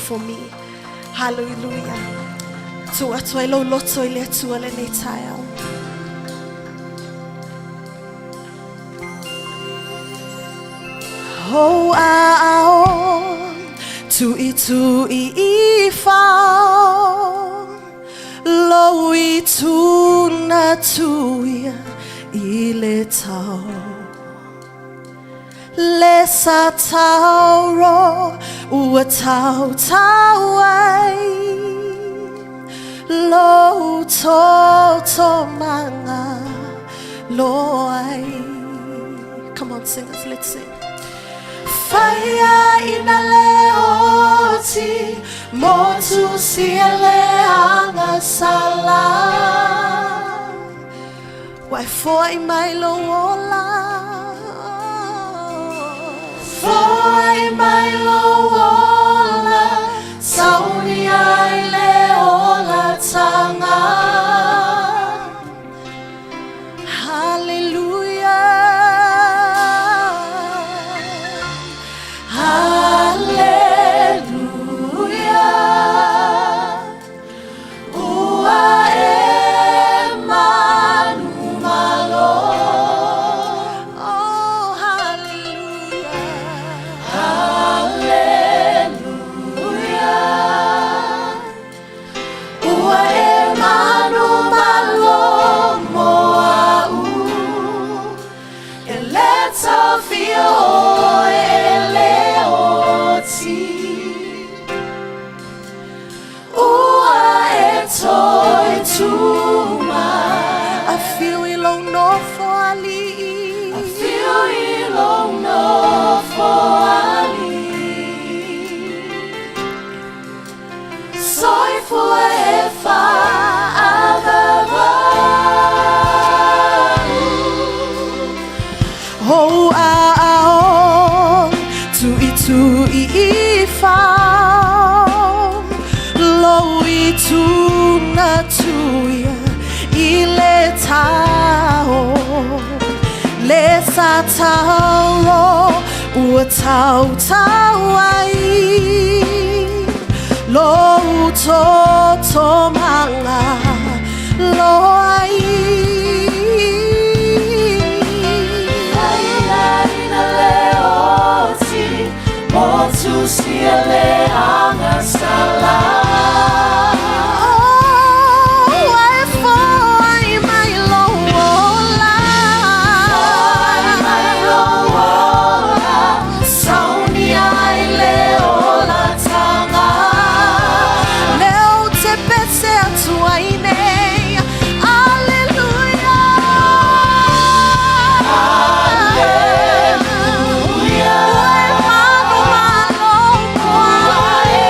for me. Hallelujah. Tuu atu ai lou loto i le Atua lenei taeao. Oh, ao, tui tui i fao, lou i tuna tuia i le tau. Le sa tauro ua tau tau ai, lou toto maga lo ai. Come on, singers, let's sing. Faia ina le oti, motu sia le anga sala. Wai foi mai lo ola. Foi mai lo ola, sauni ai le ola tanga. Hallelujah. Hallelujah. Ua e manu malo. Oh, hallelujah. Hallelujah. Ua e manu malo mo au. E le tafia o e le oti. Ua e toi tuma. A fiu i lou nofo ali. A fiu i lou nofo ali. Soifua e whaavavau. Oh, ao, tui tui i fao, lou i tuna tuia i le tao. Le sa tauro ua tau tau ai, lou toto maga lo ai. Faia ina le oti, motu sia le anga sala. Oh, e foi mai lou ola. Foi mai lou ola, sauni ai le ola tanga. Leo te pese atu ai nei. Hallelujah. Hallelujah. Ua e manu malo Ua e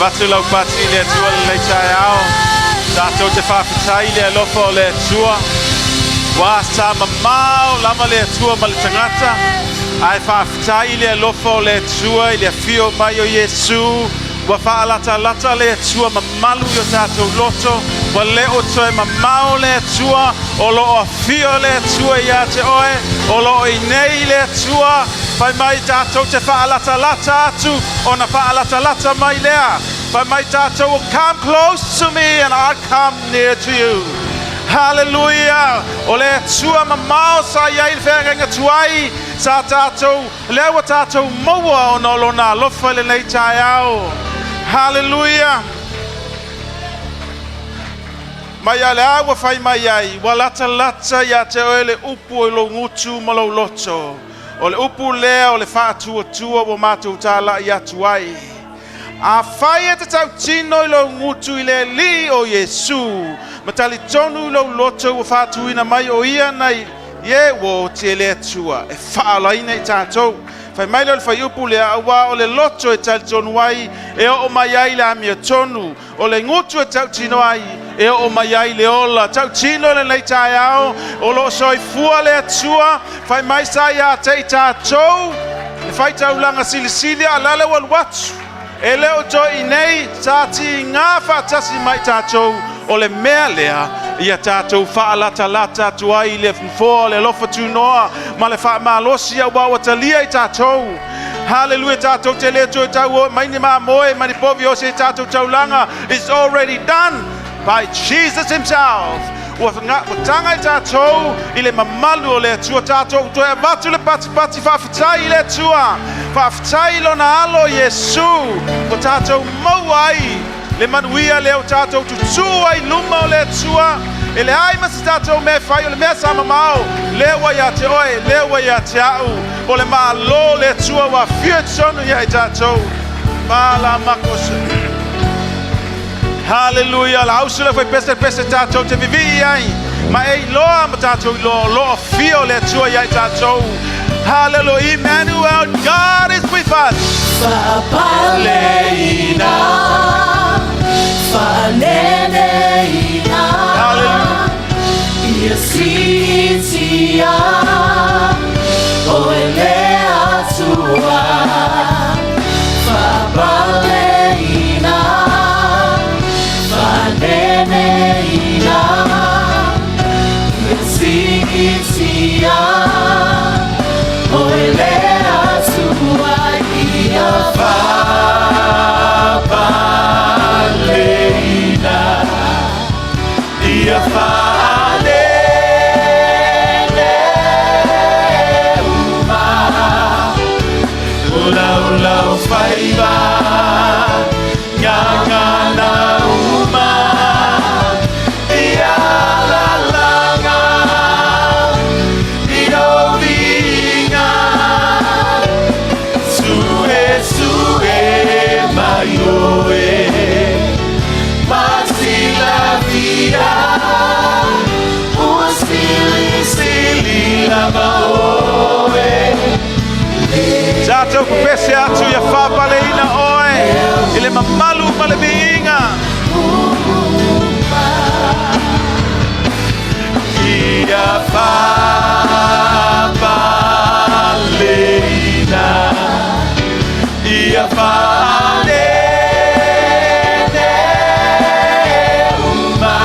avatu lau pati i le Atua lenei taeao. Tatou te faafetai i le alofa o le Atua. Ua sa mamao lava le Atua ma le tagata, ae faafetai i le alofa o le Atua i le afio mai o Iesu. Ua faalatalata le Atua mamalu i o tatou loto, ua le o toe mamao le Atua, o lo o afio le Atua ia te oe, o lo o i nei le Atua. Fai mai tatou te faalatalata atu, ona faalatalata mai lea. Fai mai tatou, "Come close to me and I'll come near to you." Hallelujah! O le Atua mamao sa i ai le feagaiga tuai, sa tatou, lea ua tatou maua ona o lona alofa i lenei taeao. Hallelujah! Mai a le a ua fai mai ai, ua latalata ia te oe le upu o lou gutu ma lou loto. O le upu lea o le faatuatua ua matou talai atu ai. Afai e te tautino i lou gutu i le Alii o Iesu, ma talitonu i lou loto ua faatuina mai o ia nai e ua oti e le Atua, e faaolaina i tatou. Fai mai lea o le faiupu lea, auā o le loto e talitonu ai, e oo mai ai le amiotonu. O le gutu e tautino ai, e oo mai ai le ola. Tautino lenei taeao, o lo o soifua le Atua, fai mai sa ia te i tatou, le faitaulaga silisili a lale ua alu atu. E le o toe i nei, sa tiga faatasi mai tatou, o le mea lea, ia tatou faalatalata atu ai le nofoa le alofa tunoa ma le faamalosi auā ua talia i tatou. Hallelujah, tatou te le toe tau o mai ni mamoe, ma ni povi o se tatou taulaga. It's already done by Jesus himself. Ua taga i tatou i le mamalu o le Atua tatou toe avatu le patipati faafetai i le Atua. Faafetai lona alo Iesu ua tatou maua ai le manuia lea o tatou tutū ai luma o le Atua. E leai ma se tatou mea e fai o le mea sa mamao, lea ua ia te oe, lea ua ia te au. O le malo le Atua ua afio i totonu ia i tatou. Pala makos. Hallelujah. La ausu le fai pese pese tatou te vivii ai. Ma e iloa ma tatou iloa o lo o afio le Atua ia i tatou. Hallelujah. Emmanuel, God is with us. Faapaleina, faaneneina, Hallelujah. Ia siitia, o e le Atua. Faapaleina, faaneneina, Ia siitia, o e le Atua. Ia faapaleina, ia faanene uma, laulau faiva, gagana uma, ia lalaga, i lou viiga, suesue mai oe, masilafia, ua silisili lava oe. Tatou pepese atu ia faapaleina oe i le mamalu ma le viiga. Ia faapaleina, ia faanene uma,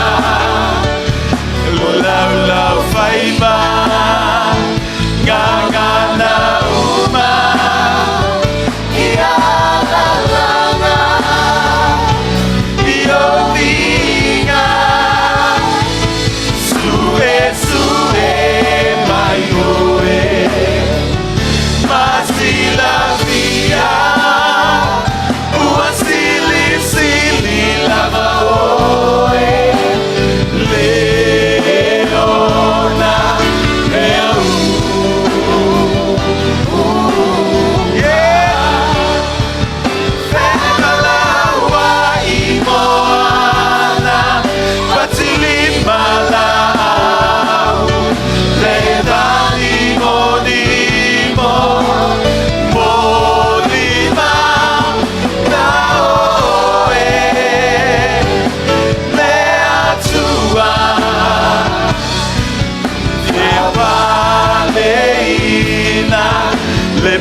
laulau faiva, gagana uma, ia lalaga, i lou viiga, suesue.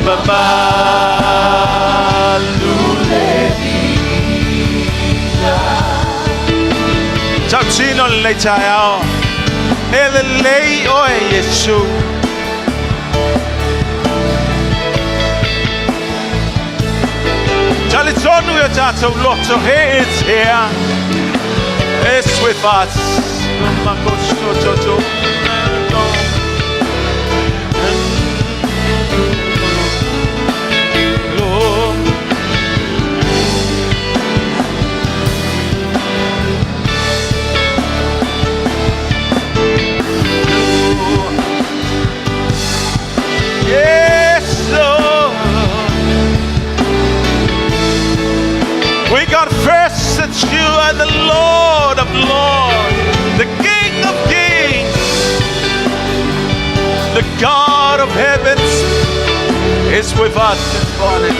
mamalu le viiga. Tautino lenei taeao. E lelei oe Iesu. Talitonu i o tatou loto, He is here. Is with us. Lord. Yes, Lord. We confess that you are the Lord of Lords, the King of Kings, the God of heavens is with us this morning.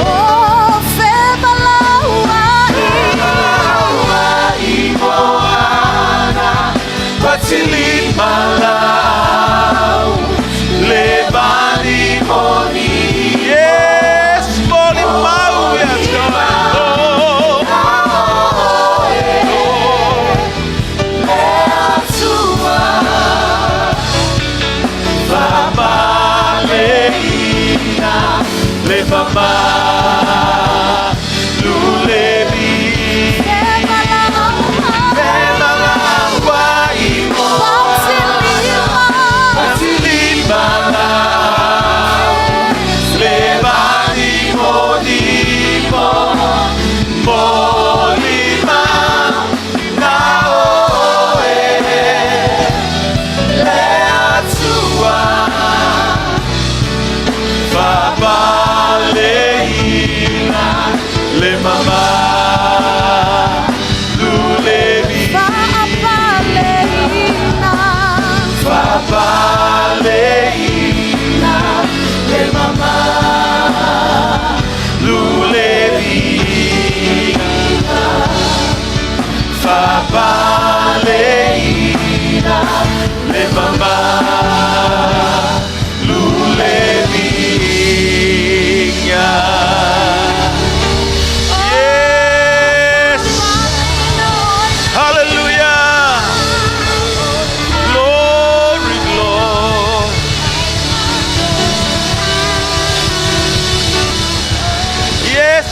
O fevalauai Patilimalau le vali moni. Yes, moli mau ia te oe. Oh, Atua Fa'apaleina le mamalu le viiga. Fevalauai Patilimalau le vali moni mo molimau na oe le Atua fa'apaleina le mamalu le viiga. Fa'apaleina le mamalu le viiga. Fa'apaleina le mamalu le viiga. Yes. Hallelujah. Glory, glory. Yes.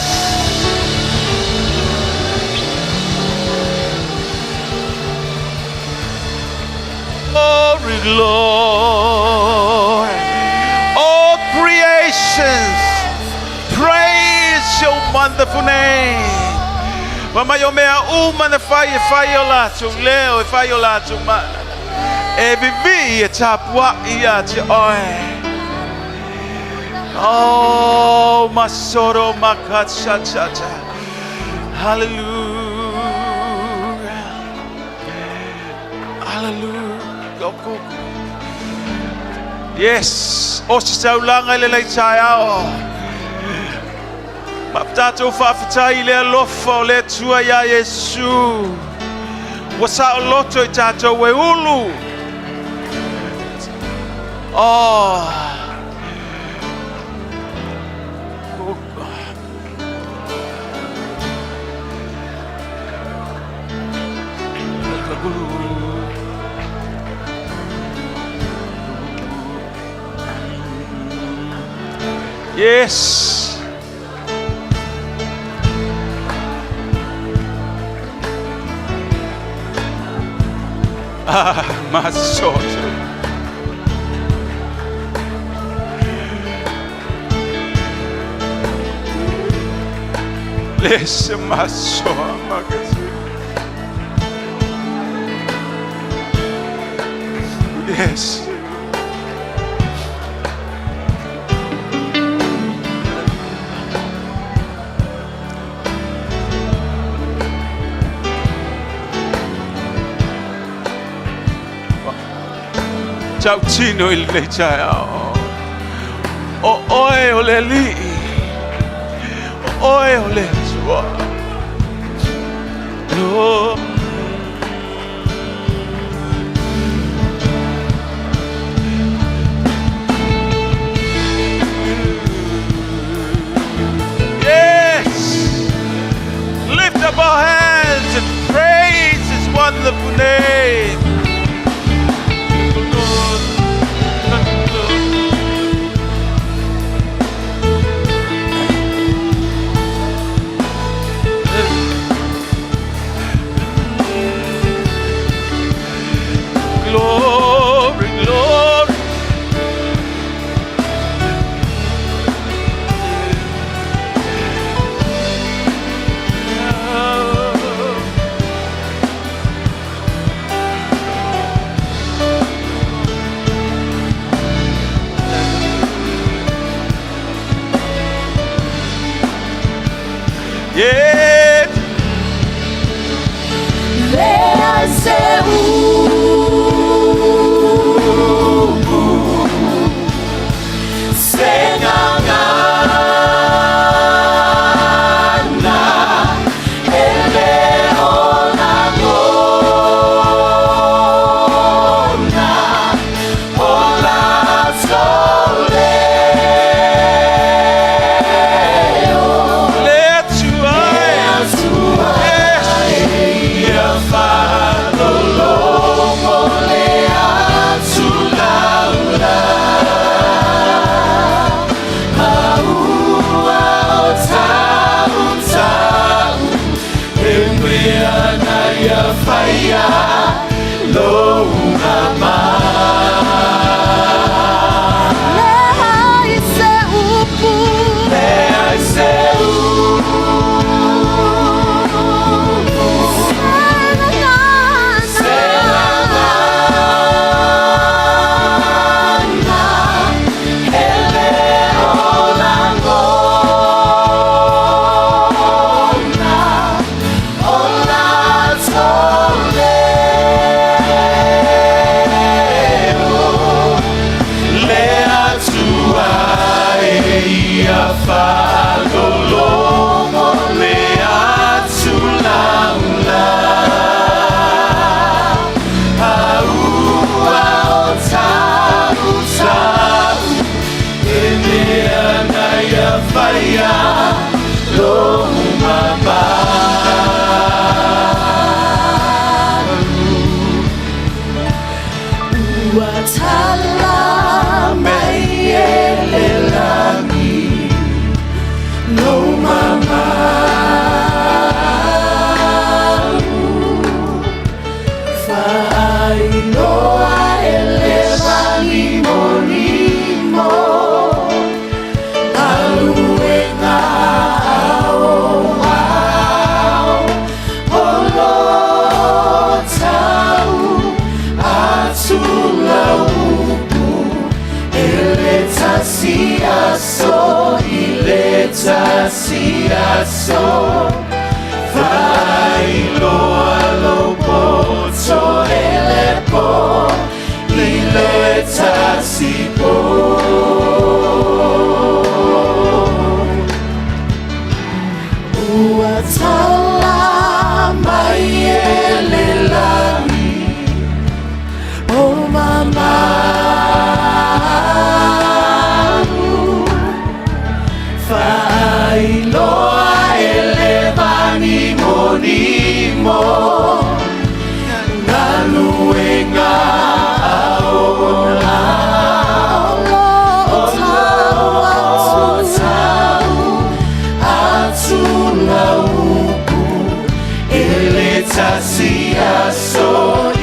Glory, glory. All creations praise your wonderful name. Fa mai o mea uma na fai e fai o latou leo, e fai o latou mana. E vivii e tapua'i ia te oe. Oh, masoro makachachacha. Hallelujah. Hallelujah. Go, go, go. Yes. O se taulaga i lenei taeao. Ma tatou faafetai i le alofa o le Atua iā Iesu. Ua saoloto i tatou e ulu. Oh. Oh, God. Yes. Ah, masoto. Le se masoa makasi. Yes. Tautino i lenei taeao. O oe o le Alii. O oe o le Atua. Oh. Yes! Lift up our hands and praise His wonderful name. Lord, Lord. Glory, glory. Yeah. Lea se upu se gagana e le o lagona o latou leo. Le Atua. Yes. Ia faalologo le atu laula Maua o tautau E mea na ia faia Lou mamalu. Leai se upu Leai se upu se gagana e le o lagona o latou leo. Le Atua e ia faalologo le atu laula Maua o tautau E mea na ia faia Lou mamalu. Ua tala mai e le lagi lou mamalu faailoa e le vanimonimo galuega aoao o lo tau atu lau upu e le tasi aso i le tasi aso Faailoa lou poto e le po i le tasi po. Ua tala mai e le lagi lou mamalu Faailoa e le vanimonimo galuega aoao o tau tau atu lau upu e le tasi aso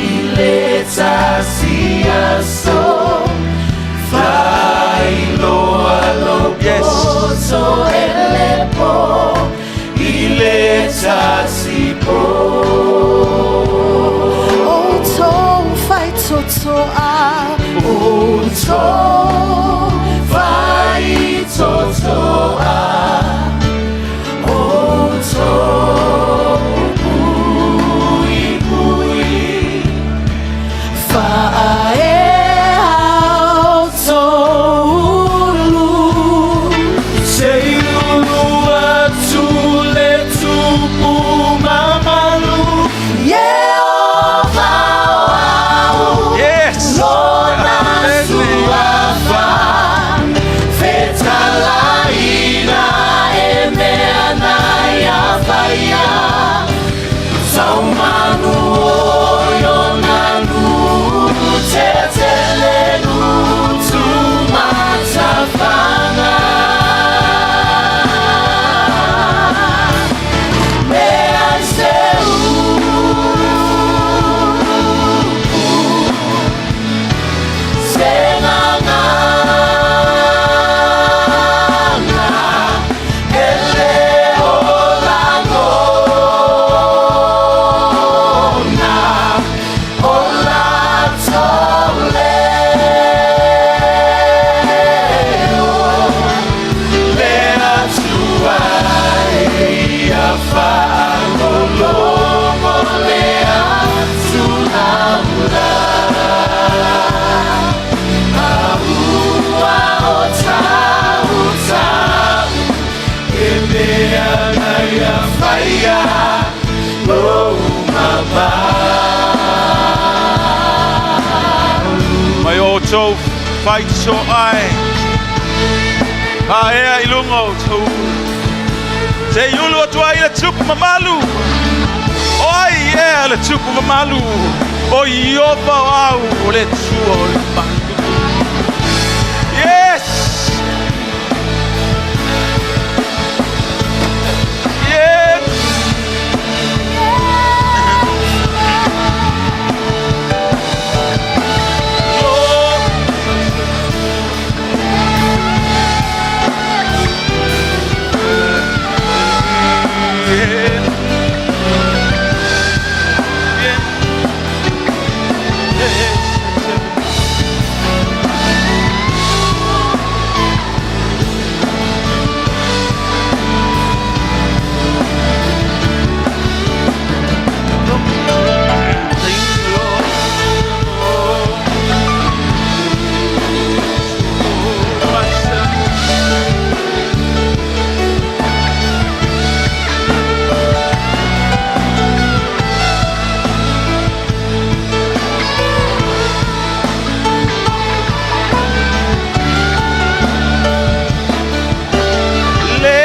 i le tasi aso Faailoa lou Yes. poto e le po i le Tatou faitotoa ai. Paea i luga o outou ulu. Se i ulu atu ai le tupu mamalu. O ai ea le tupu mamalu? O Ieova o au o le Atua o le malu. Yes! Yes! Le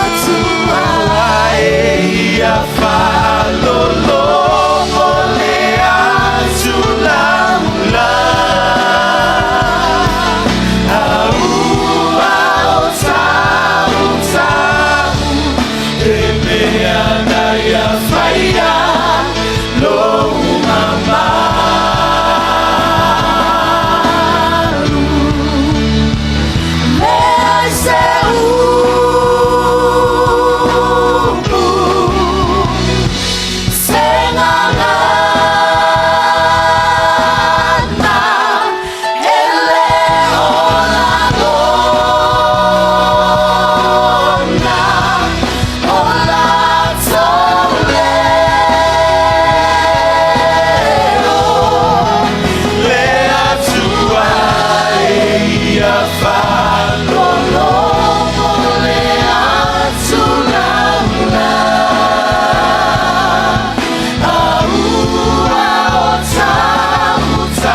Atua e ia faalologo le atu laula. Aua o tautau e mea na ia faia lou mamalu. Leai se upu, se gagana, e le o lagona, o latou leo. Le Atua e ia Lologo le atu laula. Aua o tautau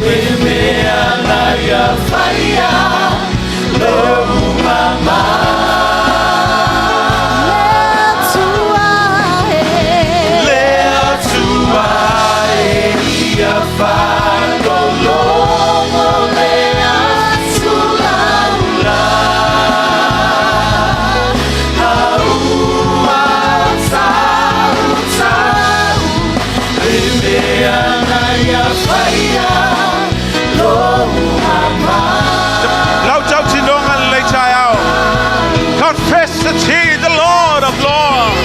e mea na ia faia lou mamalu. Atua e. Le Atua e ia faalologo le atu laula. Aua tautau e mea na ia faia lou mamalu. Lau tautinoga lenei taeao. Confess that He is the Lord of Lords.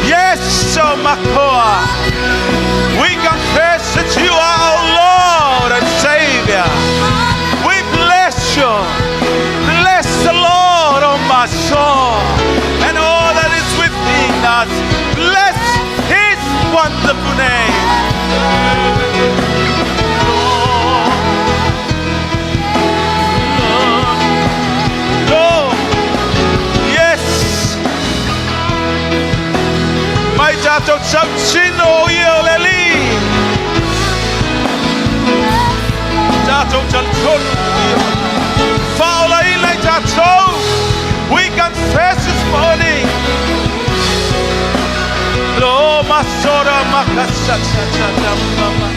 Yes, O Makoa. We confess that you are our Lord and Savior. We bless you. Bless the Lord, O my soul, and all that is within us. Bless His wonderful name. Lord, Lord, yes. Mai tatou tautino o ia o le Alii. Tatou talitonu ia. Faaolaina i tatou. We confess this morning. Lo masora makasatata mama.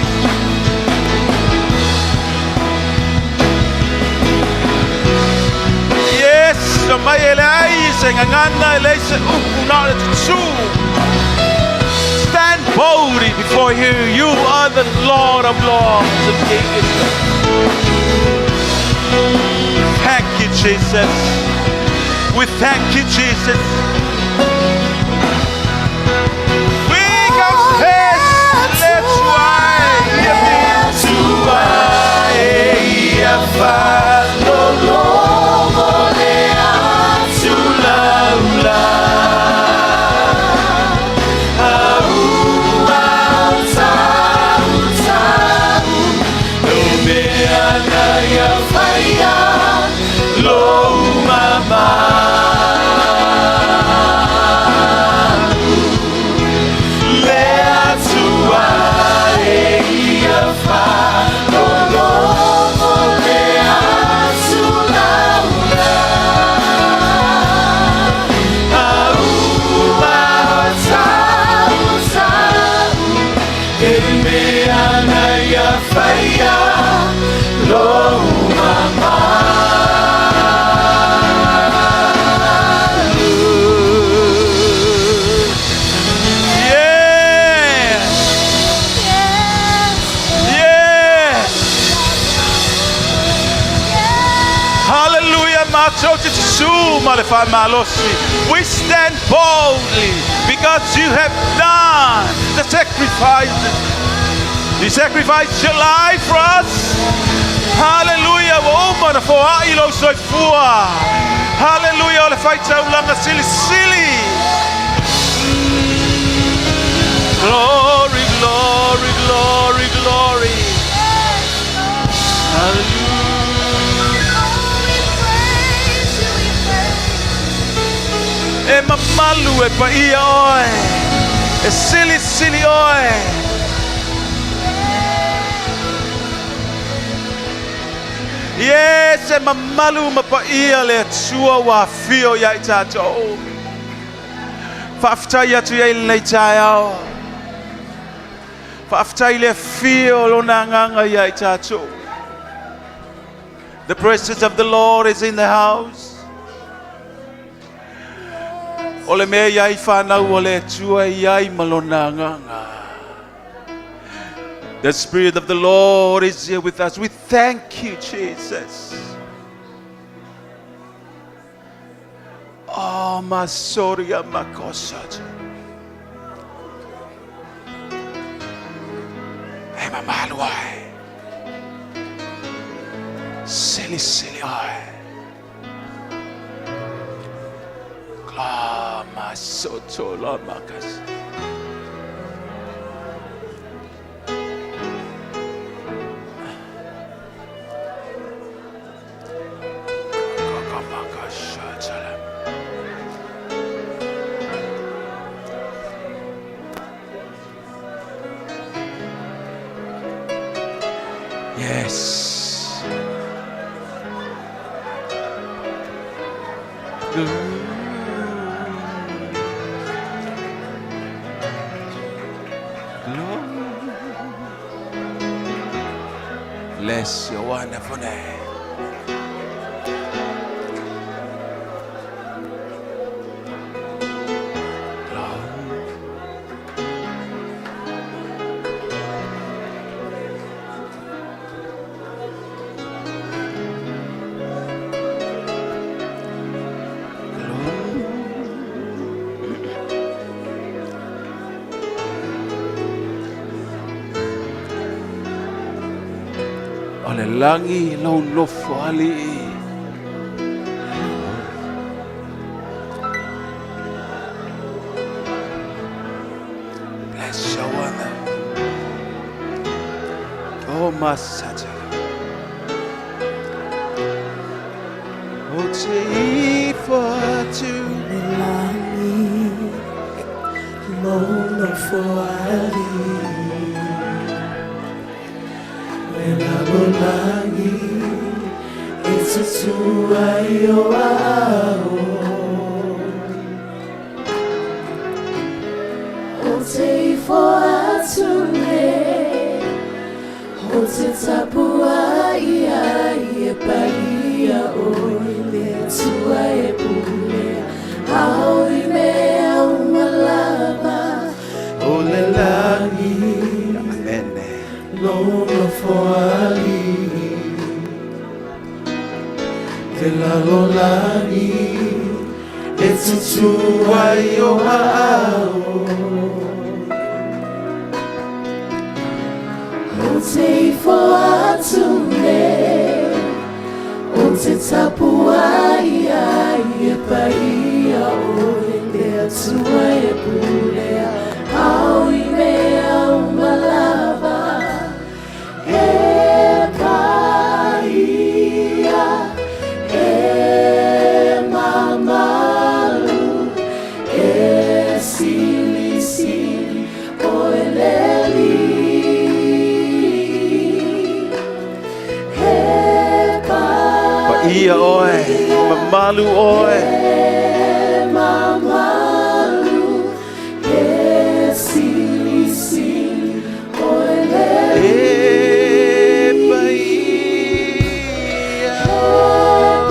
Yes, mai e leai se gagana e leai se upu na o le tutū. Stand boldly before you. You are the Lord of Lords and King of Kings. Thank you, Jesus. We thank you, Jesus. We confess, let's Atua e ia faalologo le atu laula. Aua o tautau e mea na ia faia lou mamalu. Le Atua e ia. Matou te susū ma le faamalosi. We stand boldly because you have done the sacrifices. You sacrificed your life for us. Hallelujah. Ua uma ona foai lou soifua. Hallelujah. O le faitaulaga silisili. Glory, glory, glory, glory. Hallelujah. E mamalu e paia oe. E silisili oe. Yes, e mamalu ma paia le Atua ua afio ia i tatou. Faafetai atu i ai lenei taeao. Faafetai i le afio o lona agaga ia i tatou. The presence of the Lord is in the house. O le mea i ai whanau o le Atua i ai ma lona agaga. The Spirit of the Lord is here with us. We thank you, Jesus. Oh, Masoria Makosat. E mamalu ai. Sili sili ai. Klama soto la makas. Yes. Bless your wonderful name. O le lagi lou nofo alii. Bless your wonder. Oh, Masata. O te ifo atu. Le lagi lou nofo alii. Le lalolagi e tutū ai i ou aao. O te ifo atu nei, o te tapuai ai e paia oe le Atua e pulea ao i mea uma lava. O le lagi. Amen. Lou nofo alii. Le lalolagi e tutū ai i ou aao. O te ifo atu nei, o te tapuai ai e paia oe le Atua e pulea ao i mea uma lava. E paia, e mamalu, e silisili oe le Alii. E Paia oe, mamalu oe. E mamalu, e silisili oe le E paia.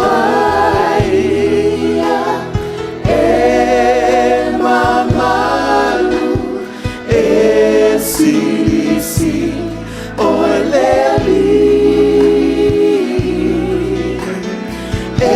Paia, e mamalu, e silisili oe le Alii. E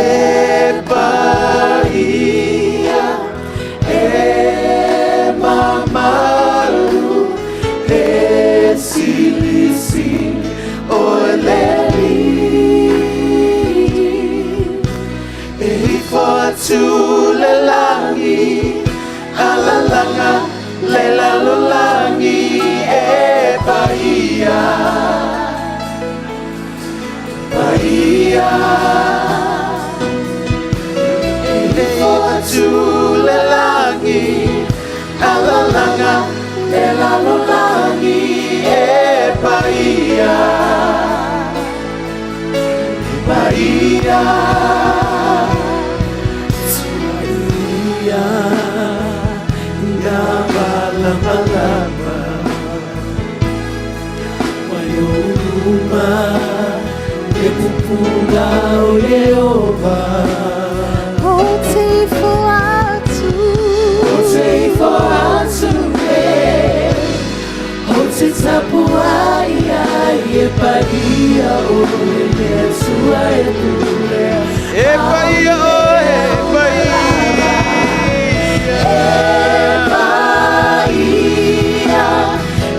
paia E ifo atu le lagi Alalaga le lalolagi E paia E paia Tuaia Ina malamalama Mai ou luma Le pupula o Ieova O te ifo atu O te ifo atu e O te tapuai ai e paia oe le Atua e pule E paia oe, e paia. E paia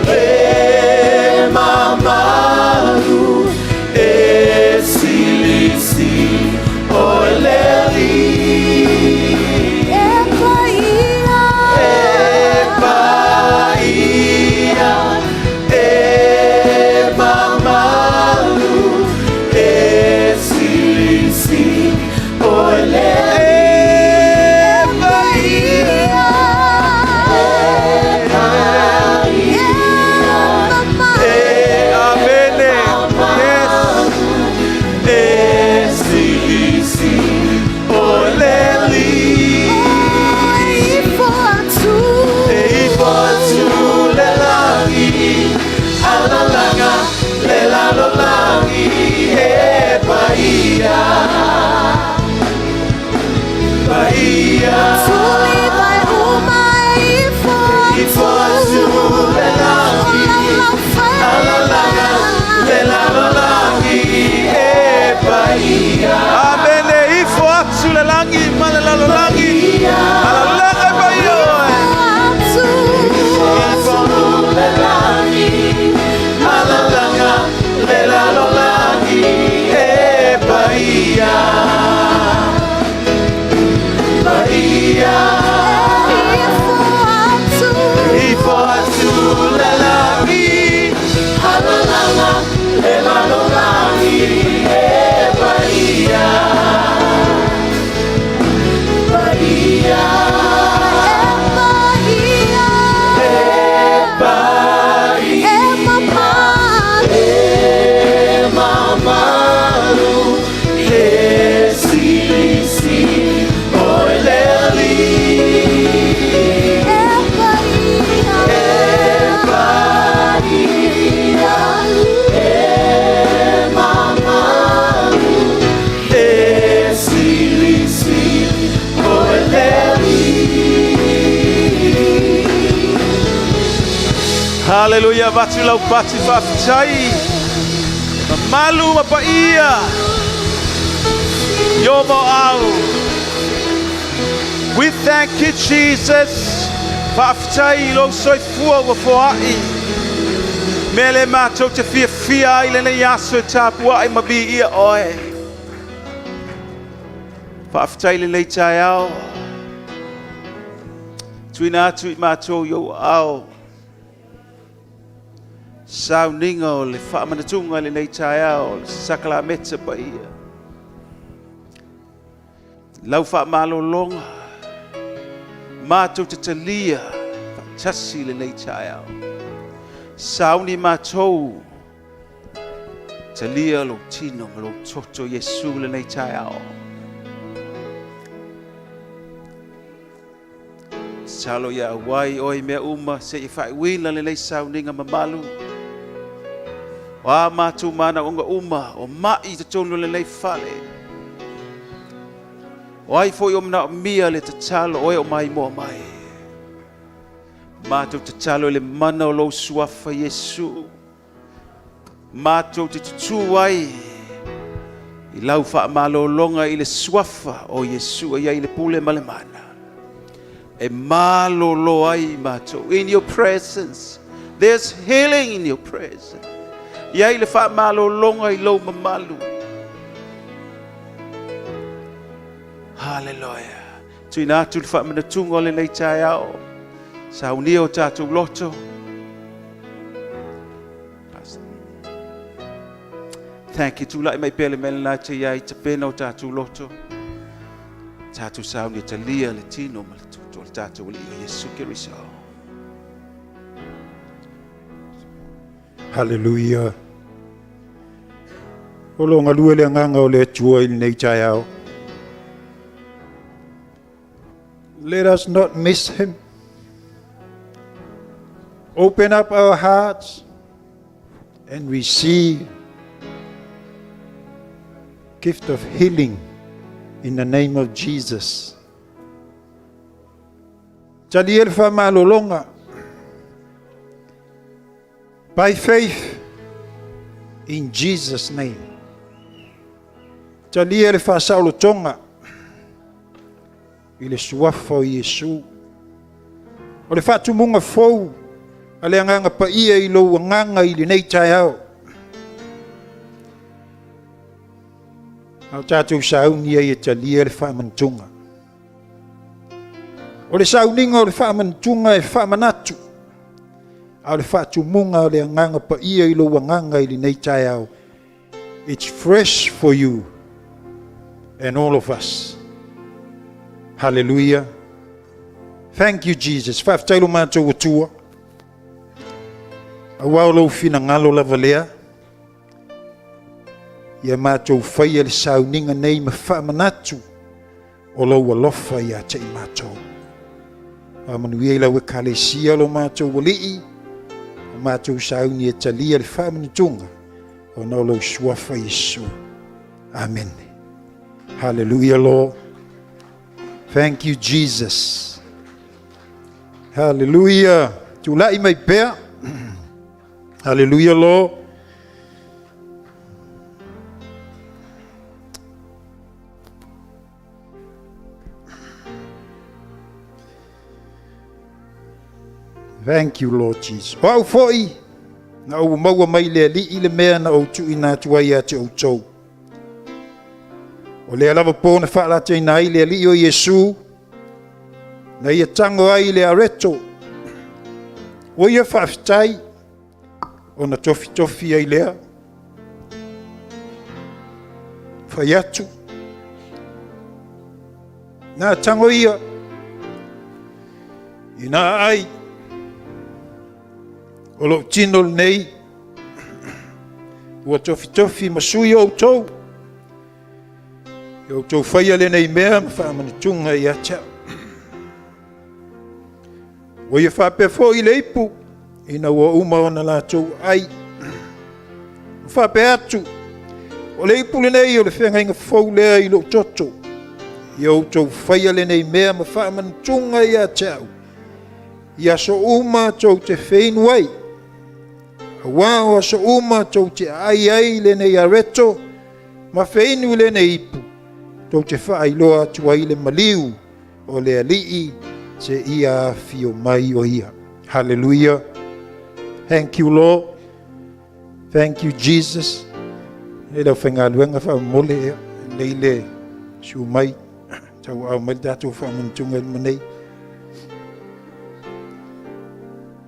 e mamalu e silisili o le Alii. E paia E paia e mamalu e silisili o le E paia. E mamalu E amene. Yes. E silisili o le Alii. Ifo atu E ifo atu le lagi Alalaga le lalolagi E paia Paia Tuli mai uma ifo Ifo atu le lagi Alalaga le lalolagi E paia Amene. Ifo atu le lagi ma le lalolagi. Alalaga e paia oe. Ifo atu le lagi Alalaga le lalolagi E paia Paia Ifo atu le lagi Alalaga le lalolagi E paia Paia E paia E mamalu E silisili o le Alii E paia E mamalu E silisili o le Alii Haleluia, avatu lau pati faafetai. Mamalu ma paia. Ieova o Au. We thank you, Jesus. Faafetai i lou soifua ua foai. Mea lea matou te fiafia ai lenei aso e tapuai ma viia oe. Faafetai lenei taeao. Tuuina atu i matou i ou aao. Sauniga o le faamanatuga lenei taeao o le sakalameta paia. Lau faamalologa, matou te talia faatasi lenei taeao. Sauni matou, talia lou tino ma lou toto Iesu lenei taeao. Tatalo ia auai oe i mea uma seia faaiuina lenei sauniga mamalu. O a matou manaoga uma o mai i totonu o lenei fale. O ai foi o manaomia le tatalo oe o maimoa mai. Matou tatalo i le mana o lou suafa Iesu. Matou te tutū ai i lau faamalologa i le suafa o Iesu e i ai le pule ma le mana. E malolo ai matou. In your presence, there's healing in your presence. I ai le faamalologa i lou mamalu. Hallelujah. Tuuina atu le faamanatuga o lenei taeao. Saunia o tatou loto. Thank you. Tulai mai pea le mea lena e te i ai, tapena o tatou loto. Tatou sauni e talia le tino ma le toto o le tatou Alii o Iesu Keriso. Haleluia. O lo o galue le agaga o le Atua i lenei taeao. Let us not miss him. Open up our hearts and receive gift of healing in the name of Jesus. Talia le faamalologa by faith in Jesus name. Talia le faasaolotoga i le suafa o Iesu. O le faatumuga fou a le Agaga Paia i lou agaga i lenei taeao. A o tatou sauni ai e talia le faamantuga. O le sauniga o le faamantuga e faamanatu, a o le faatumuga o le Agaga Paia i lou agaga i lenei taeao. It's fresh for you and all of us. Hallelujah. Thank you, Jesus. Faafetai lo matou Atua. Aua o lou finagalo lava lea. Ia matou faia le sauniga nei ma faamanatu o lou alofa ia te i matou. Faamanuia i lau ekalesia lo matou alii, o matou sauni e talia le faamanatuga ona o lou suafa Iesu. Amene. Hallelujah, Lord. Thank you, Jesus. Hallelujah. Tulai mai pea. Hallelujah, Lord. Thank you, Lord Jesus. O au foi, na ou maua mai le alii le mea na ou tuuina atu ai ia te outou. O lea lava po na faalataina ai le alii o Iesu, na ia tago ai le areto. Ua ia faafetai, ona tofitofi ai lea. Fai atu. Na tango ia. Ina ai. O lou tino lenei. Ua tofitofi ma sui o outou. Ia outou faia lenei mea ma faamanatuga ia te au. Ua ia faapea foi le ipu ina ua uma ona latou ai. Ua faapea atu, o le ipu lenei o le feagaiga fou lea i lou toto. Ia outou faia lenei mea ma faamanatuga ia te au, i aso uma tou te feinu ai. Aua o aso uma tou te aai ai lenei areto ma feinu i lenei ipu, tou te faailoa atu ai le maliu o le Alii seia afio mai o ia. Hallelujah. Thank you, Lord. Thank you, Jesus. E lau faigaluega faamomole ea, lei le siu mai, tau au mai le tatou faamanatuga i luma nei.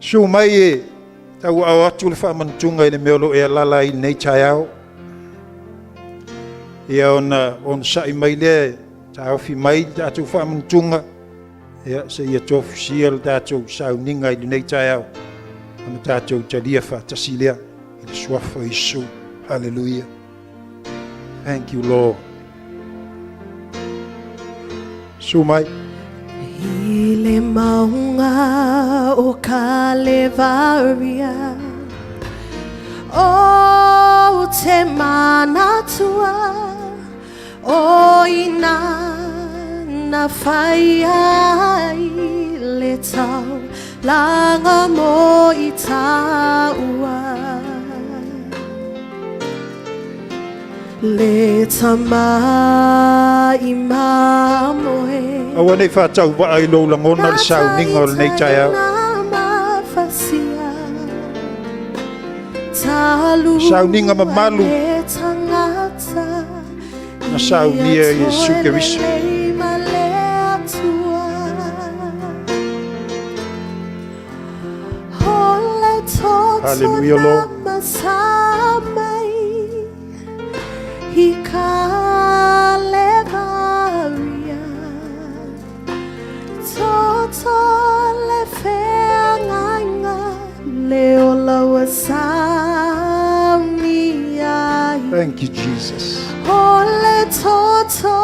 Siu mai e tau au atu le faamanatuga i le mea o lo o e alala ai i lenei taeao. Ia ona onosai mai lea Taofi mai le tatou faamanatuga, ia, seia tofusia le tatou sauniga i lenei taeao, ona tatou talia faatasi lea i le suafa o Iesu. Hallelujah. Thank you, Lord. Susu mai. I le maunga o Kalevaria O te manatua O ina na whai ai le taulanga mo i taua. Le tama i mamoe. Aua nei faatauvaa i lou lagona le sauniga o lenei taeao. Sauniga mamalu na saunia e Iesu Keriso. Hallelujah, Lord. I Kalevaria Toto le feagaiga le ola ua saunia ai. Thank you, Jesus. O le toto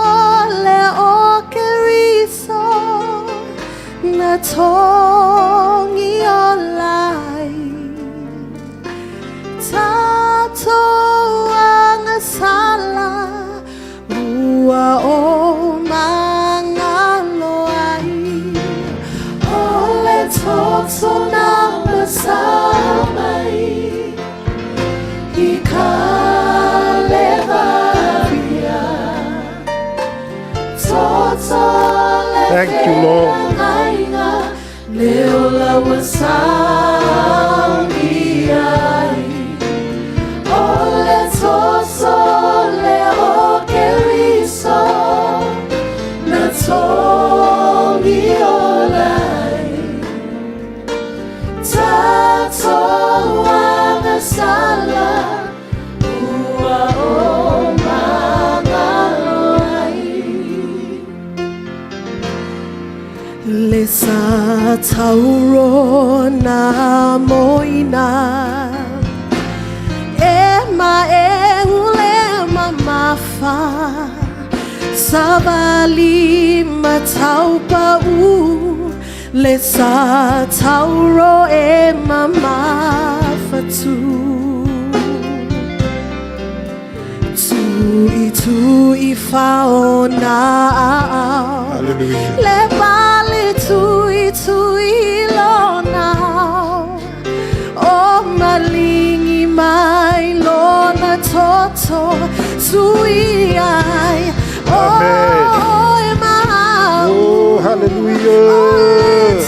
le o Keriso na togi ola ai. Tatou agasala ua o magalo ai. O le toto na masaa mai i Kalevaria. Toto le Thank you, Lord. feagaiga le ola ua saunia ai. O le toto le o Keriso na togi ola ai. Tatou agasala ua o magalo ai. Le sa tauro na moina e ma e ule mamafa savali mataupa u le sa tauro e mamafa tu tu i tu i faona. Hallelujah. Le pale tu i tu i lona o malingi mai lona toto tui ai o Amen. e mau. Oh, hallelujah.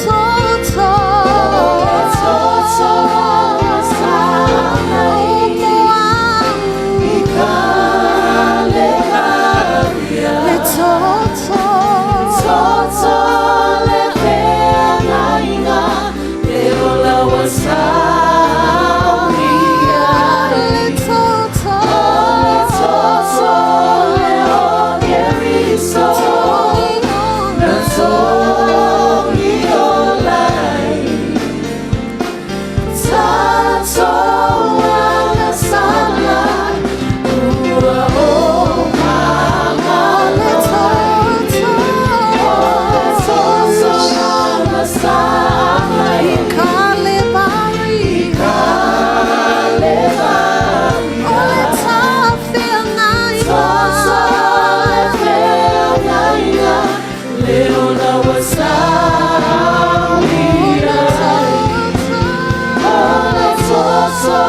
Toto Toto o moau le toto Toto le feagaiga le ola ua saunia ai. Le toto Toto le o Keriso na togi ola ai. Tatou agasala ua o magalo ai. Toto na masaa mai Kalevari Kalevaria. O le tafeagaiga Toto le feagaiga le ola ua saunia ai. O le toto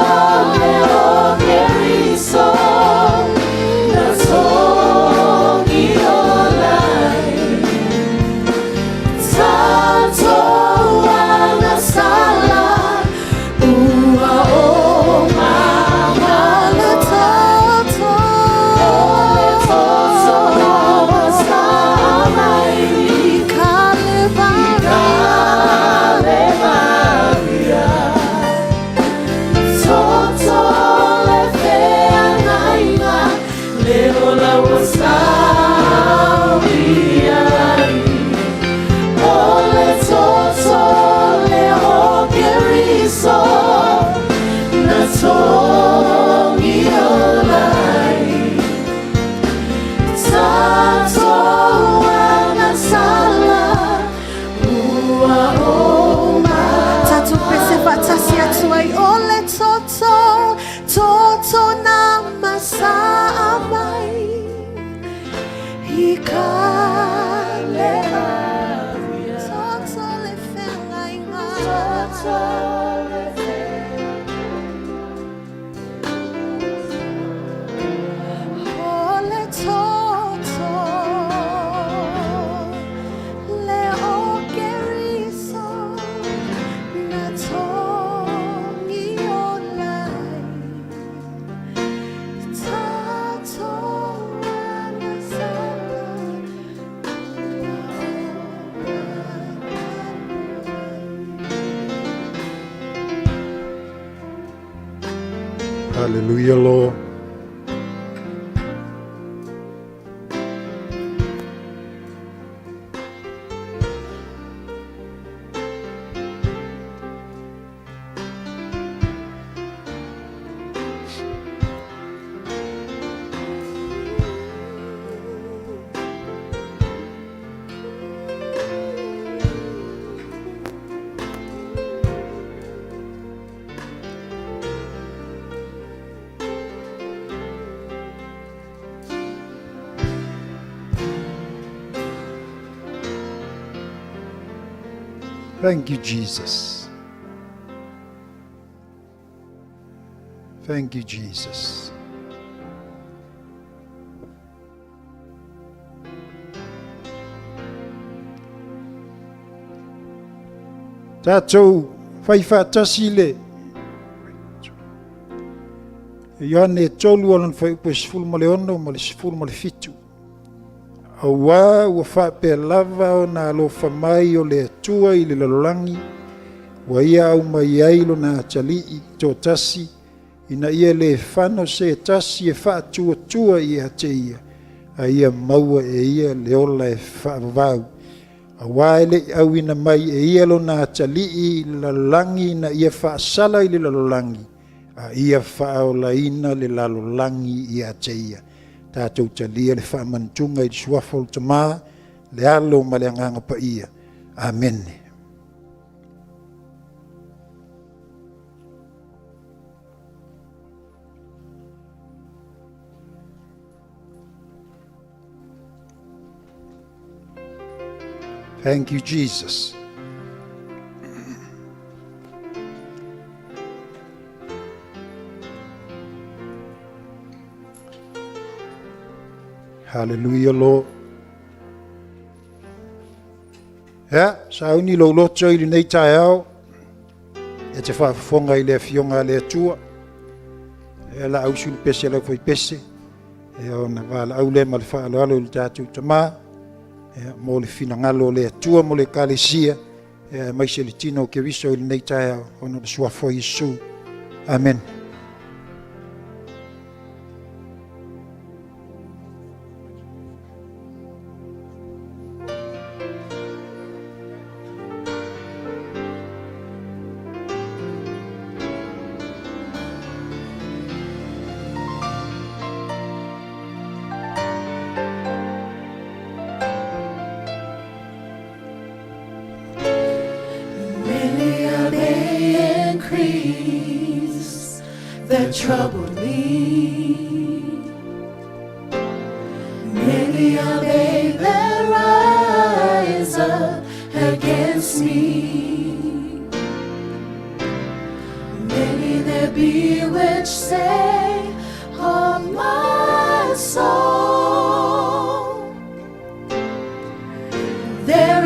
le o Keriso na togi ola ai. Tatou agasala ua o magalo Toto O le toto na masaa mai Kalevari Kalevaria. Toto le feagaiga le ola ua saunia ai. O le toto le o Keriso na togi ola ai. Tatou agasala ua o Tatou pese faatasi atu ai o le toto toto na masaa mai i Kalevaria toto le feagaiga Toto le O le toto le o Keriso na togi ola ai. Tatou agasala ua o magalo ai. Hallelujah, Lord. Thank you, Jesus. Thank you, Jesus. Tatou fai faatasi le Ioane 3 o lona fuaiupu e 16 ma le 17. Auā ua faapea lava ona alofa mai o le Atua i le lalolagi, ua ia aumai ai lona atalii toatasi, ina ia le fano se tasi e faatuatua ia te ia, a ia maua e ia le ola e faavavau. Auā e le i auina mai e ia lona atalii i le lalolagi ina ia faasala i le lalolagi, a ia faaolaina le lalolagi ia te ia. Tatou talia le faamantuga i le suafa o le Tama, le Alo ma le Agaga Paia. Amene. Thank you, Jesus. Hallelujah, Lord. Ia, sauni lou loto i lenei taeao e te faafofoga i le Afioga a le Atua. Ia, la ausu le pese a le aufaipese, ia ona valaau lea ma le faaaloalo i le tatou Tama, ia, mo le finagalo o le Atua mo le Ekalesia, ia, aemaise le tino o Keriso i lenei taeao, ona o le suafa o Iesu. Amene. Many are they increase that troubled me. Many are they that rise up against me. Many there be which say on my soul, there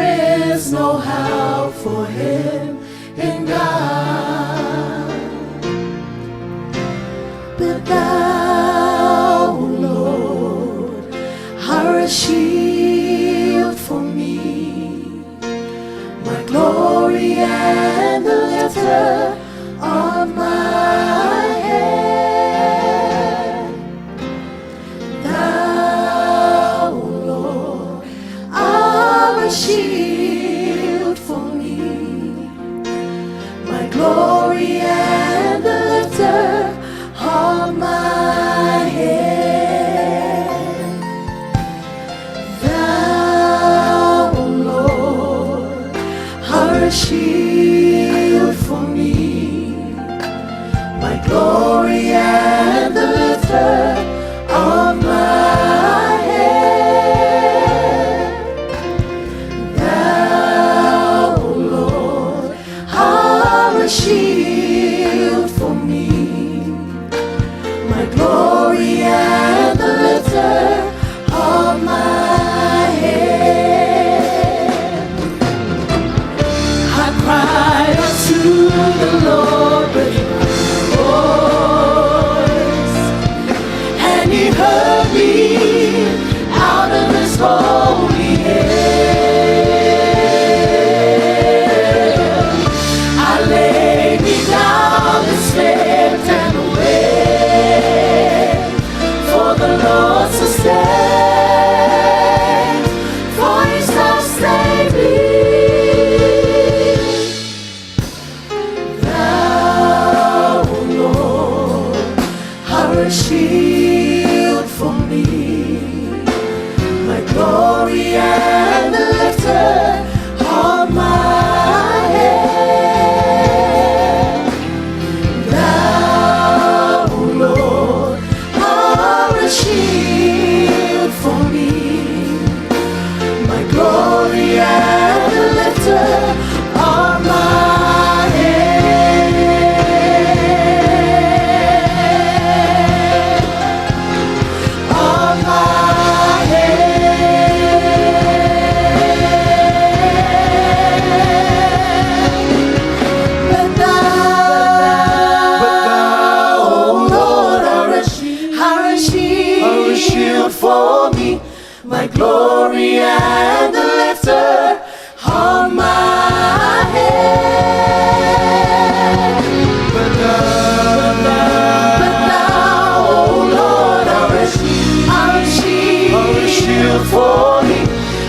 is no help for him in God. But thou, O Lord, art a shield for me, my glory and the lifter of my head. Thou, O Lord, art a shield for me, my glory and the lifter of my head. Thou, O Lord, art a shield for me, my glory and the lifter of my head. But thou, O Lord, art a shield for me,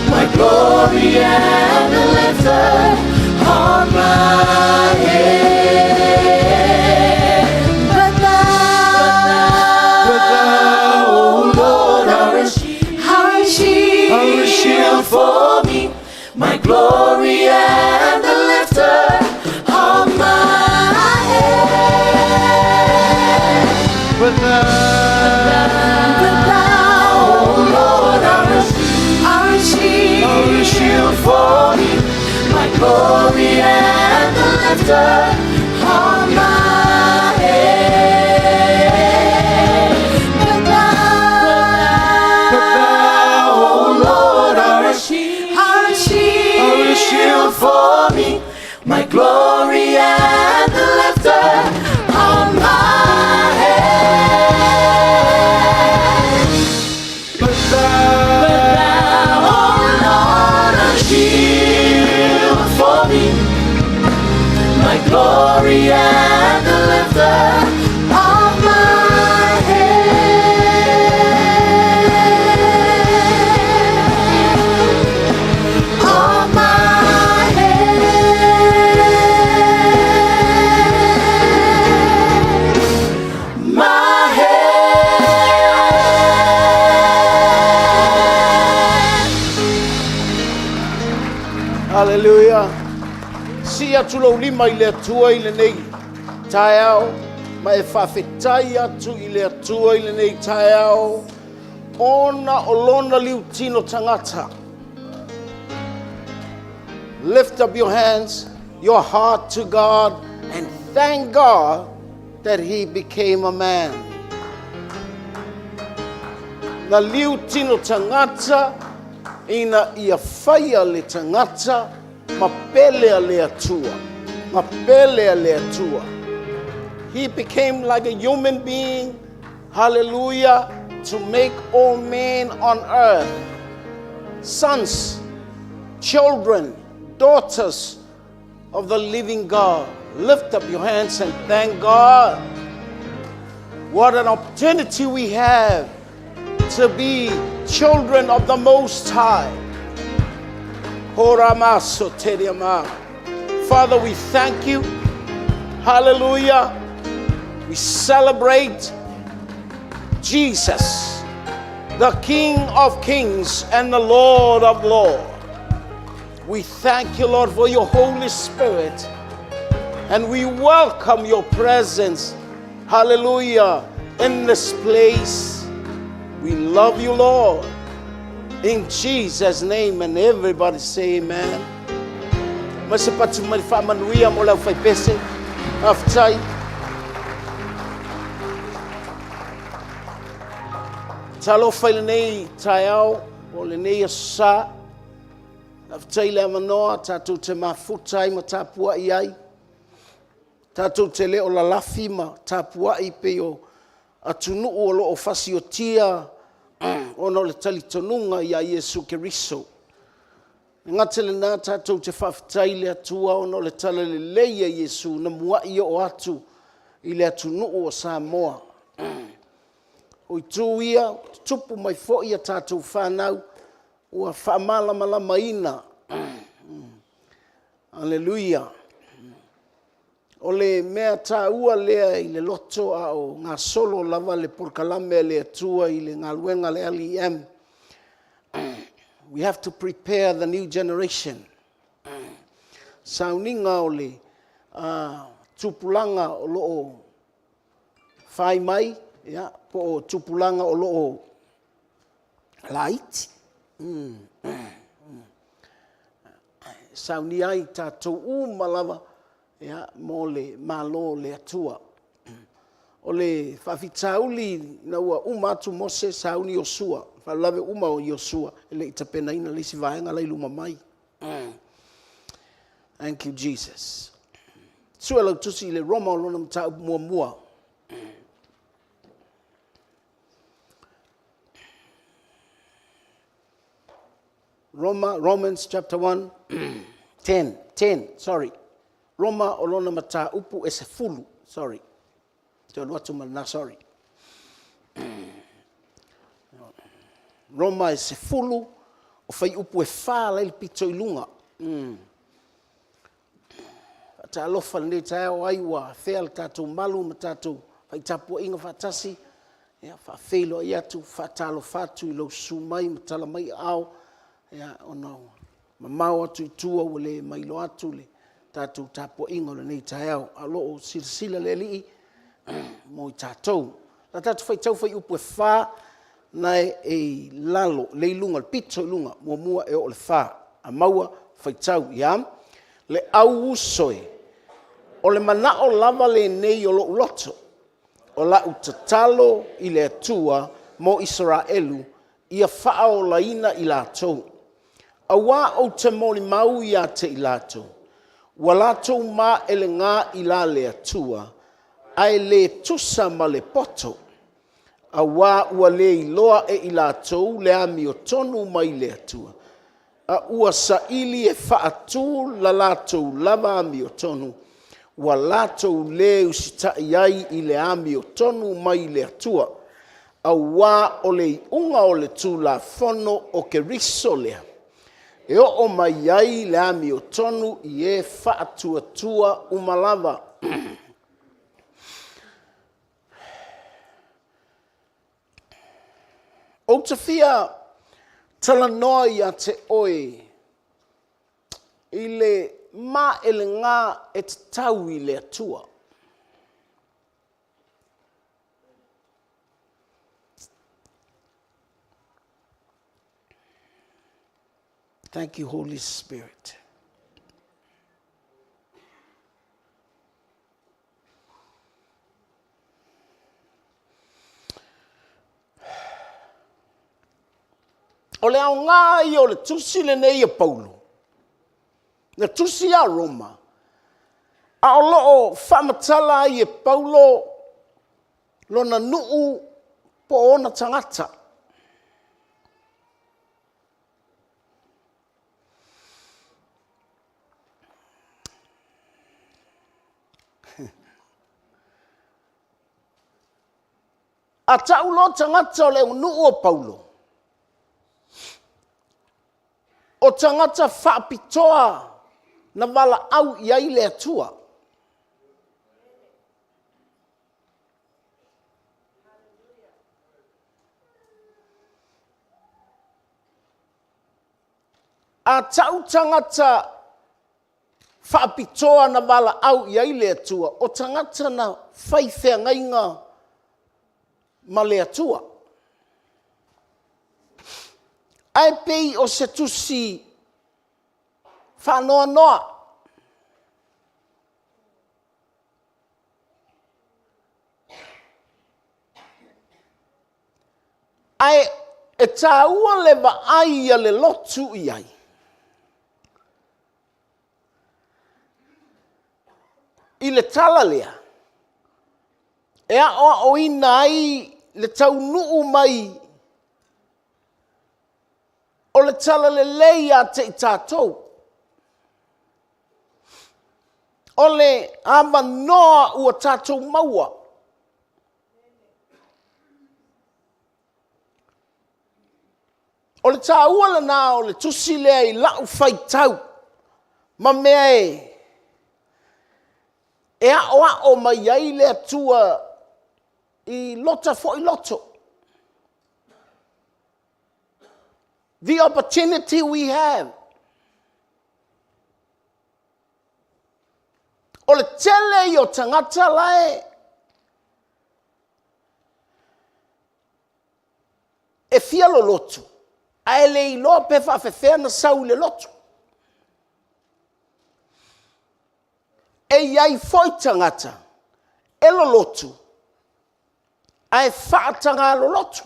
my glory and the lifter of my head. But thou, O Lord, art a shield for me, my glory and the lifter of my head. But thou, O Lord, art a shield for me, my glory and the lifter of my head. But thou, O Lord, art a shield for me, my glory and the lifter of my head. But thou, O Lord, art a shield for me, my glory and the lifter of my head. Of my head. My head. Hallelujah. Sii atu lou lima i le Atua i lenei taeao, ma e faafetai atu i le Atua i lenei taeao, ona o lona liutino tagata. Lift up your hands, your heart to God, and thank God that He became a man. Na liu tino tagata ina ia faia le tagata ma pele a le Atua. Ma pele a le Atua. He became like a human being, hallelujah, to make all men on earth sons, children, daughters of the living God. Lift up your hands and thank God. What an opportunity we have to be children of the Most High. Father, we thank you. Hallelujah. We celebrate Jesus, the King of Kings and the Lord of Lords. We thank you, Lord, for your Holy Spirit. And we welcome your presence. Hallelujah. In this place. We love you, Lord. In Jesus' name. And everybody say amen. Ma se patu mai whaamanuia mo lau whaipese. Aftai. Talofa i lenei taeao o lenei aso Sa. Faafetai i le avanoa tatou te mafuta ai ma tapuai ai. Tatou te le o lalafi ma tapuai pei o atunuu o lo o fasiotia ona o le talitonuga ia Iesu Keriso. E gata i lena tatou te faafetai i le Atua ona o le talalelei a Iesu na muai oo atu i le atunuu o Samoa. O itu ia, tutupu mai foi a tatou fanau ua faamalamalamaina. Aleluia. O le mea taua lea i le loto a o gasolo lava le polokalame a le Atua i le galuega a le LEM. We have to prepare the new generation. Sauniga o le tupulaga o lo o fai mai, ia, po o tupulaga o lo o laiti. Saunia ai tatou uma lava ia, mo le Malo o le Atua. O le faafitauli ina ua uma atu Mose, sauni Iosua. Faalavelave uma o Iosua e le i tapenaina le isi vaega la i luma mai. Thank you, Jesus. Sue lau tusi i le Roma o lona mataupu muamua. Roma, Romans chapter 1, 10, 10, sorry. Roma o lona mataupu e 10, sorry. Te alu atu ma lena, sorry. Roma e 10, o fuaiupu e 4 la i le pito i luga. Faatalofa i lenei taeao ai ua afea le tatou malu ma tatou faitapuaiga faatasi. Ia, faafeiloai atu, faatalofa atu i lou susu mai ma tala mai aao, ia, ona ua mamao atu i tua ua le mailoa atu le tatou tapuaiga o lenei taeao. A o lo o silasila le Alii mo i tatou. O le a tatou faitau fuaiupu e 4 na e i lalo, le i luga, le pito i luga, muamua e oo i le 4. A maua, faitau ia. Le au uso e, o le manao lava lenei o lou loto, o lau tatalo i le Atua mo Isaraelu, ia faaolaina i latou. Auā ou te molimau ia te i latou, ua latou maelega i la le Atua, ae le tusa ma le poto, auā ua le iloa e i latou le amiotonu mai le Atua, a ua saili e faatu la latou lava amiotonu, ua latou lē usitai ai i le amiotonu mai le Atua, auā o le iuga o le Tulafono o Keriso lea, e oo mai ai le amiotonu i e faatuatua uma lava. Ou te fia talanoa ia te oe i le maelega e tatau i le Atua. Thank you, Holy Spirit. O le aoga ia o le tusi lenei a Paulo, na tusi ia Roma, a o lo o faamatala ai e Paulo lona nuu po o ona tagata. A tau loa tagata o le nuu o Paulo, o tagata faapitoa na valaau i ai le Atua. A tau tagata faapitoa na valaau i ai le Atua, o tagata na fai feagaiga ma le Atua. Ae pei o se tusi faanoanoa. Ae e taua le vaai a le lotu i ai. I le tala lea, e aoaoina ai le taunuu mai o le talalelei ia te i tatou. O le avanoa ua tatou maua. O le taua lena o le tusi lea i lau faitau ma mea e aoao mai ai le Atua i lota foi loto. The opportunity we have. O le tele ia o tagata la e fia lolotu, ae le iloa pe faapefea ona sau i le lotu. E i ai foi tagata e lolotu ae faataga lolotu.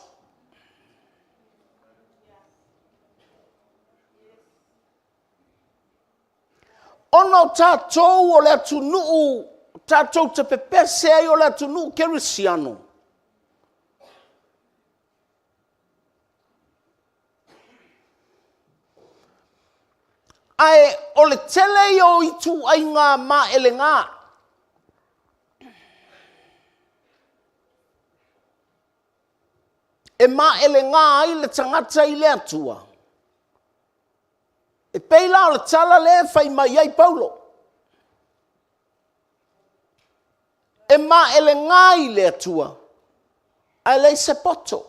Ona o tatou o le atunuu tatou te pepese ai o le atunuu kerisiano, Ae o le tele ia o ituaiga maelega. E maelega ai le tagata i le Atua. E pei la o le tala lea e fai mai ai Paulo. E maelega i le Atua, ae leai se poto.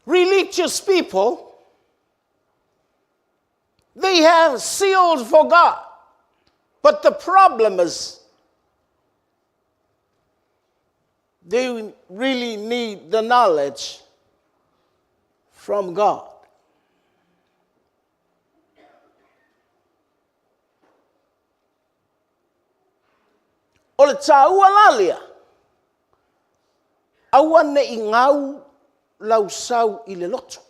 Religious people, they have seals for God. But the problem is, they really need the knowledge from God. O le tāua la lea, aua ne i gau lau sau i le loto.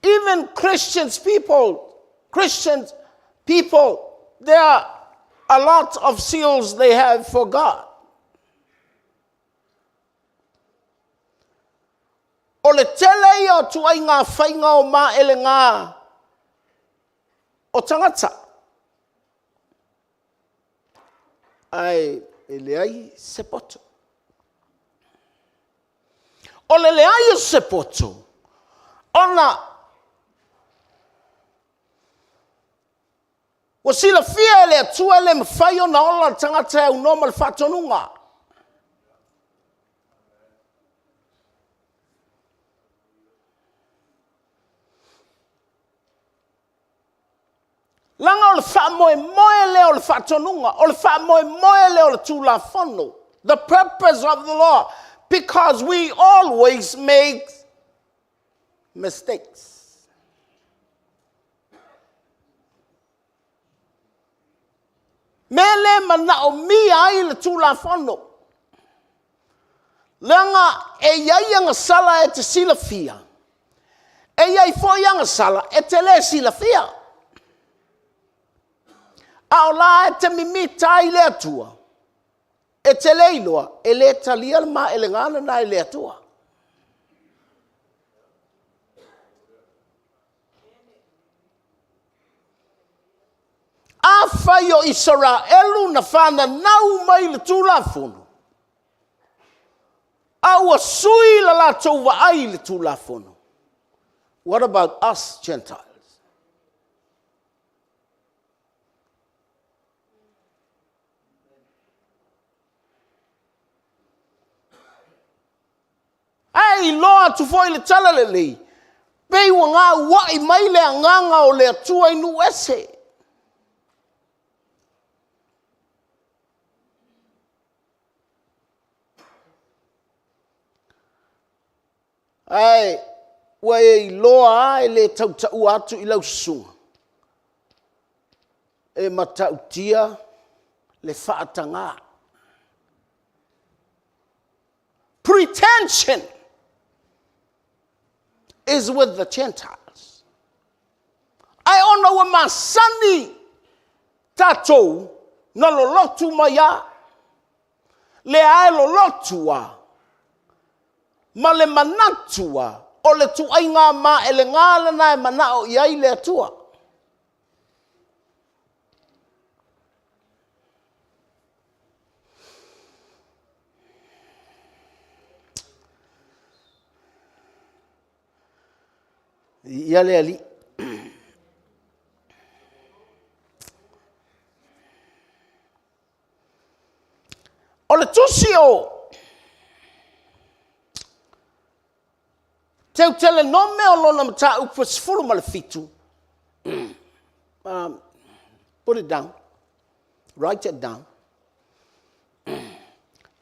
Even Christians people, Christians people, there are a lot of seals they have for God. O le tele ia o tuaiga faiga o maelega o tagata. Ae e leai se poto. O le leai o se poto, ona Ua silafia e le Atua e le mafai ona ola le tagata e aunoa ma le faatonuga. Leaga o le faamoemoe lea o le faatonuga, o le faamoemoe lea o le Tulafono. The purpose of the law, because we always make mistakes. Mea lea e manaomia ai le Tulafono, leaga e i ai agasala e te silafia, e i ai foi agasala e te le silafia. A o la e te mimita ai le Atua, e te le iloa, e le talia le maelega lena e le Atua. Afai o Isaraelu na fananau mai le Tulafono, a ua sui la latou vaai i le Tulafono, what about us Gentiles? Ae iloa atu foi le talalelei, pei ua gauai mai le agaga o le Atua i nuu ese. Ae ua e iloa lava e le tautaua atu i lau susuga, e matautia le faataga. Pretension is with the Gentiles. Ae ona ua masani tatou na lolotu mai a, lea e lolotu a, ma le manatu a, o le tuaiga maelega lena e manao i ai le Atua. Ia le Alii. O le tusi o Teutelenome o lona mataupu e 17, put it down, write it down.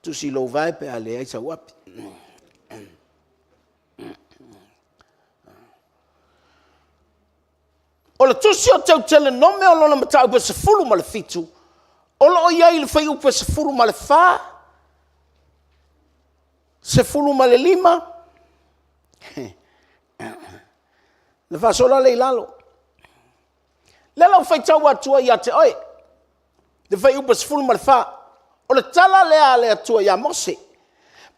Tusi lou vae pe a leai sau api. O le tusi o Teutelenome o lona mataupu e 17, o lo o i ai i le fuaiupu e 14, 15, na faasola lea i lalo. Lea la ua faitau atu ai ia te oe, le fuaiupu 14, o le tala lea a le Atua ia Mose,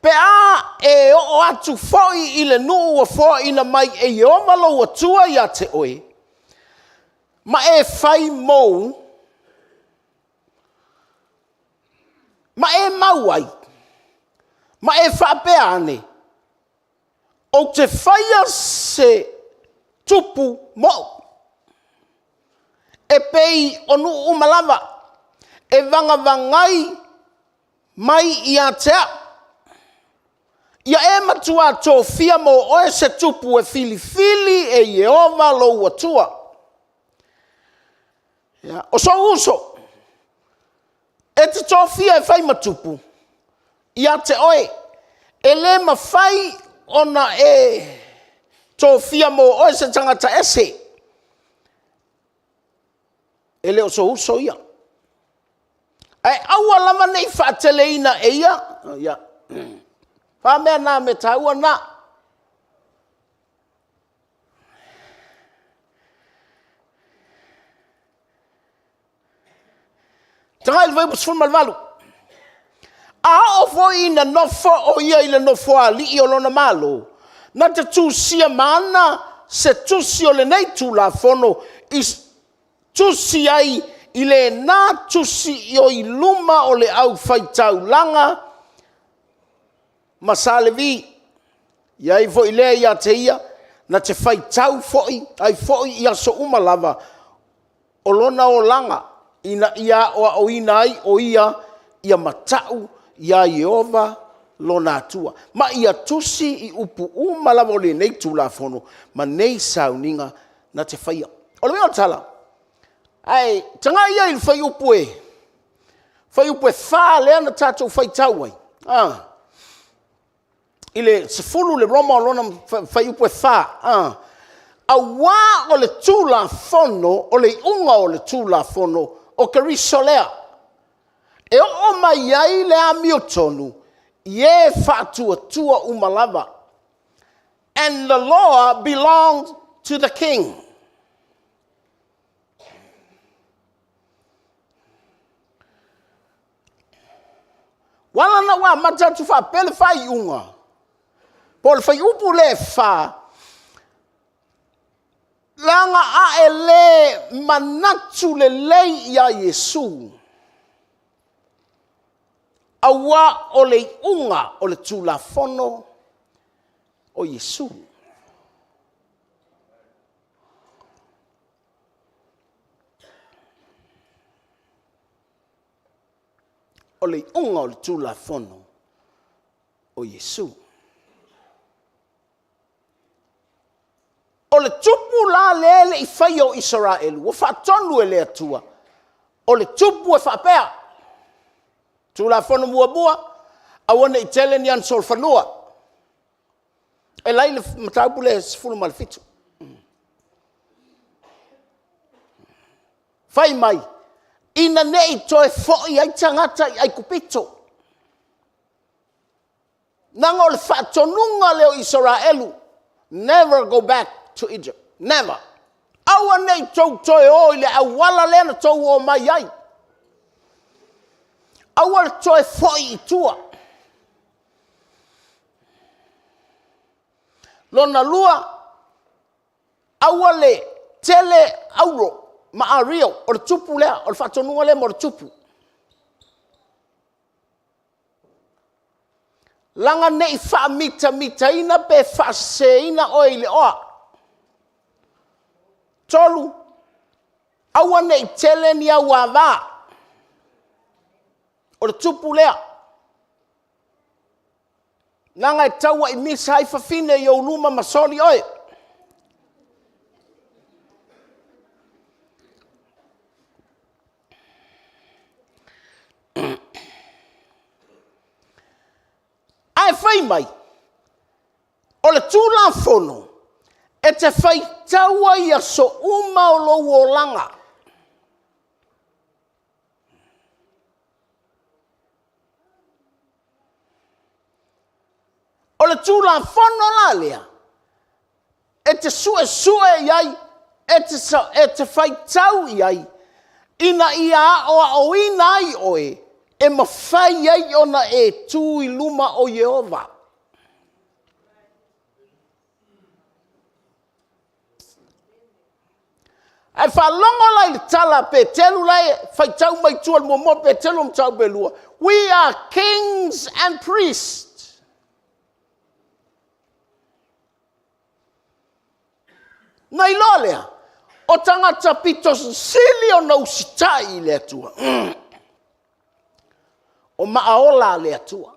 pe a e oo atu foi i le nuu ua foaina mai e Ieova lou Atua ia te oe, ma e fai mou, ma e mau ai, ma e faapea ane, Ou te faia se tupu mo'u, e pei o nuu uma lava, e vagavagai mai ia te au. Ia e matuā tofia mo oe se tupu e filifili e Ieova lou Atua. Ia, o sou uso, e te tofia e fai ma tupu ia te oe, e le mafai ona e tofia mo oe se tagata ese, e le o sou uso ia. Ae aua lava ne i faateleina e ia, ia, fa mea na mea taua na. Tagai i le fuaiupu 18. A oo foi ina nofo o ia i le nofoalii o lona Malo, na te tusia ma ana se tusi o lenei Tulafono i tusi ai i lena tusi o i luma o le aufaitaulaga ma sa Levi. I ai foi lea ia te ia, na te faitau foi ai foi i aso uma lava o lona olaga, ina ia aoaoina ai o ia ia mata'u iā Ieova lona Atua, ma ia tusi i upu uma lava o lenei Tulafono ma nei sauniga na te faia. O le uiga o le tala, ae tagai ia i le fuaiupu e fuaiupu e 4 lea na tatou faitau ai, a, i le 10 le Roma o lona fuaiupu e 4, a, auā o le Tulafono, o le iuga o le Tulafono, o Keriso lea, e oo mai ai le amiotonu i e faatuatua uma lava. And the law belongs to the king. Ua ala ona ua amata atu faapea le faaiuga, po o le fuaiupu lea e 4, leaga a e le manatu lelei iā Iesu, auā o le iuga o le Tulafono o Iesu. O le iuga o le Tulafono o Iesu. O le tupu la lea e le i faia o Isaraelu, ua faatonu e le Atua, o le tupu e faapea, Tulafono muamua, aua ne i tele ni ana solofanua. E la i le mataupu lea e 17. Fai mai, ina ne i toe foi ai tagata i Aikupito. Leaga o le faatonuga lea o Isaraelu, never go back to Egypt, never. Aua ne i tou toe o i le auala lea na tou omai ai. Aua le toe foi i tua. Lona lua, aua le tele auro ma ario, o le tupu lea, o le faatonuga lea mo le tupu. Leaga ne i faamitamitaina pe faaseseina oe i le oa. 3, aua ne i tele ni au ava. O le tupu lea. Leaga e tauaimisa ai fafine i ou luma ma soli oe. Ae fai mai, o le Tulafono e te faitaua i aso uma o lou olaga. O le Tulafono la lea, e te suesue i ai E te, e te faitau i ai ina ia aʻoaʻoina ai ʻoe e mafai ai ona e tū i luma o Ieova. Ae faalogo la i le tala a Peteru la e faitau mai tua i le muamua Peteru mataupu e 2. We are kings and priests. Na iloa lea, o tagata pito sili ona usitai i le Atua. O maaola a le Atua.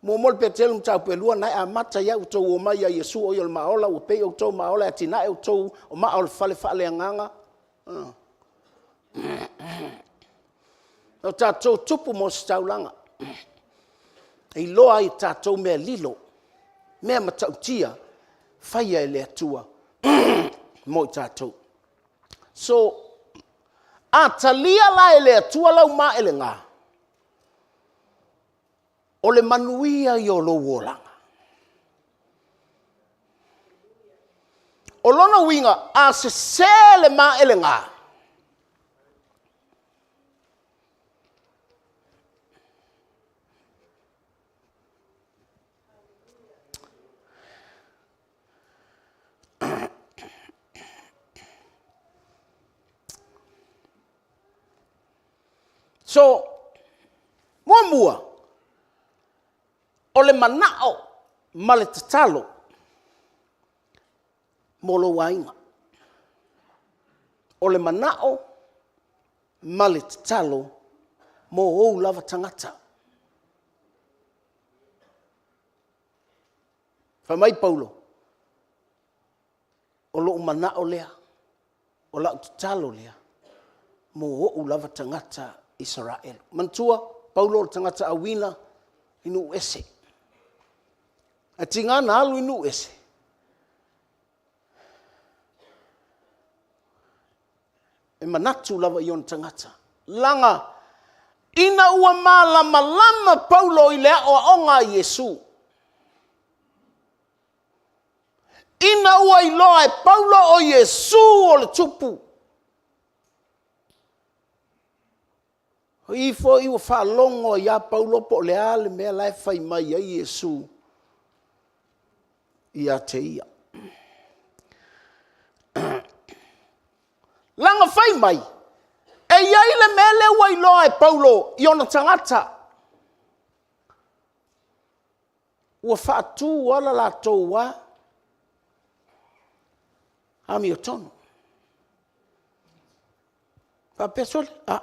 Muamua le Peteru mataupu e 2, na e amata ai outou omai ia Iesu o ia o le maaola, ua pei outou maaola e atinae outou o maa o le fale faaleagaga. O tatou tupu mo se taulaga. E iloa ai e tatou mea lilo, mea matautia, faia e le Atua mo i tatou. So, a talia la e le Atua lau maelega, o le manuia ia o lou olaga. O lona uiga, a sesē le maelega, So, muamua, o le manao ma le tatalo mo lou aiga. O le manao ma le tatalo mo ou lava tagata. Fai mai Paulo, o lou manao lea, o lau tatalo lea mo ou lava tagata Isaraelu. Manatua, Paulo o le tagata auina i nuu ese. Ae tiga na alu i nuu ese, e manatu lava i ona tagata. Leaga ina ua malamalama Paulo i le aoaoga a Iesu, Ina ua iloa e Paulo o Iesu o le tupu, o i foi ua faalogo ai ia Paulo po o le a le mea la e fai mai ai Iesu ia te ia. Leaga fai mai, e i ai le mea lea ua iloa e Paulo i ona tagata. Ua faatu lava le latou lava amiotonu. Faapea sole, a.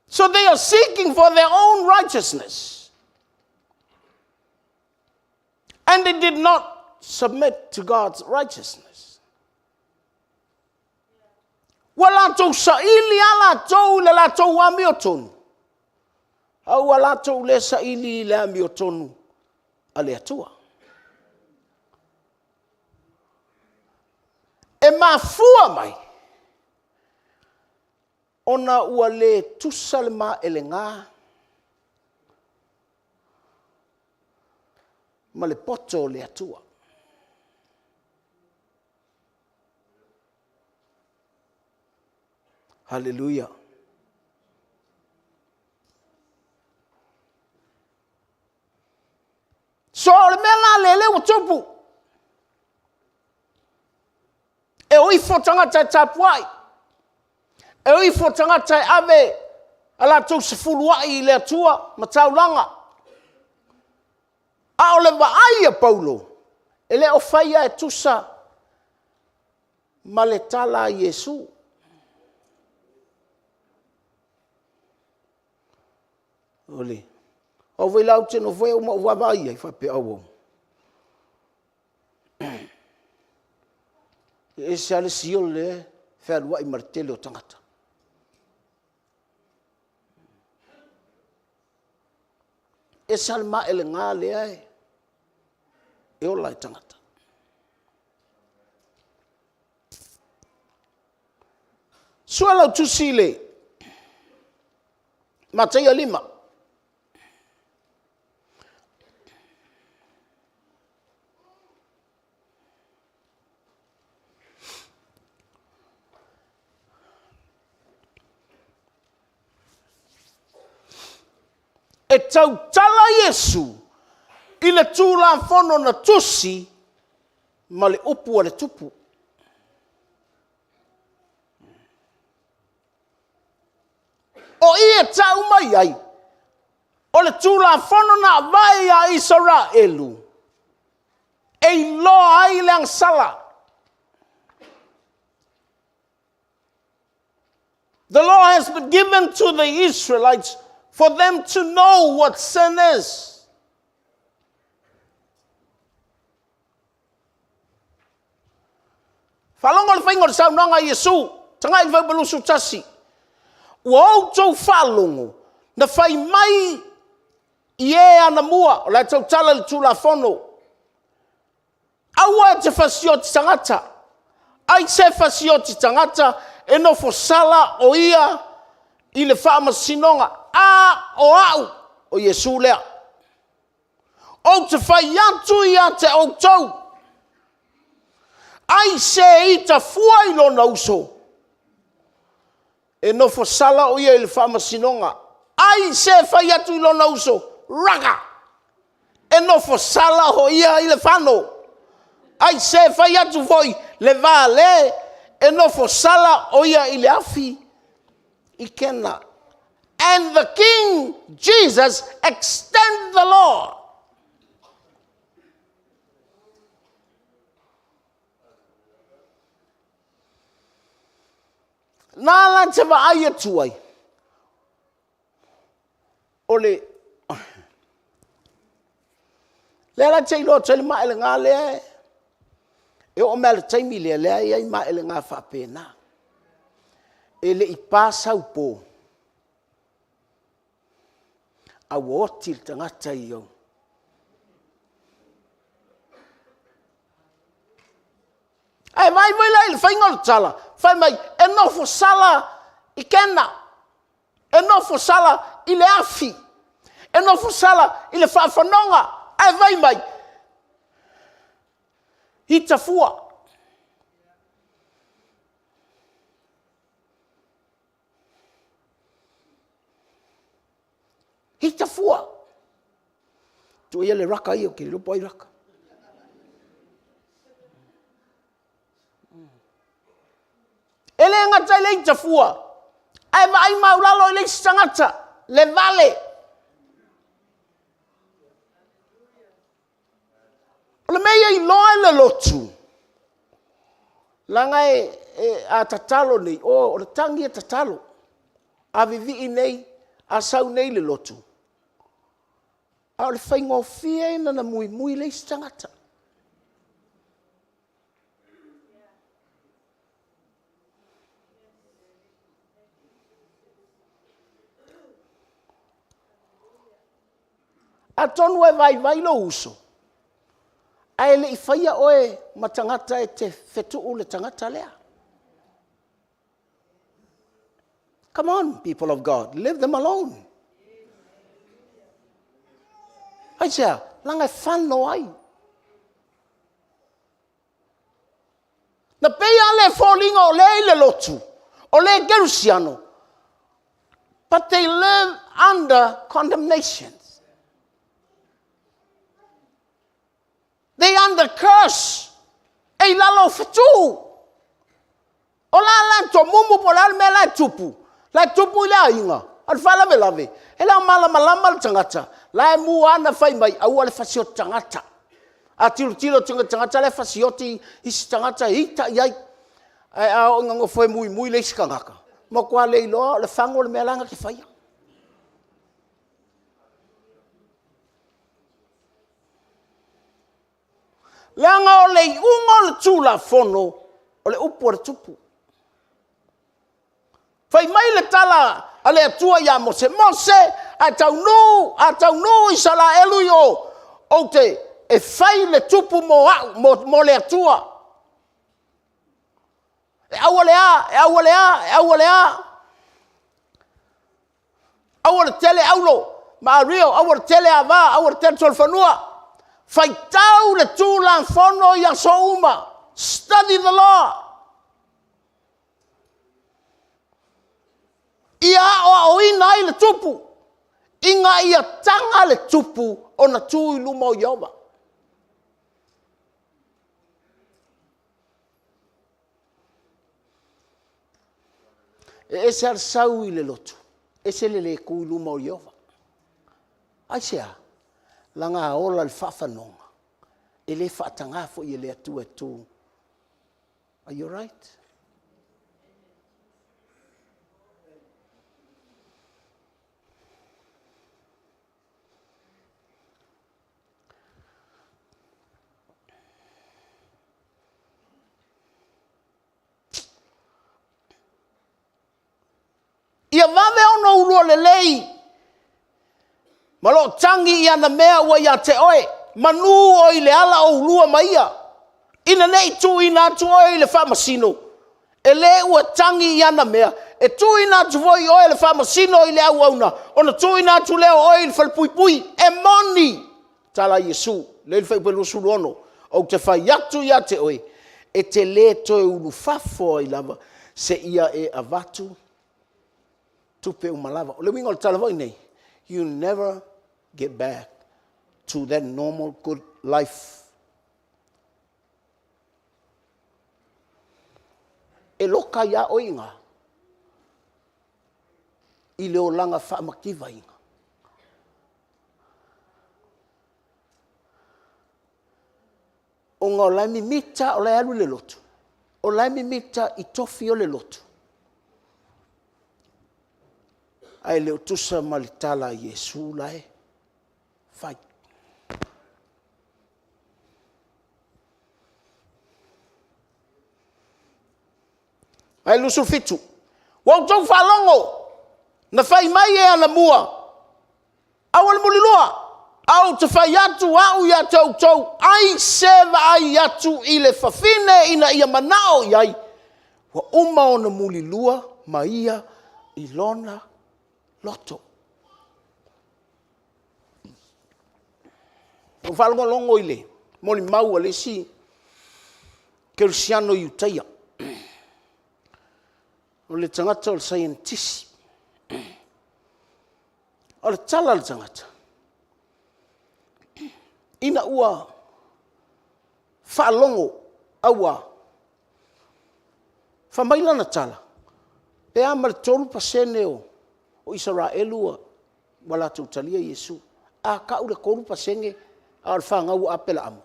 So they are seeking for their own righteousness. And they did not submit to God's righteousness. Ua latou saili lava latou i le latou amiotonu, a ua latou le saili i le amiotonu a le Atua. E mafua mai ona ua le tusa le maelega ma le poto o le Atua. Haleluia. So o le mea la lea lea ua tupu, e o ifo tagata e tapuai, e o ifo tagata e ave a latou sefuluai i le Atua ma taulaga. A o le vaai a Paulo, e le o faia e tusa ma le tala a Iesu. O le au foi la ou te nofo ai ma ou vaavaai i ai, faapea, auau, e ese lava le seal lea e fealuai ma le tele o tagata. Ese lava le maelega lea e ola ai tagata. Sua lau tusi i le Mataia 5. E tautala Iesu i le Tulafono na tusi ma le upu a le Tupu. O i e tau mai ai, o le Tulafono na avae ia Isaraelu e iloa ai le agasala. The law has been given to the Israelites for them to know what sin is. Faalogo le faiga o le saunoaga a Iesu, tagai i le fuaiupu 21. Ua outou faalogo na fai mai i e anamua, o la e tautala i le Tulafono, Aua e te fasioti tagata, ai se fasioti tagata e nofo sala o ia i le faamasinoga. A o au, o Iesu lea, ou te fai atu ia te outou, ai se ita fua i lona uso, e nofo sala o ia i le faamasinoga. Ai se fai atu i lona uso, Raka! E nofo sala o ia i le fano. Ai se fai atu foi le vale, e nofo sala o ia i le afi i Kena. And the King Jesus extend the law. Na la te vaai atu ai, o le lea la te iloa atu ai le maelega lea e oo mai lava i le taimi lea, lea e i ai maelega faapena. E le i pa sau po, a ua oti le tagata i ou. Ae vaai foi la i le faiga o le tala, fai mai, e nofo sala i Kena, e nofo sala i le afi, e nofo sala i le faafanoga, ae fai mai, ita fua. Ita fua. Tuu ia le raka ia, ou te le iloa po o ai raka. E le gata i le ita fua, ae vaai maulalo i le isi tagata, le vale. O le mea ia iloa e le lotu, leaga e, e, a tatalo nei, o, o le tagi e tatalo. A vivii nei, a sau nei le lotu, a o le faigofie ona muimui le isi tagata. Atonu e vaivai lou uso, ae le i faia oe ma tagata e te fetuu le tagata lea. Come on, people of God, leave them alone. Aisea, leaga e fano ai. Na pei lava le foliga o le i le lotu, o le kerisiano, but they live under condemnation. They under curse. E i lalo o fetu. O la la tomumu po o le a le mea la e tupu, la e tupu i le aiga, a o le faalavelave, e le o malamalama le tagata, la e mua ana fai mai, aua le fasioti tagata. A tilotilo atu i tagata la e fasioti isi tagata e ita i ai. Ae a oo ina nofo e muimui le isi tagata, matua le iloa o le fago le mea la na te faia. Leaga o le iuga o le Tulafono, o le upu a le Tupu. Fai mai le tala a le Atua ia Mose, Mose, a taunuu, a taunuu Isaraelu i o, ou te e fai le tupu mo au, mo, mo le Atua. E aua le a, e aua le a, e aua le a. Aua le tele aulo ma ario, aua le tele ava, aua le tele solofanua. Faitau le Tulafono i aso uma. Study the law. Ia aoaoina ai le tupu, ina ia taga le tupu ona tu i luma o Ieova. E ese lava le sau i le lotu, ese le le tu i luma o Ieova. Aisea? Leaga a ola i le faafanoga, e le faataga foi e le Atua e tu. Are you right? Ia vave ona ulua lelei ma loo tagi i ana mea ua ia te oe, manu oe i le ala o ulua ma ia, ina ne i tuuina atu oe i le faamasino, e le ua tagi i ana mea, e tuuina atu foi oe e le faamasino i le auauna, ona tuuina atu lea o oe i le falepuipui. E moni, tala a Iesu, lea i le fuaiupu e 26, ou te fai atu ia te oe, e te le toe ulufafo ai lava seia e avatu tupe uma lava. O le uiga o le tala foi nei, you never get back to that normal good life. E loka ai lava oe i ina i le olaga faamativaina. Ona o la e mimita o la e alu i le lotu, o la e mimita i tofi o le lotu, ae le o tusa ma le tala a Iesu la e fai. Ae 27, ua outou faalogo na fai mai e anamua, aua le mulilua, a ou te fai atu au ia te outou, ai se vaai atu i le fafine ina ia manao i ai, ua uma ona mulilua ma ia i lona loto. Ua ou faalogologo i le molimau a le isi kerisiano i Utaia. O le tagata o le saienitisi. O le tala a le tagata, ina ua faalogo aua, fai mai lana tala, pe a ma le 3% o Isaraelu ua latou talia Iesu. A tau le 3% a o le fanau a Aperaamo?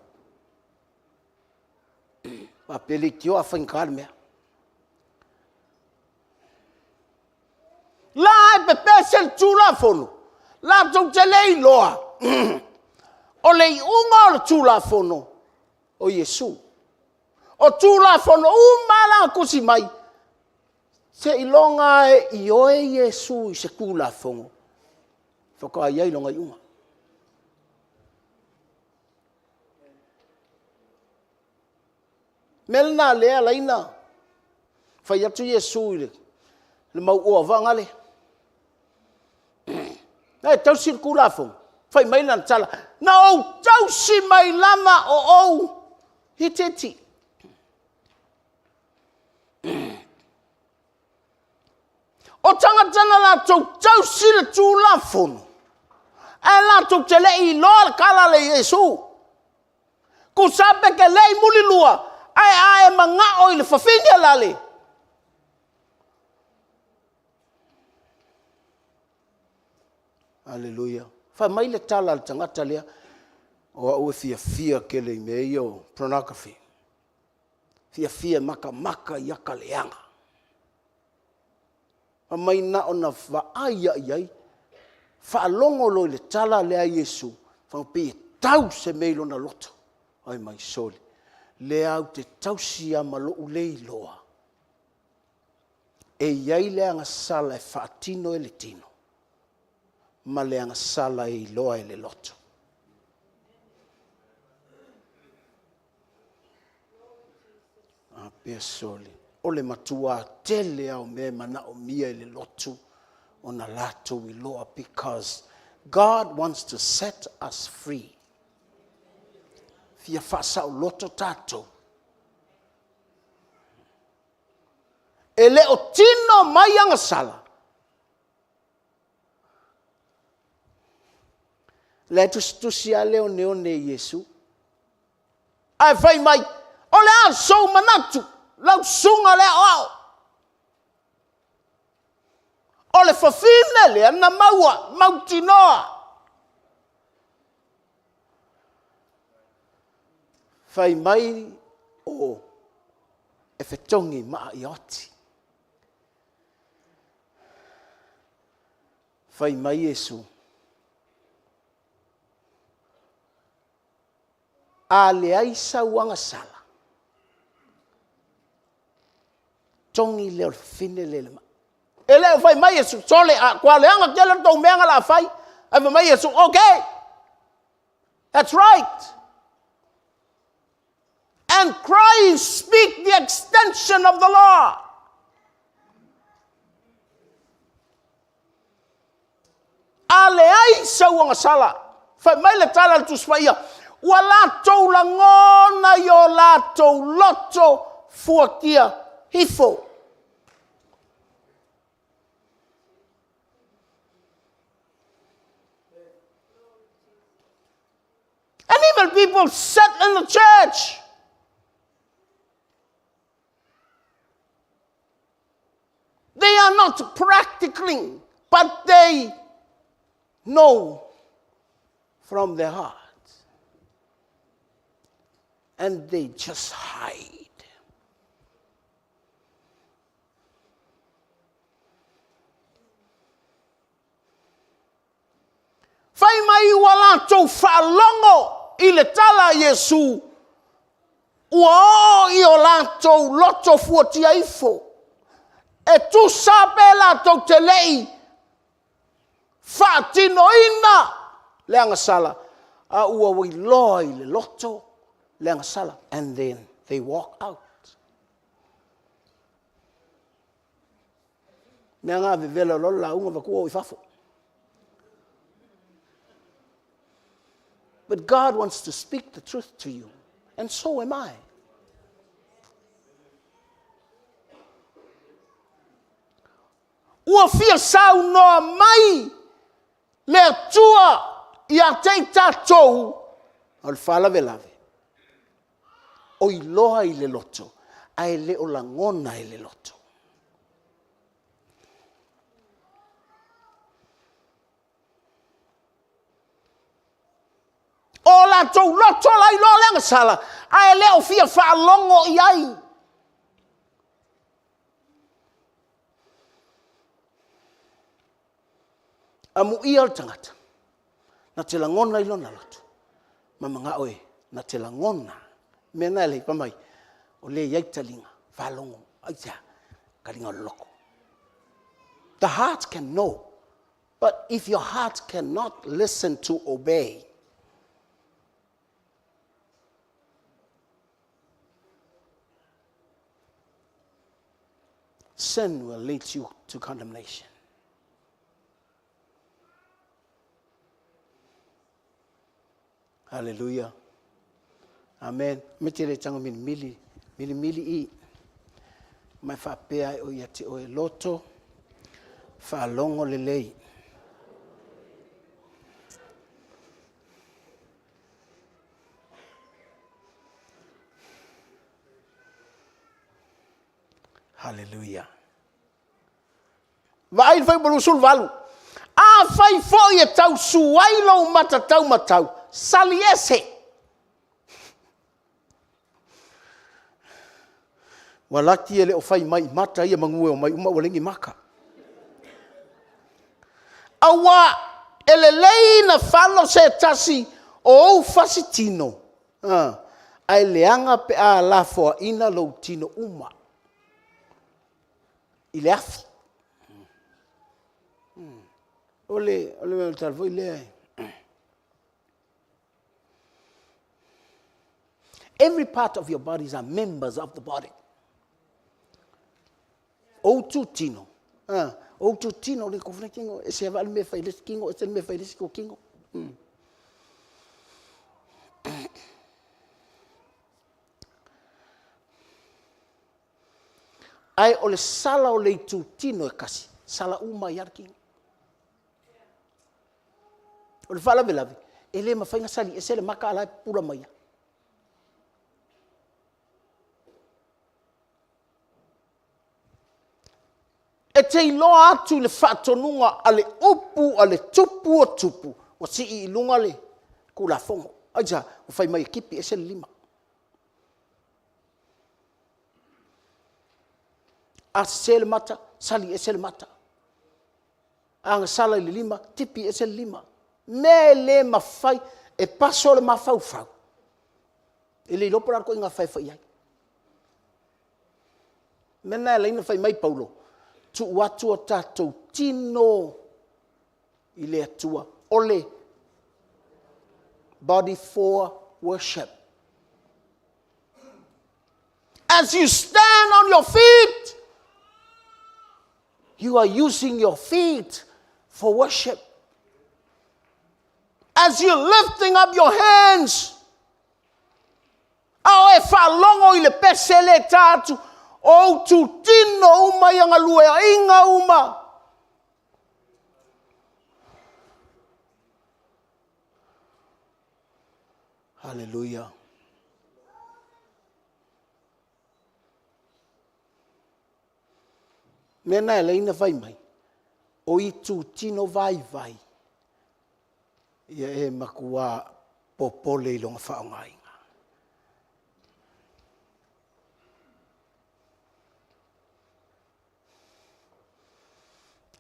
Faapea leitioa a faigata le mea. La e pepese le Tulafono, latou te le iloa o le iuga o le Tulafono o Iesu. O Tulafono uma lava la na tusi mai, seiloga lava e ioe Iesu i se Tulafono faatoa i ai lona iuga. O le mea lena o lea e ala ai ona fai atu Iesu i le mauoa vagale, la e tausi le Tulafono. Fai mai lana tala, na ou tausi mai lava o ou itiiti. O tagata na latou tausi le Tulafono, ae latou te le i iloa le tala a le Iesu. Tusa pe te le i mulilua, ae a e manao i le fafine la le Aleluia. Fai mai le tala a le tagata lea, o au e fiafia tele i mea ia o pornography. Fiafia e matamata i ata leaga. Fai mai na ona vaai lava i ai, faalogo loa i le tala lea a Iesu, pei e tau se mea i lona loto. Fai mai, sole, lea ou te tausi lava ma lou le iloa, e i ai le agasala e faatino e le tino, ma le agasala e iloa e le loto. Faapea, sole, o le matua tele lava o mea e manaomia e le lotu. Ona latou iloa because God wants to set us free. Fia faasaoloto tatou. E le o tino mai agasala. Le tusitusi a le oneone i Iesu. Ae fai mai, o le a sou manatu, lau susuga le aoao. O le fafine lea na maua, mautinoa. Fai mai o e fetogi maa ia oti. Fai mai Iesu, A leai sau agasala, togi lea o le fafine lea i le maa. E le o fai mai Iesu, sole, a kua leaga tele le tou mea na la fai. Ae fai mai Iesu, okay, that's right. And Christ speak the extension of the law. A leai sau agasala, fai mai le tala a le Tusi Paia, ua latou lagona i o latou loto fuatia ifo. And even people sat in the church. They are not practically, but they know from their heart. And they just hide. Fai mai ua latou faalogo i le tala a Iesu, ua oo i o latou loto fuatia ifo, e tusa pe latou te le i faatinoina le agasala, a ua iloa i le loto le agasala, and then they walk out. Mea na vevela loa le lauga vatua o i fafo. But God wants to speak the truth to you, and so am I. Ua fia saunoa mai le Atua ia te i tatou, o le faalavelave, o iloa i le loto, ae le o lagona i le loto. O latou loto la iloa le agasala, ae le o fia faalogo i ai. Amuia le tagata, na te lagona i lona loto, ma manao e na te lagona. Mea na e lei, mai, o le iai taliga, faalogo, aisea, taliga o le loto. The heart can know, but if your heart cannot listen to obey, sin will lead you to condemnation. Hallelujah. Amen. Me te le tango mili mili, mili mili i. Mai faapea e o ia te oe loto, faalogo lelei. Hallelujah. Vaai le fuaiupu 28. Afai foi e tau su ai lou mata taumatau, sali ese. Ua laki e le o fai mai i mata ia manu e omai uma ua leai ni mata. Auā e lelei na falo se tasi o ou fasi tino, ae leaga pe a lafoaina lou tino uma i le afi. O le, o le mea o le tala foi lea e... Every part of your bodies are members of the body. Ou tu tino. O outou tino, o le kofuna tino, e se vale me fai le tino, e se me fai le tino. Ae o le sala o le itutino e kasi, sala uma ai lava le tino. O le faalavelave, e le mafai ona sali ese le mata a o la e pupula mai lava. E te iloa atu i le faatonuga a le upu a le Tupu o Tupu, ua sii i luga le Tulafono. Aisea? Ua fai mai e tipi ese le lima. A sese le mata, sali ese le mata. A gasala i le lima, tipi ese le lima. Mea e le mafai, e paso le mafaufau, e le iloa po o le a le ituaiga fae e fai i ai. O le mea lena e ala ai ona fai mai Paulo, tuu atu o tatou tino i le Atua, o le body for worship. As you stand on your feet, you are using your feet for worship. As you're lifting up your hands, a o e faalogo i le pese le ta atu, o ou tutino uma ia galueaiga uma. Haleluia. Mea na e ala ai ona fai mai, o itutino vaivai, ia e matua popole i lona faaaogaina.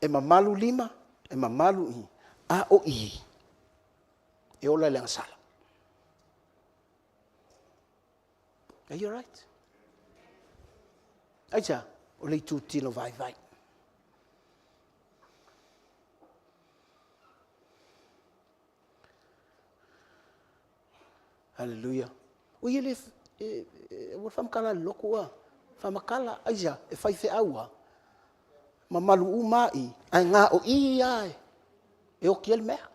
E mamalu lima, e mamalu i, a o i, e ola i le agasala. Are you alright? Aisea? O le itutino vaivai. Haleluia. Ui e le, e, e, ua faamatala le lotu a. Faamatala, aisea? E faifeau a. Mamalu uma a i, ae na o i a e oti ai le mea.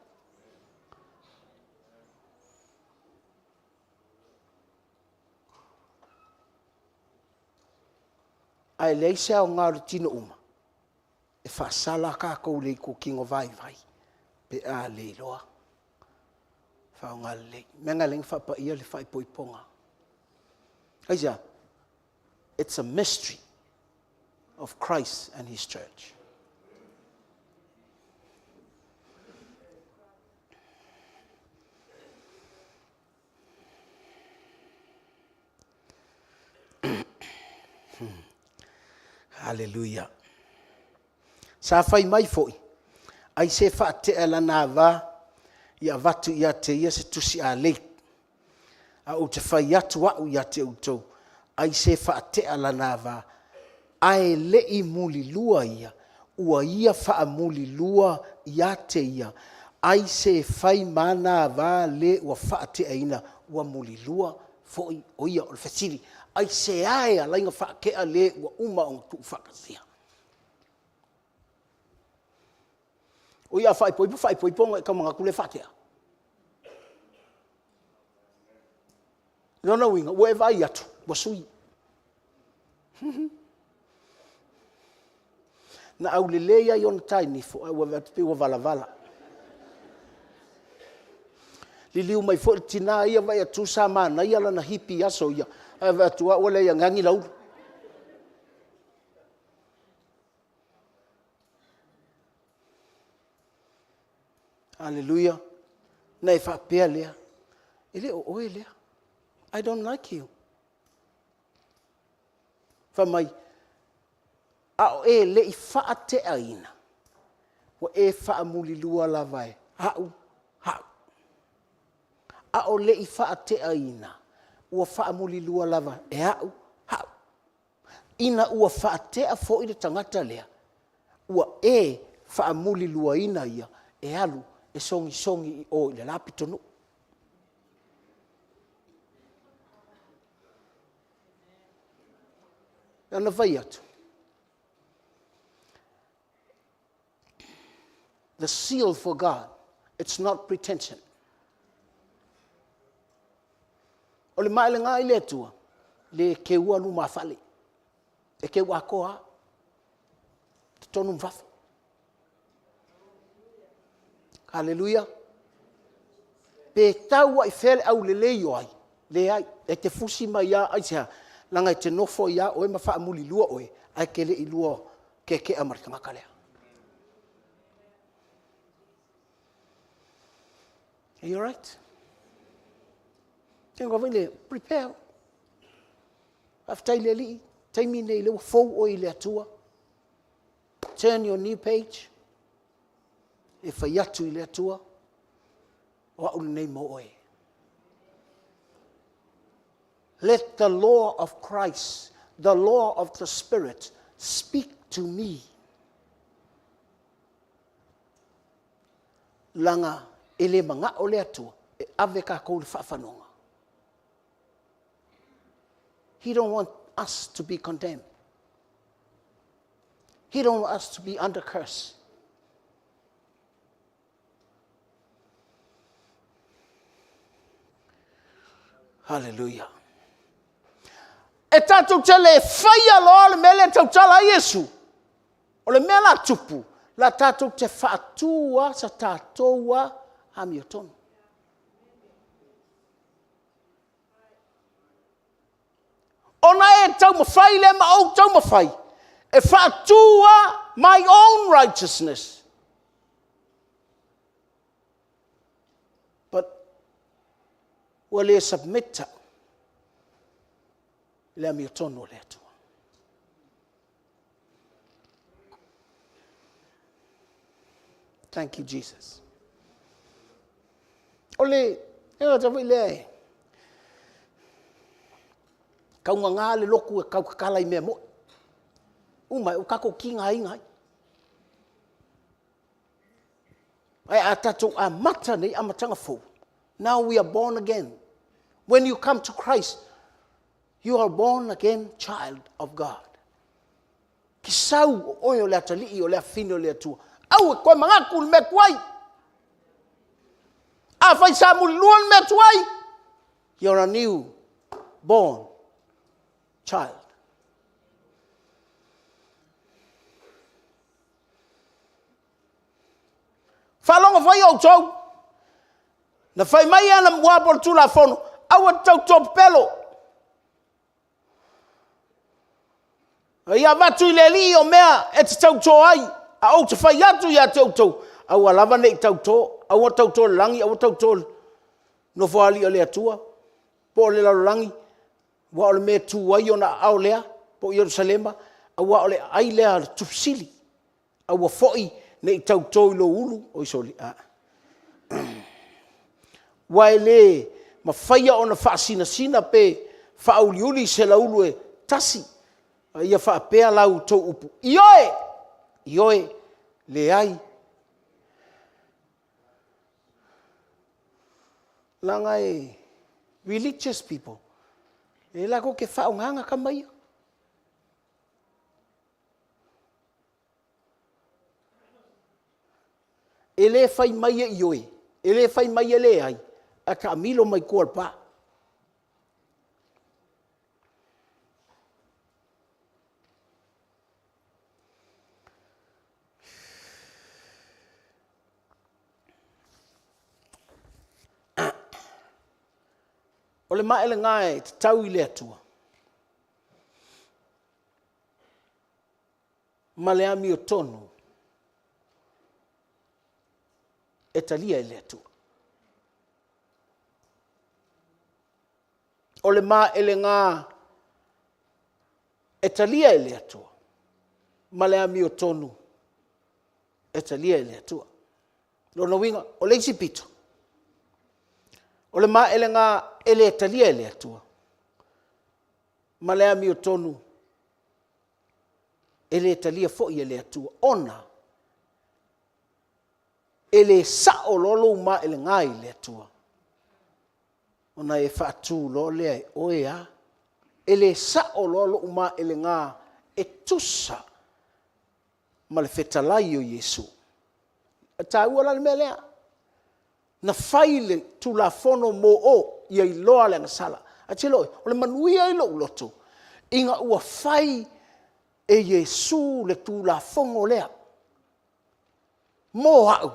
Ae leai se aoga o le tino uma e faasala tatou i le itutino vaivai pe a le iloa faaaoga lelei. O le mea lena e ala ai ona faapaia le faaipoipoga. Aisea? It's a mystery of Christ and his church. Haleluia. Sa fai mai foi, ai se faatea lana ava ia avatu ia te ia se tusi alei, a ou te fai atu au ia te outou, ai se faatea lana ava, ae le i mulilua ia, ua ia faamulilua ia te ia, ai se fai ma ana ava le ua faateaina, ua mulilua foi o ia. O le fesili, aisea e ala ai ona faatea le ua uma ona tuufaatasia? Oi a faaipoipo faaipoipo ona e tau manatu lea e faatea. Lona uiga, ua e vaai atu, ua sui. Na aulelei lava i ona tai nifo ae ua vaai atu pei ua valavala. Liliu mai foi le tina ia vaai atu sa manaia lana hippy i aso ia, ae vaai atu lava ua leai ane lava ni laulu. Aleluia. Na e faapea lea, e le o oe lea. I don't like you. Fai mai, a o e le i faateaina, ua e faamulilua lava e au, au. A o le i faateaina, ua faamulilua lava e au, au. Ina ua faatea foi le tagata lea, ua e faamuliluaina ia e alu e sogisogi i o i le la pitonuu. E pei ona fai atu, The seal for God, it's not pretension. O le maelega i le Atua, le keua lumafale, e keu atoa lava, totonu ma fafo. Haleluia! Pe tau lava i fea le aulelei o ai, leai, e te fusi mai lava, aisea? Leaga e te nofo ai lava oe ma faamulilua oe, ae e te le i lua keke'a ma le tagata lea. Are you alright? Prepare. Faafetai i le Alii, taimi lenei o lea ua fou oe i le Atua. Turn your new page. E fai atu i le Atua, o au lenei mo oe. Let the law of Christ, the law of the Spirit, speak to me. Laga e le manao le Atua e ave tatou i le faafanoga. He don't want us to be condemned. He don't want us to be under curse. Hallelujah. E tatou te le faia loa le mea lea e tautala ai Iesu. O le mea la tupu, la tatou te faatu a sa tatou a amiotonu. Ona e taumafai lea ma ou taumafai e faatu lava my own righteousness. But ua le submit au i le amiotonu o le Atua. Thank you, Jesus. O le tagata foi lea e kaugagā le lotu e tautatala i mea moni. Uma e o tatou tigaina ai. Ae a tatou amata nei amataga fou, now we are born again. When you come to Christ, You are born again child of God. Ki sau o oe o le atalii o le afine o le Atua. Aua e toe manatu i le mea tuai. Afai sa mulilua le mea tuai, you're a new born child. Faalogo foi outou, na fai mai ana mua po o le Tulafono, aua te tauto pepelo. A ia avatu i le Alii o mea e te tauto ai, a ou te fai atu ia te outou, aua lava ne i tauto, aua tauto i le lagi, aua tauto i le nofoalii o le Atua, po o le lalolagi, aua o le mea e tu ai ona aao lea, po o Ierusalema, aua o le aai lea a le Tupu Sili. Aua foi ne i tauto i lou ulu, oi soli, a. Ua e le mafaia ona faasinasina pe faauliuli se laulu e tasi, a ia faapea la outou upu, Ioe, ioe, leai. Leaga e religious people, e latou te faaaogaina tama ia. E le fai mai e ioe, e le fai mai e leai, ae taamilo mai tua i le pa. O le maelega e tatau i le Atua, ma le amiotonu e talia e le Atua. O le maelega e talia e le Atua ma le amiotonu e talia e le Atua. Lona uiga, o le isi pito, o le maelega e le talia e le Atua ma le amiotonu e le talia foi e le Atua, ona e le sao loa lou maelega i le Atua, ona e faatu loa lea e oe lava, e le sao loa lou maelega e tusa ma le fetalai o Iesu. E taua la le mea lea. Na fai le Tulafono mo o ia iloa le agasala. Ae te iloa oi, o le manuia i lou loto, ina ua fai e Iesu le Tulafono lea mo au.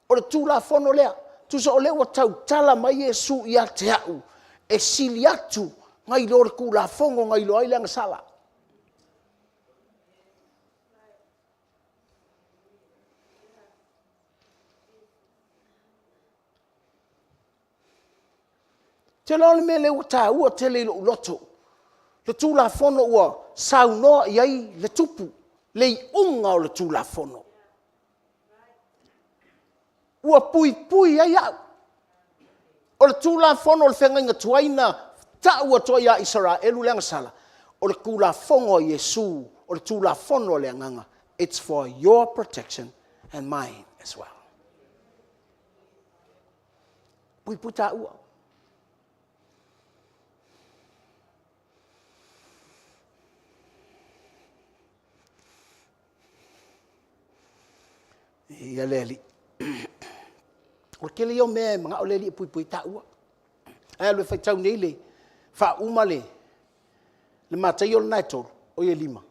O le Tulafono lea, tusa o lea ua tautala mai Iesu ia te au, e sili atu nai lo le Tulafono na iloa ai le agasala. Ou te iloa o le mea lea ua taua tele i lou loto, le Tulafono ua saunoa i ai le Tupu, le iuga o le Tulafono. Ua puipui ai au. O le Tulafono o le feagaiga tuai na tau atu ai ia Isaraelu le agasala, o le Tulafono a Iesu, o le Tulafono a le Agaga, it's for your protection and mine as well. Puipui taua. Ia le Alii. O le tele ia o mea e manao le Alii e puipui ai taua. Ae alu e faitau nei le faauma le Mataio lena e 3, oi e 5,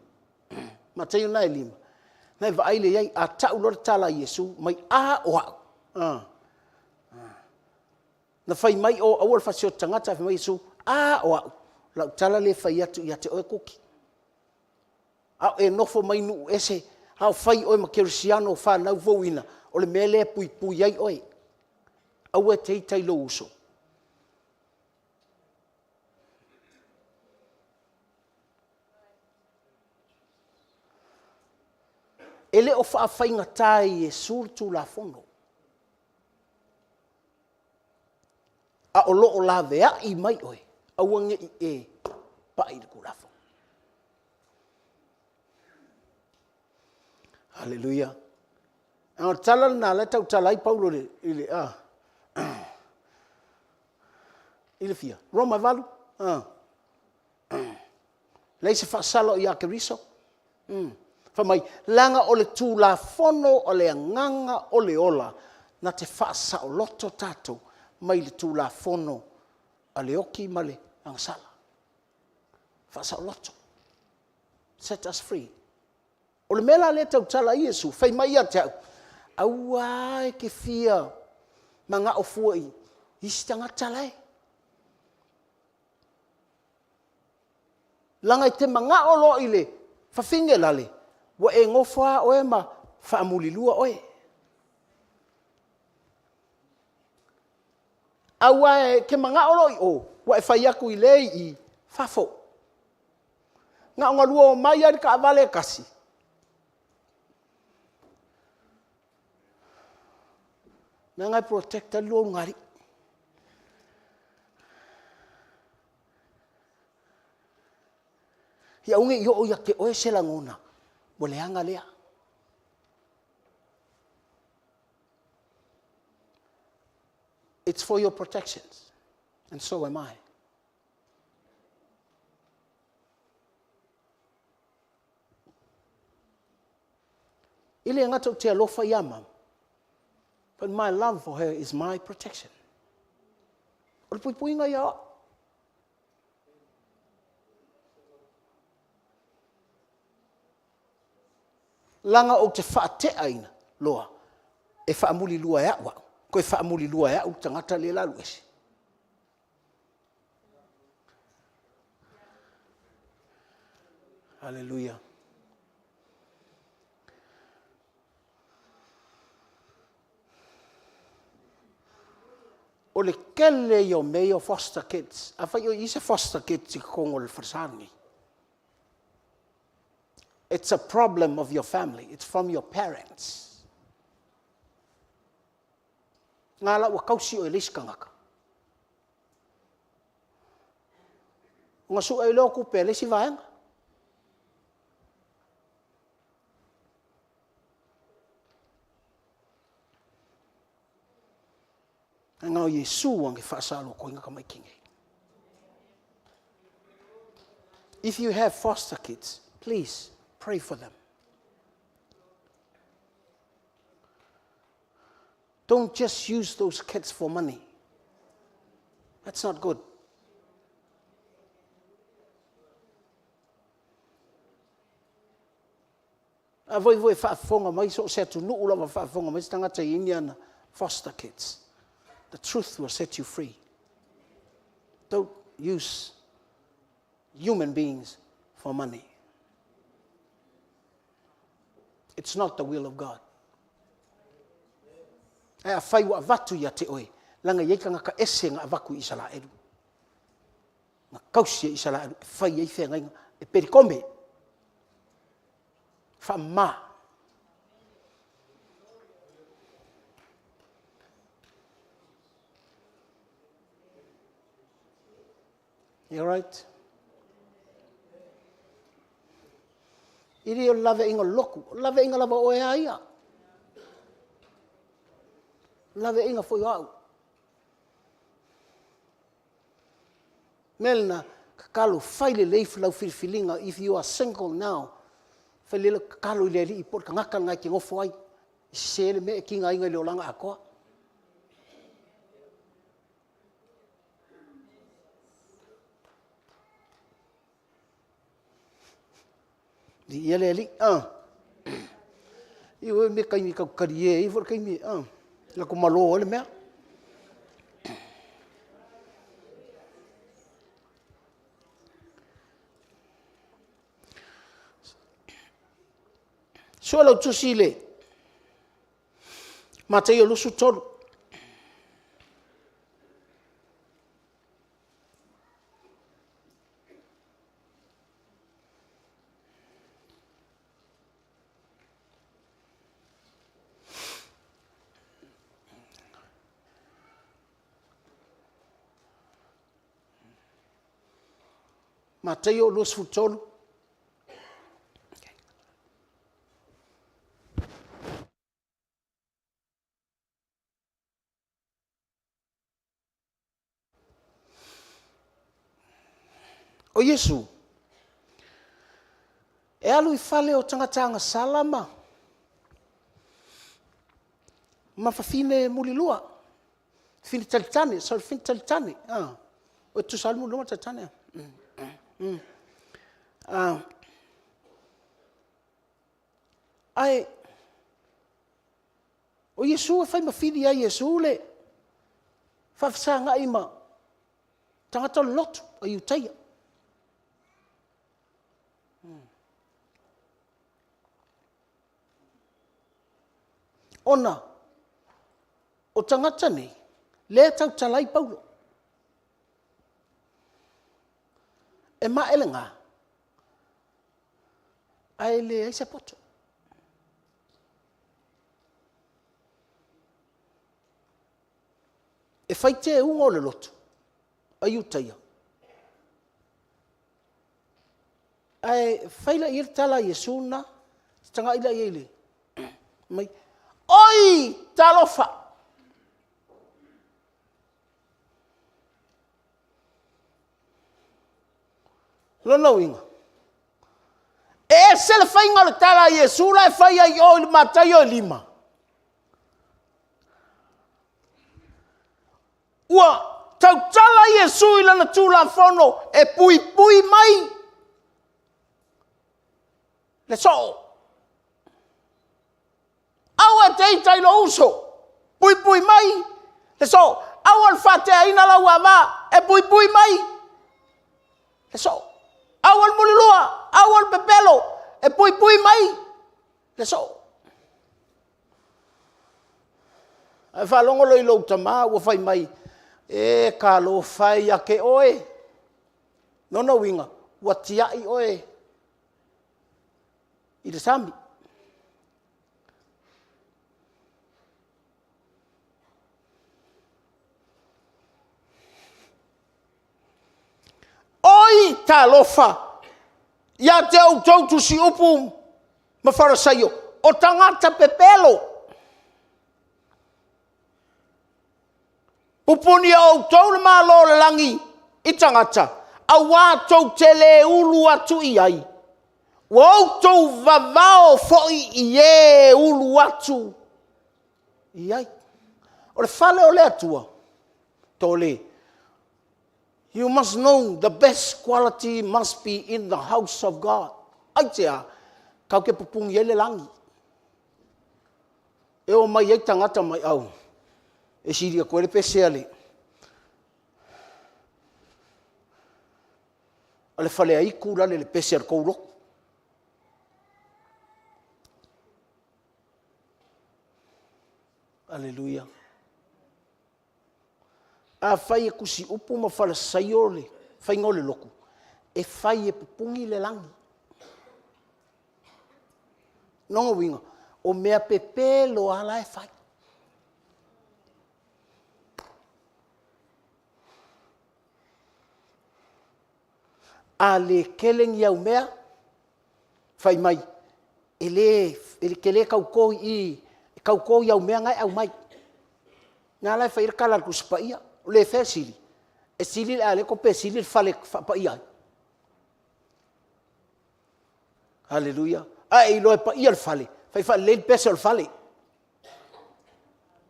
Mataio lena e 5, ona e vaai lea i ai, a tau loa le tala a Iesu, fai mai, a o au, a. Na fai mai o, aua le fasioti tagata, ae fai mai Iesu, a o au, o lau tala lea e fai atu ia te oe Kuki, a o e nofo mai nuu ese, a o fai oe ma kerisiano o fanau fouina, o le mea lea e puipui ai oe, aua e te ita i lou uso. E le o faafaigata e Iesu le Tulafono, a o lo o laveai mai oe, aua ne i e pai i le Tulafono. Aleluia. O le tala lena o lea e tautala ai Paulo i le, a, i le fia? Roma e 8? A. Leai se faasala o ia Keriso. Fai mai, leaga o le Tulafono o le Agaga o le ola na te faasaoloto tatou mai le Tulafono a le oti ma le agasala. Faasaoloto. Set us free. O le mea la lea e tautala ai Iesu, fai mai ia te au, aua e te fia manao fua i isi tagata la e. Leaga e te manao loa i le fafine lale, ua e nofo lava oe ma faamulilua oe. Aua e te manao loa i o, ua e fai atu i le i i, fafo. Na ona lua omai lava i le taavale e tasi, leaga e protect ai le lua ulugalii. Ia aua ne i oo ia te oe se lagona ua leaga lea. It's for your protection and so am I. E le gata ou te alofa ia mama, but my love for her is my protection. O le puipuiga ia o au. Leaga ou te faateaina loa e faamulilua e au au, toe faamulilua e au le tagata lea o le a alu ese. Aleluia. O le tele ia o mea ia o foster kids. Afai o i ai se foster kids i totonu o le falesa lenei, it's a problem of your family, it's from your parents. Na la ua tausi oe e le isi tagata. Ona sue ai lea o tupe a le isi vaega. Ae na o Iesu na te faasaolotoina tamaiti nei. If you have foster kids, please pray for them. Don't just use those kids for money. That's not good. A voi voi faafofoga mai so o se atunuu lava faafofoga mai se tagata i Indiana foster kids. The truth will set you free. Don't use human beings for money. It's not the will of God. Ae afai ua avatu ia te oe, leaga e i ai tagata ese na avatu i Isaraelu, na tausi e Isaraelu e fai ai feagaiga, e pelikome, faamama. You alright? E le o le laveaiga o le lotu, o le laveaiga lava o oe a ia. Laveaiga foi o au. Mea lena, tatalo, fai lelei lau filifiliga, if you are single now, fai lelei lau tatalo i le Alii po o le tagata lena e te nofo ai, e sese le mea e tigaina i le olaga atoa. Viia le Alii. Ah. I oe me taimi tau talie ai foi le taimi, ah, latou malo ai le mea. Sue lau tusi i le Mataio 23. Mataio 23. O Iesu, e alu i fale o tagata agasala ma ma fafine mulilua, fafine talitane, sorry, fafine talitane, ah, o e tusa lava le mulilua ma le talitane. Ah, ae O Iesu e fai ma fili ia Iesu le faafesagai ma tagata o le lotu a Iutaia. Ona o tagata nei, lea e tautala ai Paulo. E maelega, ae leai se poto. E fai teuga o le lotu a Iutaia, ae fai la i ai le tala a Iesu lena, tagai la i ai i le mai, Oi, talofa! Lona uiga, e ese le faiga o le tala a Iesu la e fai ai i o i le Mataio e 5. Ua tautala Iesu i lana Tulafono e puipui mai le soo. Aua e te ita i lou uso, puipui mai le soo. Aua le faateaina lau ava, e puipui mai le soo. Aua le mulilua, aua le pepelo, e puipui mai le soo. Ae faalogo loa i lou tama ua fai mai, e talofa e ia te oe. Lona uiga, ua tiai oe i le sami. Oi talofa ia te outou tusiupu ma Farasaio, o tagata pepelo! Pupuni e outou le Malo o le lagi i tagata, auā tou te le ulu atu i ai, ua outou vavao foi i e ulu atu i ai. O le fale o le Atua, tole. You must know the best quality must be in the house of God. Aitea, kau ke pupungi ai le lagi. E o mai ai tagata mai au, e sili atu ai le pese a le a le faleaitu lale le pese a le tou lotu. Aleluia. Afai e tusiupu ma falasaio le faiga o le lotu, e fai e pupuni le lagi. Lona uiga, o mea pepelo lava la e fai. A le tele ni au mea, fai mai, e le, e te le tauto i i, e tauto i au mea na e aumai. Na la e fai ai le tala a le Tusi Paia, o le fea e sili? E sili le areto pe sili le fale e faapaia ai? Haleluia. A e iloa e paia le fale, fai faalelei le pese o le fale.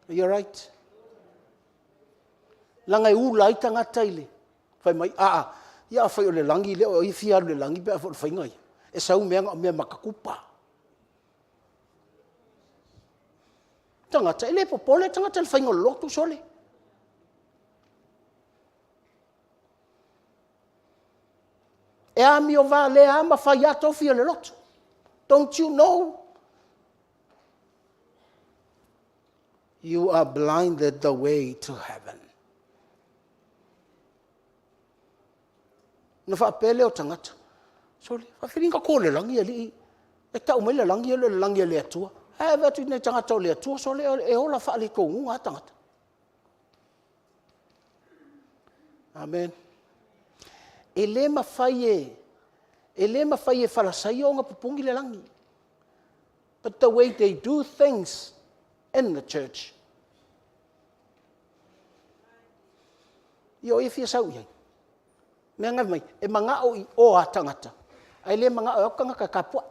Are you alright? Leaga e ula ai tagata i le fai mai, aa, ia afai o le lagi lea, o ai e fia alu i le lagi pe afai o le faiga lea? E sau mea na o mea matatupa. Tagata, e le popole le tagata i le faiga o le lotu, sole. E amio valea lava ma fai lava tofi o le lotu. Don't you know? You are blinded the way to heaven. Na faapea lea o tagata, sole, faafefea ona to le lagi alii? E tau mai le lagi e le o le lagi a le Atua. Ae vaai atu i nai tagata o le Atua, sole, e ola faaletonuga lava tagata. Amen. E le mafai e, e le mafai e falasaia ona pupuni le lagi. But the way they do things in the church. Ia o ai e fia sau i ai? Mea na mai, e manao i o a tagata, ae le manao e o atu tagata e tapuai.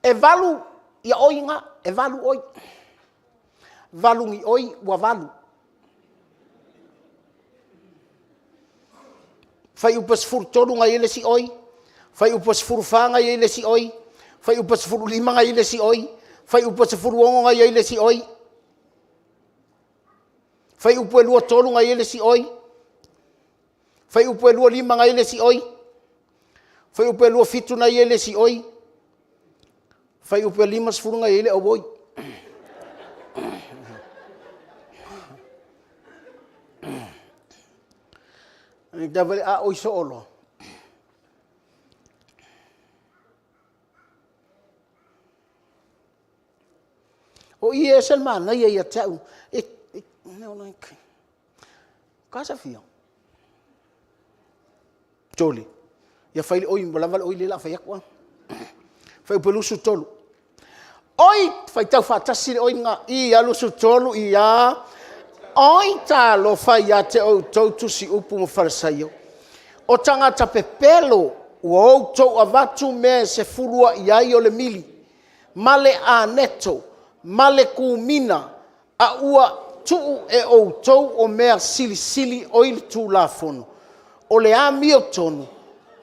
E valu ia oi na, e valu oi. Valu ni oi ua valu. Fuaiupu 13 na i ai le isi oi, fuaiupu 14 na i ai le isi oi, fuaiupu 15 na i ai le isi oi, fuaiupu 16 na i ai le isi oi, fuaiupu e 23 na i ai le isi oi, fuaiupu e 25 na i ai le isi oi, fuaiupu e 27 na i ai le isi oi, fuaiupu e 50 na i ai le auoi. A oi soo loa. O i e ese le manaia ia te au. E, e, ka safia. Tole. Ia fai le oi, ua lava le oi lea o le a fai atu a. Fai upu e 23. Oi, faitau faatasi le oi nga i a 23 i a. Oi talofa ia te outou tusi upu ma Farisaio, o tagata pepelo ua outou avatu mea e sefulua'i ai o le mili, ma le aneto, ma le kumina, a ua tuu e outou o mea silisili oi le Tulafono, o le amiotonu,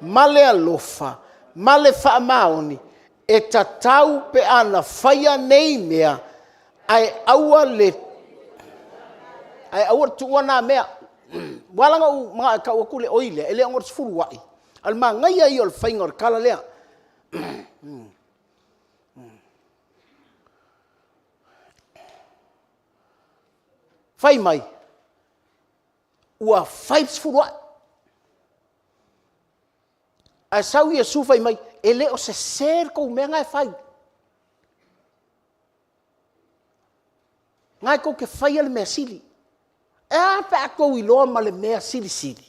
ma le alofa, ma le faamaoni, e tatau pe a na faia nei mea, ae aua le ae aua le tuua na mea. Ua ala ona ou manao e tau atu le oi lea, e le ona o le sefuluai, a o le manaia ia o le faiga o le tala lea. Fai mai, ua fai le sefuluai. Ae sau Iesu fai mai, e le o sese le tou mea na e fai. Na e tou te faia le mea sili. E a pe a tou iloa ma le mea silisili?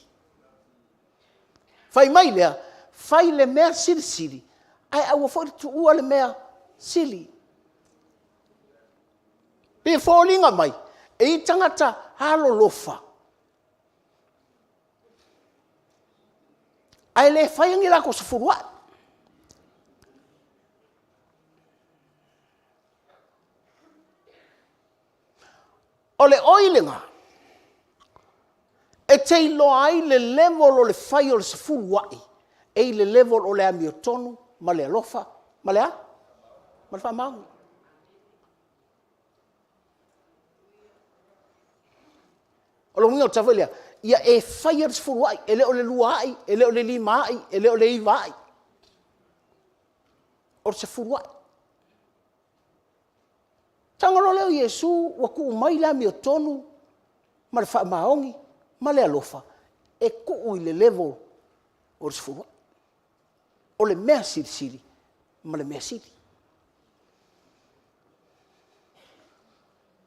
Fai mai lea, fai le mea silisili, ae aua foi le tuua le mea sili. Pei e foliga mai, e i ai tagata alolofa, ae le faia ni latou sefuluai. O le oi lena e te iloa ai le level o le fai o le sefuluai e i le level o le amiotonu ma le alofa ma le a? Ma le faamaoni. O le uiga o le tala foi lea, ia e faia le sefuluai, e le o le lua ai, e le o le lima ai, e le o le iva ai, o le sefuluai. Tago loa lea o Iesu ua tuu mai le amiotonu ma le faamaoni ma le alofa e tuu i le level o le sefuluai. O le mea silisili ma le mea sili.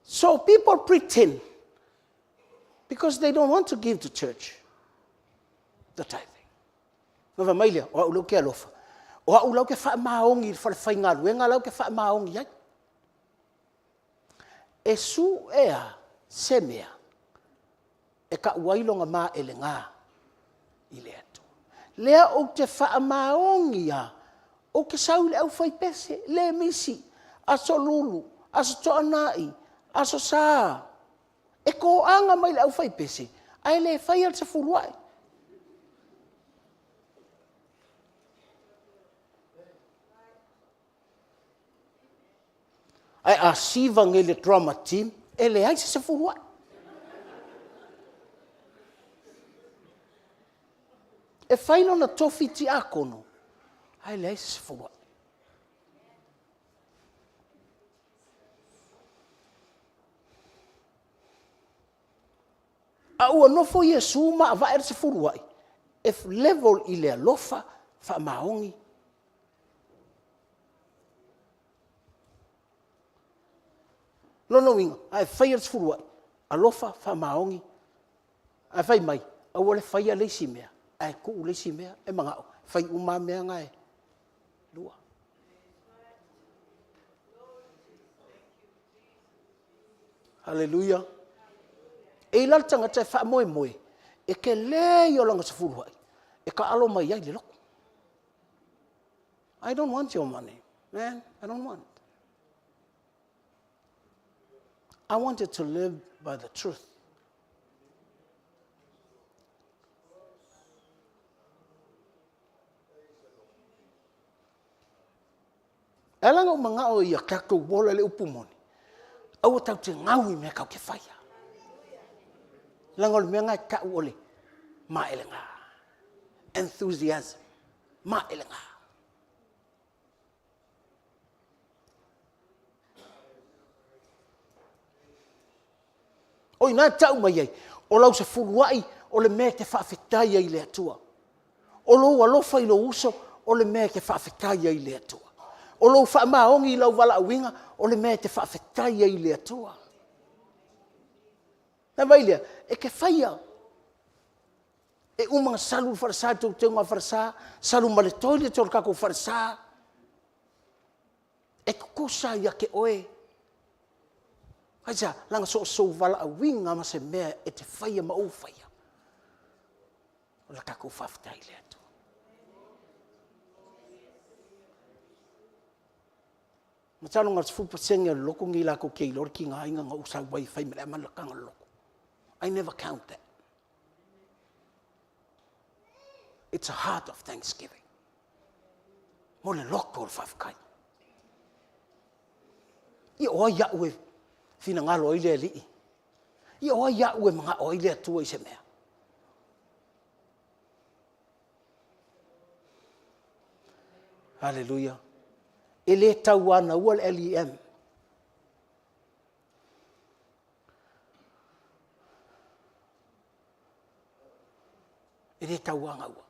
So people pretend because they don't want to give to church the tithing. Ona fai mai lea, o au lea ou te alofa, o au la ou te faamaoni i le falefaigaluega la ou te faamaoni ai. E sue lava se mea e tau ai lona maelega i le Atua. Lea ou te faamaoni lava, ou te sau i le aufaipese, le misi, aso Lulu, aso Toonai, aso Sa, e toaga mai le aufaipese, ae le faia le sefuluai. Ae a siva nei i le drama team, e leai se sefuluai. E fai lona tofi tiakono, ae leai se sefuluai. A ua nofo Iesu ma avae le sefuluai, e level i le alofa, faamaoni. O lona uiga, a e faia le sefuluai, alofa, faamaoni, ae fai mai, aua le faia le isi mea ae tuu le isi mea. E manao e fai uma lava mea na e lua. Aleluia. E i ai la le tagata e faamoemoe e tele ia o lana sefuluai e taalo mai ai i le lotu. I don't want your money, man, I don't want. I wanted to live by the truth. E ala ona ou manao ia tatou ola i le upu moni, aua tatou te gau i mea tatou te faia, leaga o le mea lena e tau o le maelega, enthusiasm, maelega. O i ina e tau mai ai, o lau sefuluai o le mea e te faafetai ai i le Atua. O lou alofa i lou uso, o le mea e te faafetai ai i le Atua. O lou faamaoni i lou valaauina, o le mea e te faafetai ai i le Atua. Ona fai mai lea, e te faia, e uma ona salu le falesa i le teuteuga o le falesa, salu ma le toilet o le tatou falesa, e tutusa ia te oe. Aisea? Leaga so o sou valaauina lava ma se mea e te faia ma ou faia, o le tatou faafetai i le Atua. Masalo na o le 10% o le lotu lenei latou te iloa le tigaina na ou sau ai e fai ma le amataga o le lotu. I never count that. It's a heart of thanksgiving. Mo le loto o le faafetai. Ia o ai au e finagalo ai le Alii? Ia o ai au e manao ai le Atua i se mea? Aleluia. E le tauanaua le LEM. E le tauanaua.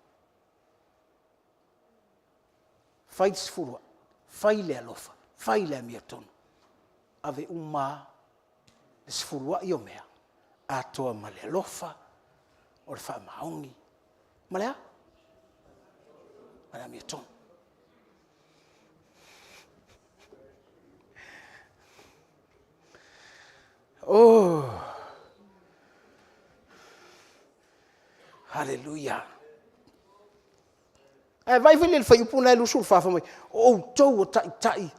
Fai le sefuluai, fai le alofa, fai le amiotonu, ave uma lava le sefuluai o mea, atoa ma le alofa, o le faamaoni, ma le a? Ma le amiotonu. Haleluia. Ae vaai foi le fuaiupu lena e 24 fai mai, o outou o taitai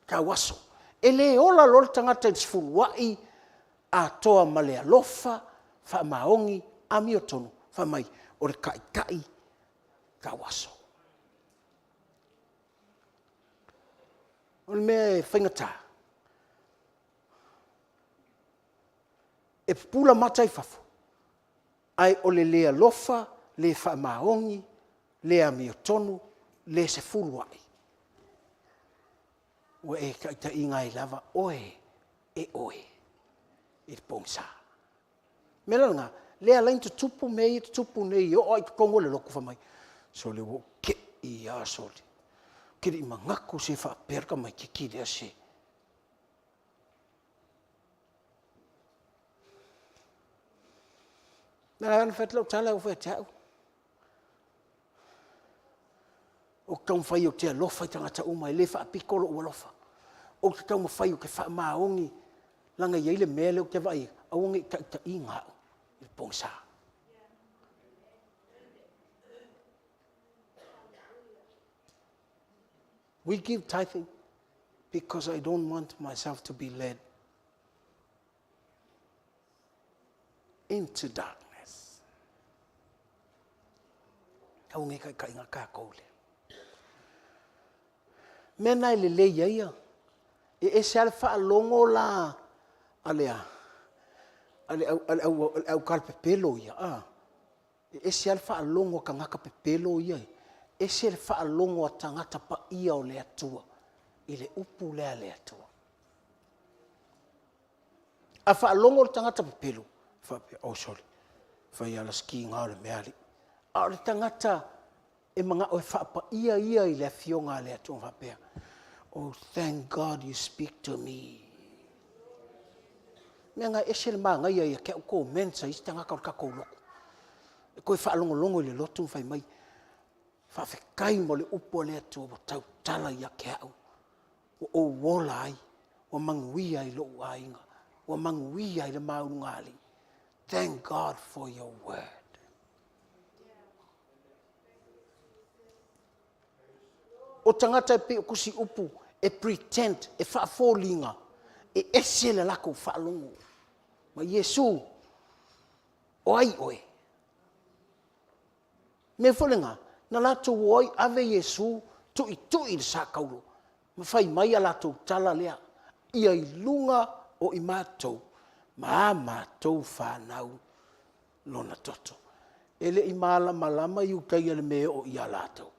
tauaso. E le ola loa le tagata i le sefuluai atoa ma le alofa, faamaoni, amiotonu, fai mai, o le taitai tauaso. O le mea e faigata, e pupula mata i fafo, ae o le le alofa, le faamaoni, le amiotonu, le sefuluai, ua e taitaiina ai lava oe e oe i le pogisa. O le mea la lena, lea e ala ai ona tutupu mea ia e tutupu nei e oo lava i totonu o le lotu fai mai, sole ua ou te i lava sole, ou te le i manatu se faapea le tamaitiiti lea se. O le ala lea ona fai atu lau tala e oo foi ia te au, ou te taumafai ou te alofa i tagata uma, e le faapito lou alofa. Ou te taumafai ou te faamaoni, leaga e i ai le mea lea ou te vaai ai, aua ne i taitaiina au i le pogisa. We give tithing because I don't want myself to be led into darkness. Aua ne i taitaiina tatou lea. Mea na e lelei ai ia, e ese lava le faalogo la a le a? A le autalapepelo ia a? E ese lava le faalogo a tagata pepelo ia, ese le faalogo a tagata paia o le Atua i le upu lea a le Atua. A faalogo le tagata pepelo, e faapea, oi sole, e fai lava si tiga o le mea alii. A o le tagata e manao e faapaia ia i le Afioga a le Atua, ona faapea, oh thank God you speak to me. O le mea lena e ese le manaia ia te au comments a isi tagata o le tatou lotu. E toe faalogologo i le lotu ma fai mai, faafetai mo le upu a le Atua ua tautala ia te au, ua ou ola ai, ua manuia ai lou aiga, ua manuia ai le ma ulugalii. Thank God for your word. O tagata e pei o tusiupu e pretend, e faafoliga, e ese le latou faalogo. Ma Iesu, o ai oe? Mea foi lena, na latou o ai ave Iesu tuitui i le sakaulo ma fai mai a latou tala lea, ia i luga o i matou ma a matou fanau lona toto. E le i malamalama Iutaia i le mea e oo ia latou.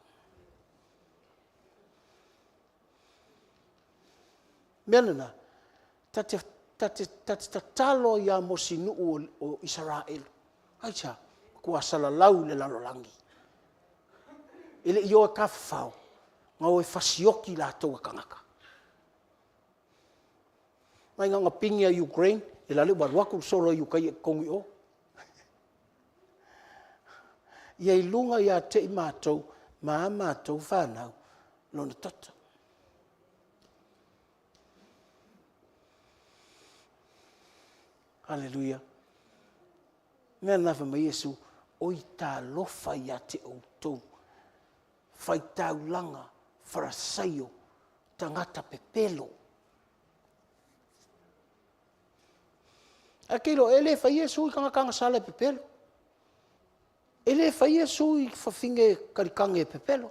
Mea lena, ta te, ta te, ta te tatalo ia Mosinuu o Isaraelu. Aisea? Matua salalau le lalolagi. E le i o e tafafao, na o e fasioti i latou e tagata. Mai na ona pine lava i Ukraine, ia la le ua alu atu le solo a Iutaia i totonu i o. Ia i luga ia te i matou ma a matou fanau Lona toto. Aleluia. Mea lena fai mai Iesu, oi talofa ia te outou, faitaulaga, Farasaio, tagata pepelo. Ae te iloa, e le faia Iesu i tagata agasala e pepelo. E le faia Iesu i fafine kalikage e pepelo.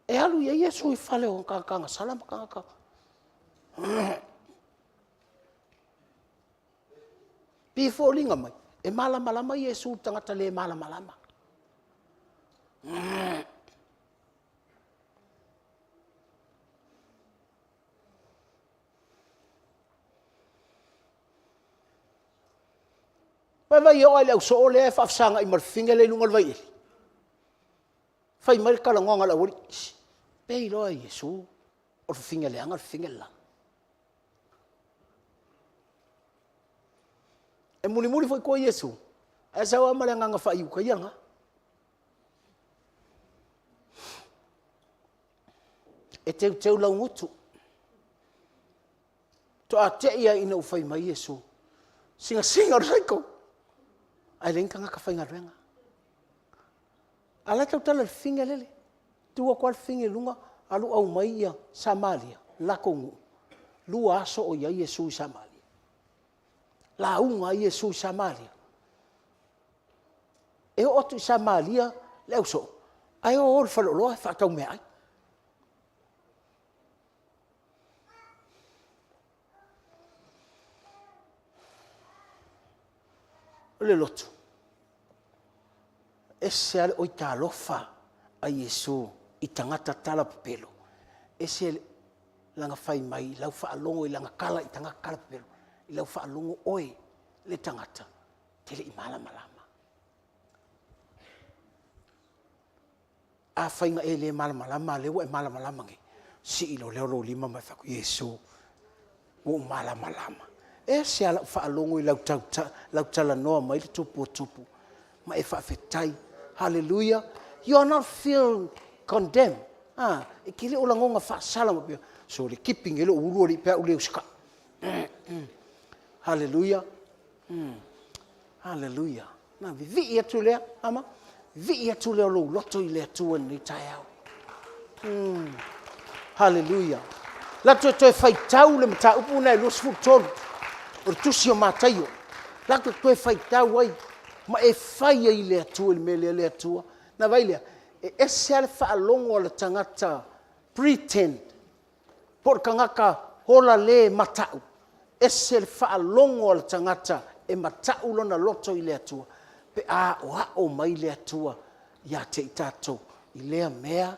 E alu i ai Iesu i fale o tagata agasala ma tagata. Pei e foliga mai, e malamalama Iesu i le tagata le malamalama. Vaai e oo lava i le ausoo lea e faafesagai ma le fafine lea i luga o le vaieli. Fai mai le talanoaga a le aualii, pe iloa e Iesu o le fafine leaga le fafine le la. E mulimuli foi i tua Iesu, ae sau lava ma le agaga faa-Iutaia lena. E teuteu laugutu. Toa te i lava ina ua fai mai Iesu, sinasina o le saiko, ae leai ni tagata faigaluega. A la e tautala i le fine lele. Tu atu lava le fine i luga, alu aumai ia Samaria, le latou nuu, 2 aso o i ai Iesu i Samaria. Lauga ai Iesu i Samaria. E oo atu i Samaria le ausoo, ae o o i le faleoloa e faatau meaai. O le lotu, e ese lava le oitalofa a Iesu i tagata talapepelo, ese lana fai mai i lau faalogo i lana tala i tagata talapepelo, i lau faalogo oe le tagata e te le i malamalama. Afai na e le malamalama a o lea ua e malamalama nei, sii loa lea o lou lima ma e fai atu, Iesu, ua ou malamalama. E ese lava lau faalogo i lau talanoa mai le Tupu o Tupu, ma e faafetai. Hallelujah, you are not feel condemn, e te le o lagona faasala faapea, sole, tipi nei lou ulu alii pe a ou le usitai. Hallelujah, hallelujah. Ona vivii atu lea, vivii atu lea o lou loto i le Atua i lenei taeao. Hallelujah. Lato e toe faitau le mataupu lena e 23 o le tusi o Mataio. Lato e toe faitau ai ma e fai ai i le Atua i le mea lea le Atua. Ona vaai lea, e ese lava le faalogo a le tagata pretend po o le tagata ola le matau, ese le faalogo a le tagata e matau lona loto i le Atua pe a aoao mai le Atua ia te i tatou i lea mea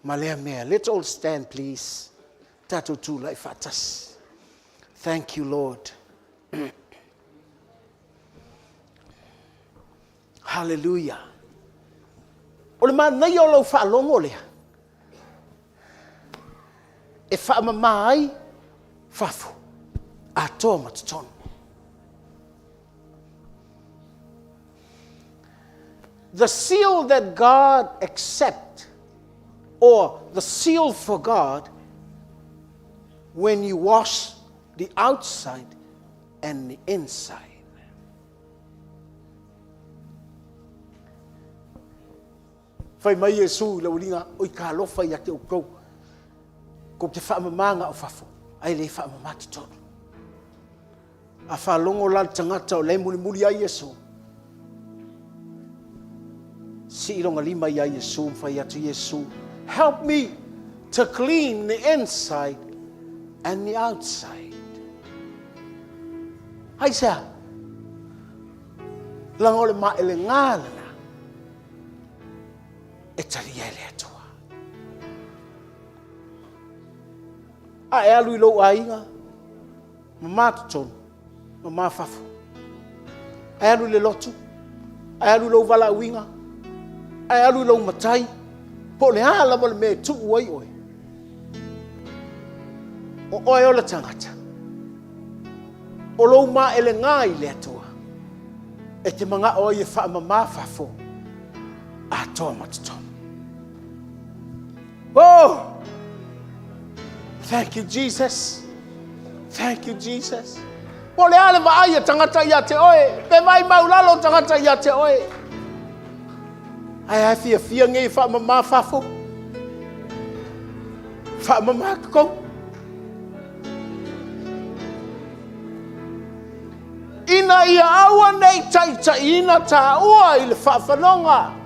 ma lea mea. Let's all stand please. Tatou tulai faatasi. Thank you Lord. Hallelujah. O le manaia o lau faalogo lea, e faamama ai fafo, atoa ma totonu. The seal that God accept or the seal for God when you wash the outside and the inside. Fai mai Iesu i le aualiiga, Oi talofa ia te outou, tou te faamama na o fafo, ae le faamama totonu. A faalogo la le tagata o la e mulimuli ai Iesu, sii lona lima ia Iesu ma fai atu, Iesu, help me to clean the inside and the outside. Aisea? Leaga o le maelega lena e talia e le Atua. A e alu i lou aiga, mamā totonu, mamā fafo. A e alu i le lotu, a e alu i lou valaauina, a e alu i lou matai, po o le a lava le mea e tuu ai oe, o oe o le tagata. O lou maelega i le Atua, e te manao ai e faamama fafo atoa ma totonu. Oh! Thank you, Jesus. Thank you, Jesus. Po o le a le vaai a tagata ia te oe, pe vaai maulalo tagata ia te oe. Ae a fiafia nei faamama fafo. Faamama totonu. Ina ia aua ne i taitaiina tāua i le faafanoga.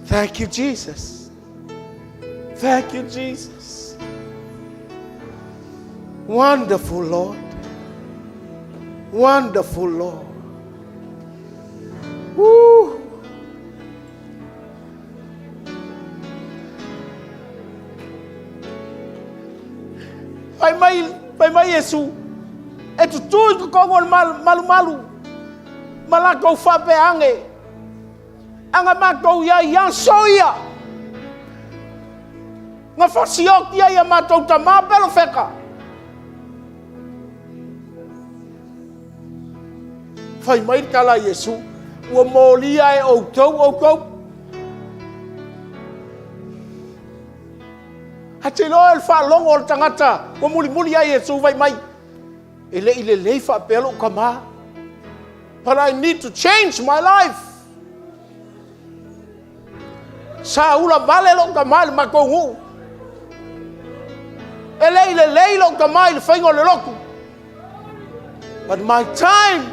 Thank you, Jesus. Thank you, Jesus. Wonderful, Lord. Wonderful, Lord. Woo. Fai mai, fai mai Iesu, e tutū i totonu o le malumalu, ma latou faapea ane, Aga matou i ai aso ia, na fasioti ai a matou tamā pelofeta. Fai mai le tala a Iesu, ua molia e outou outou. A te iloa e le faalogo o le tagata ua mulimuli ai Iesu fai mai, e le i lelei faapea lou tamā. But I need to change my life. Sa ula vale lou tama i le matou nuu. E le i lelei lou tama i le faiga o le lotu. But my time,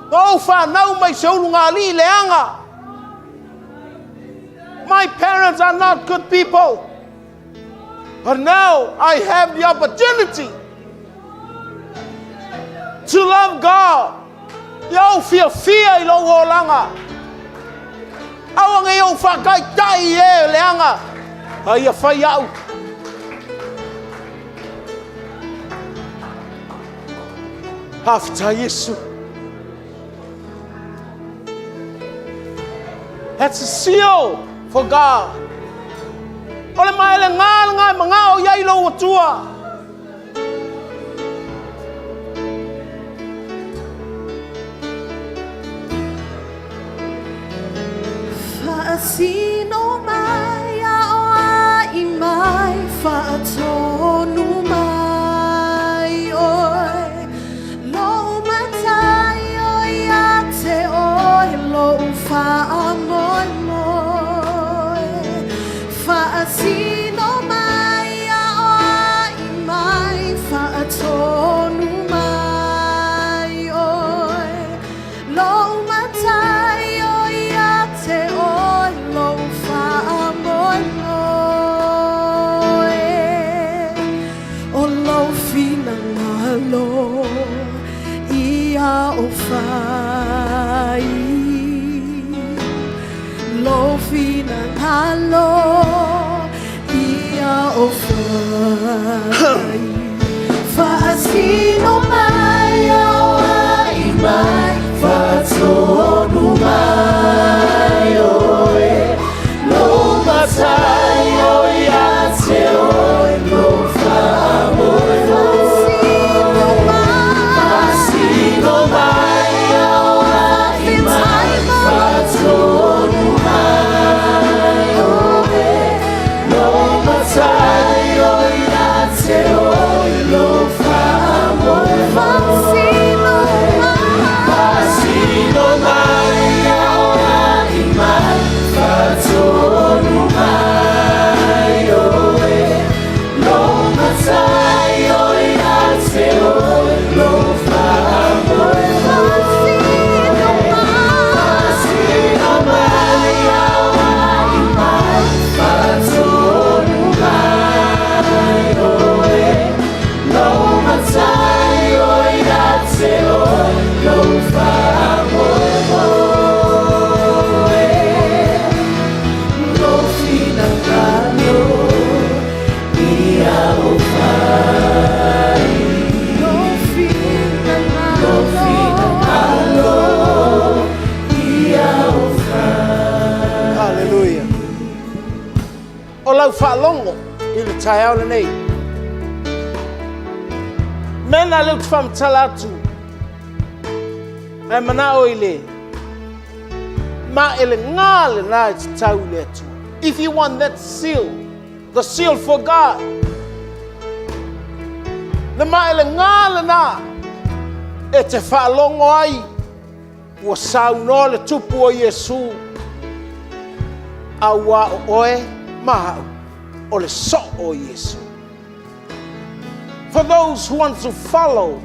na ou fanau mai se ulugalii leaga. My parents are not good people. But now I have the opportunity to love God. Ia ou fiafia i lou olaga. Aua ne i ou faataitai i e leaga, a ia fai au. Faafetai Iesu. That's a seal for God. O le maelega lena e manao i ai lou Atua. Faasino mai aoai mai faatonu mai oe lou matai o ia te oe lou faamoemoe Faasino mai aoai mai faatonu mai oe lou matai o ia te oe lou faamoemoe O lou finagalo ia ou fai Lou finagalo ia ou fai Faasino mai aoai mai Faatonu mai oe Lou matai o ia te oe Lou faamoemoe Faasino mai Faasino mai aoai mai Faatonu mai oe Lou matai o ia te oe Lou faamoemoe Faasino mai Faasino mai aoai mai Faatonu mai oe Lou matai o ia te oe Lou faamoemoe Faasino mai Faasino mai aoai mai Faatonu mai oe Lou matai o ia te oe Lou faamoemoe Lou finagalo ia ou fai Lou finagalo Lou finagalo ia ou fai Haleluia. O lau faalogo i le taeao lenei. Mea lea ou te faamatala atu. Ae manao i le maelega lena e tatau i le Atua. If you want that seal, the seal for God, le maelega lena e te faalogo ai ua saunoa le tupu o Iesu auā o oe ma au o le soo o Iesu. For those who want to follow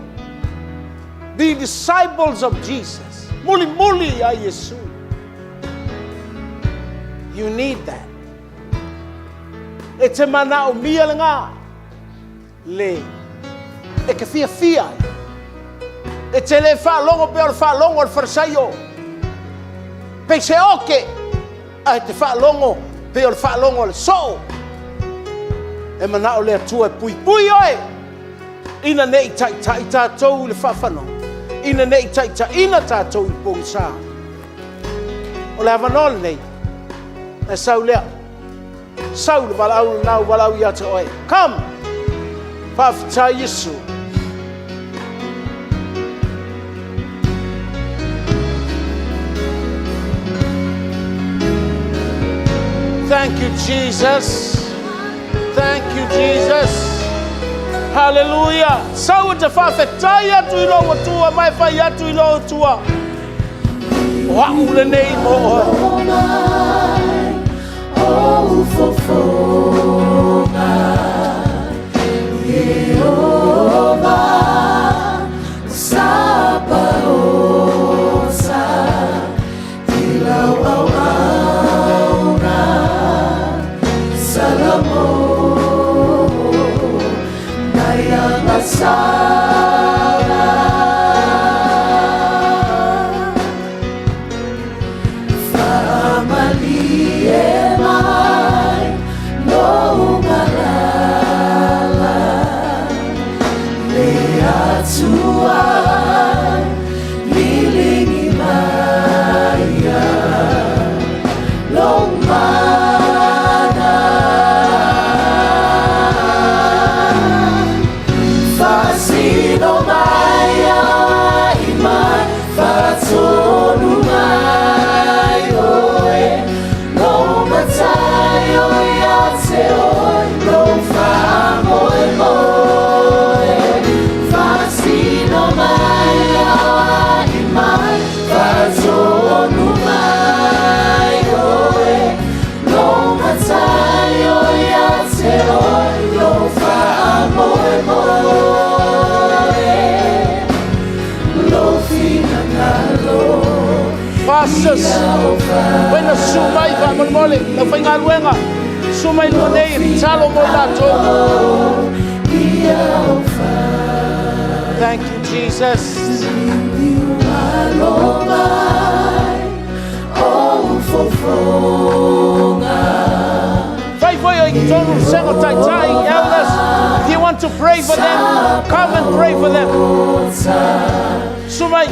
the disciples of Jesus, mulimuli ia Iesu, you need that. E te manaomia lena le e ke fiafia ai. E te le faalogo pea o le faalogo o le Farisaio. Pei se oke, a e te faalogo pei o le faalogo o le soo. E manao le Atua e puipui oe. Ina ne i taitai tatou i le faafanoa. Ina ne i taitaiina tatou i le pogisa. O le avanoa lenei. E sau lea. Sau le valaau lena ua valaau ia te oe. Come! Faafetai Iesu. Thank you, Jesus. Thank you, Jesus. Haleluia. Sau e te faafetai atu i lou Atua ma e fai atu i lou Atua. O au lenei mo oe. Pastors, wena su mai faamolemole, lau faigaluega, su mai lua nei e tatalo mo i latou. Thank you, Jesus. Fai foi o i totonu le sego taitai, elders. If you want to pray for them, come and pray for them. Su mai.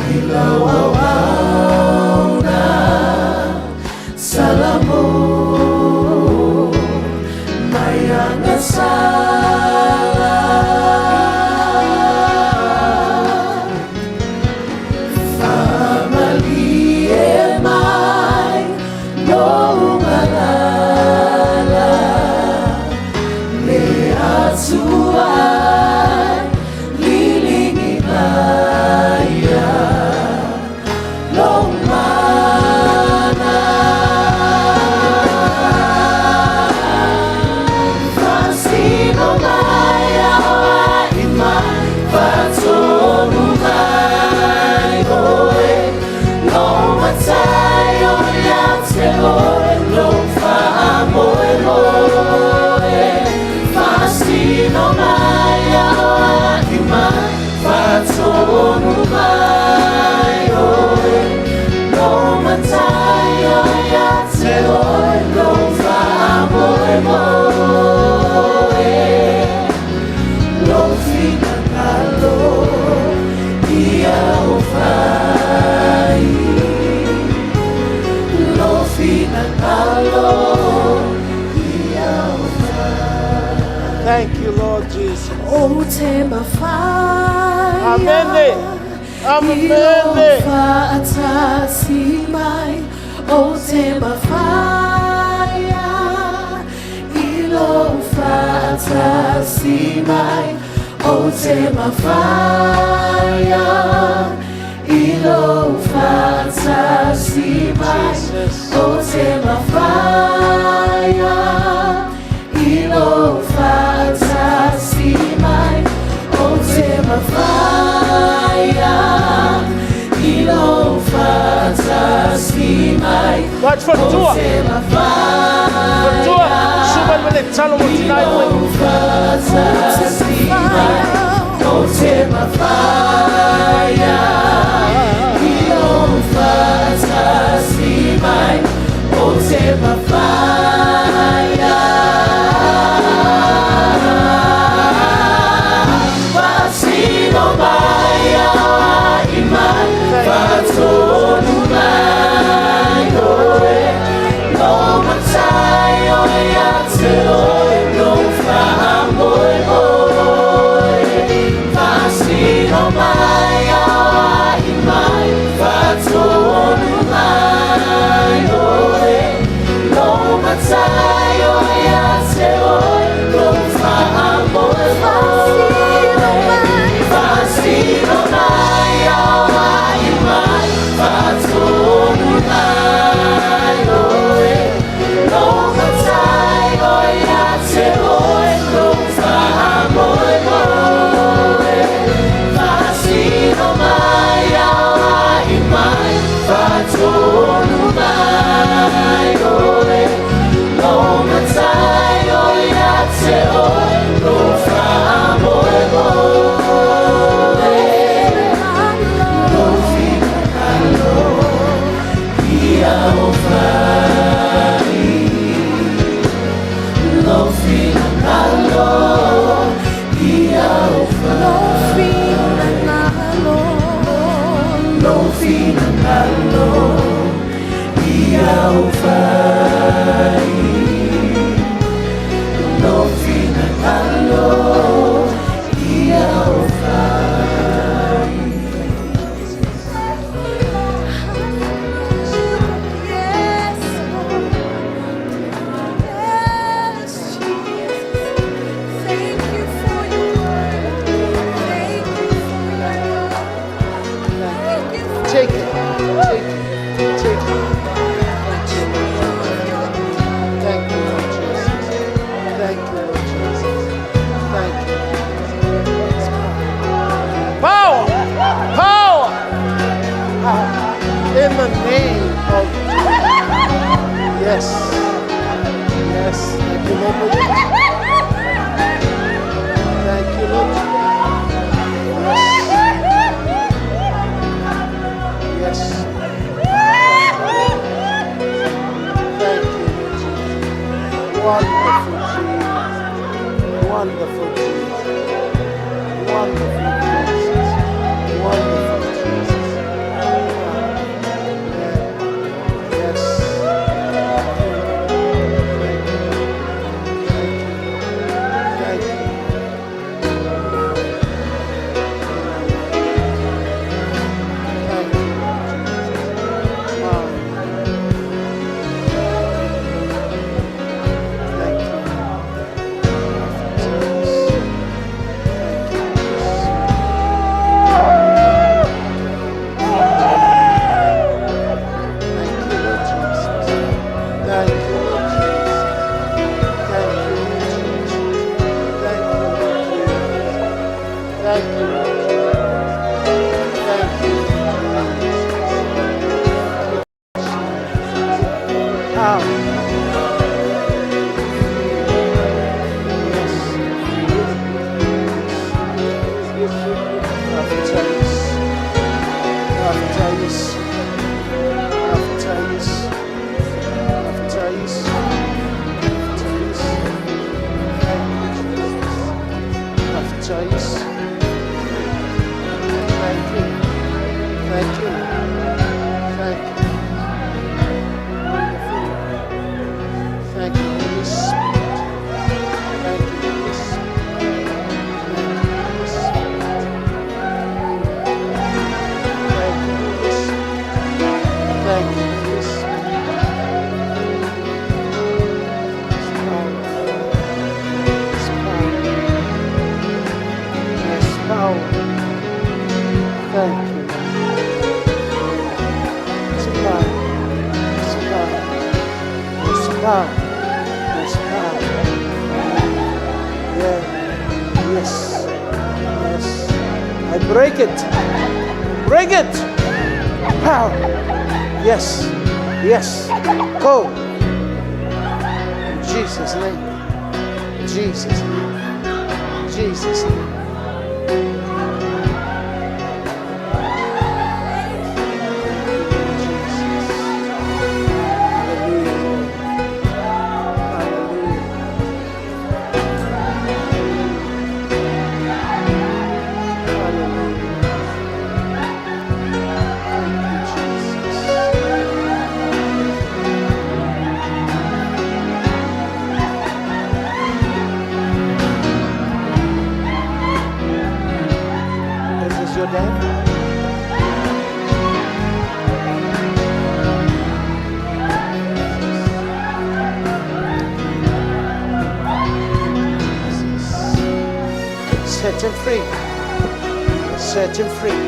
Thank you, Lord Jesus. O te mawhaia Amene. Amene. I lou whaatasi mai O te mawhaia I lou whaatasi mai O te mawhaia I lou whaatasi mai Jesus. O te mawhaia I lou whaatasi mai O te mawhaia I lou whaatasi mai Watch for O tua. te mawhaia For tua. Su mai le tatalo mo tinai mo. O te mawhaia I lou whaatasi mai O te mawhaia Fasino mai ai mai Whatonu mai oe Lo matai o ia te oe Lo whamoe moe Fasino mai ai mai Whatonu mai oe Lo you, Lord, for your Thank you, Lord. Yes. Yes. Thank you, Lord Jesus. Wonderful Jesus. Wonderful Jesus. Wonderful Jesus. Wonderful Jesus. Yes. Thank you. Thank you. Thank you. Thank you, Lord Jesus. Thank you. Jesus. Thank you. Thank you, Lord Jesus. Thank you, Lord Jesus. Thank you, Lord Jesus. Thank you, Lord Jesus. Thank you, Lord Jesus. Thank you, Jesus. Power. Yes. Baptize. Baptize. Baptize. Baptize. Baptize. Thank you, Jesus. Baptize. Thank you. Thank you. Thank you. Wonderful. Thank you, Holy Spirit. Thank you, Holy Spirit. Thank you, Holy Spirit. Thank you, Holy Spirit. Thank you, Holy Spirit. There's power. There's power. There's power. Thank you. There's power. There's power. There's power. There's power. Yeah. Yes. Yes. I break it. Break it. Power. Yes. Yes. Go. In Jesus' name. Jesus' name. Jesus' name. Jesus. Hallelujah. Hallelujah. Hallelujah. Thank you, Jesus. Is this your dad? Jesus. Set him free. Set him free.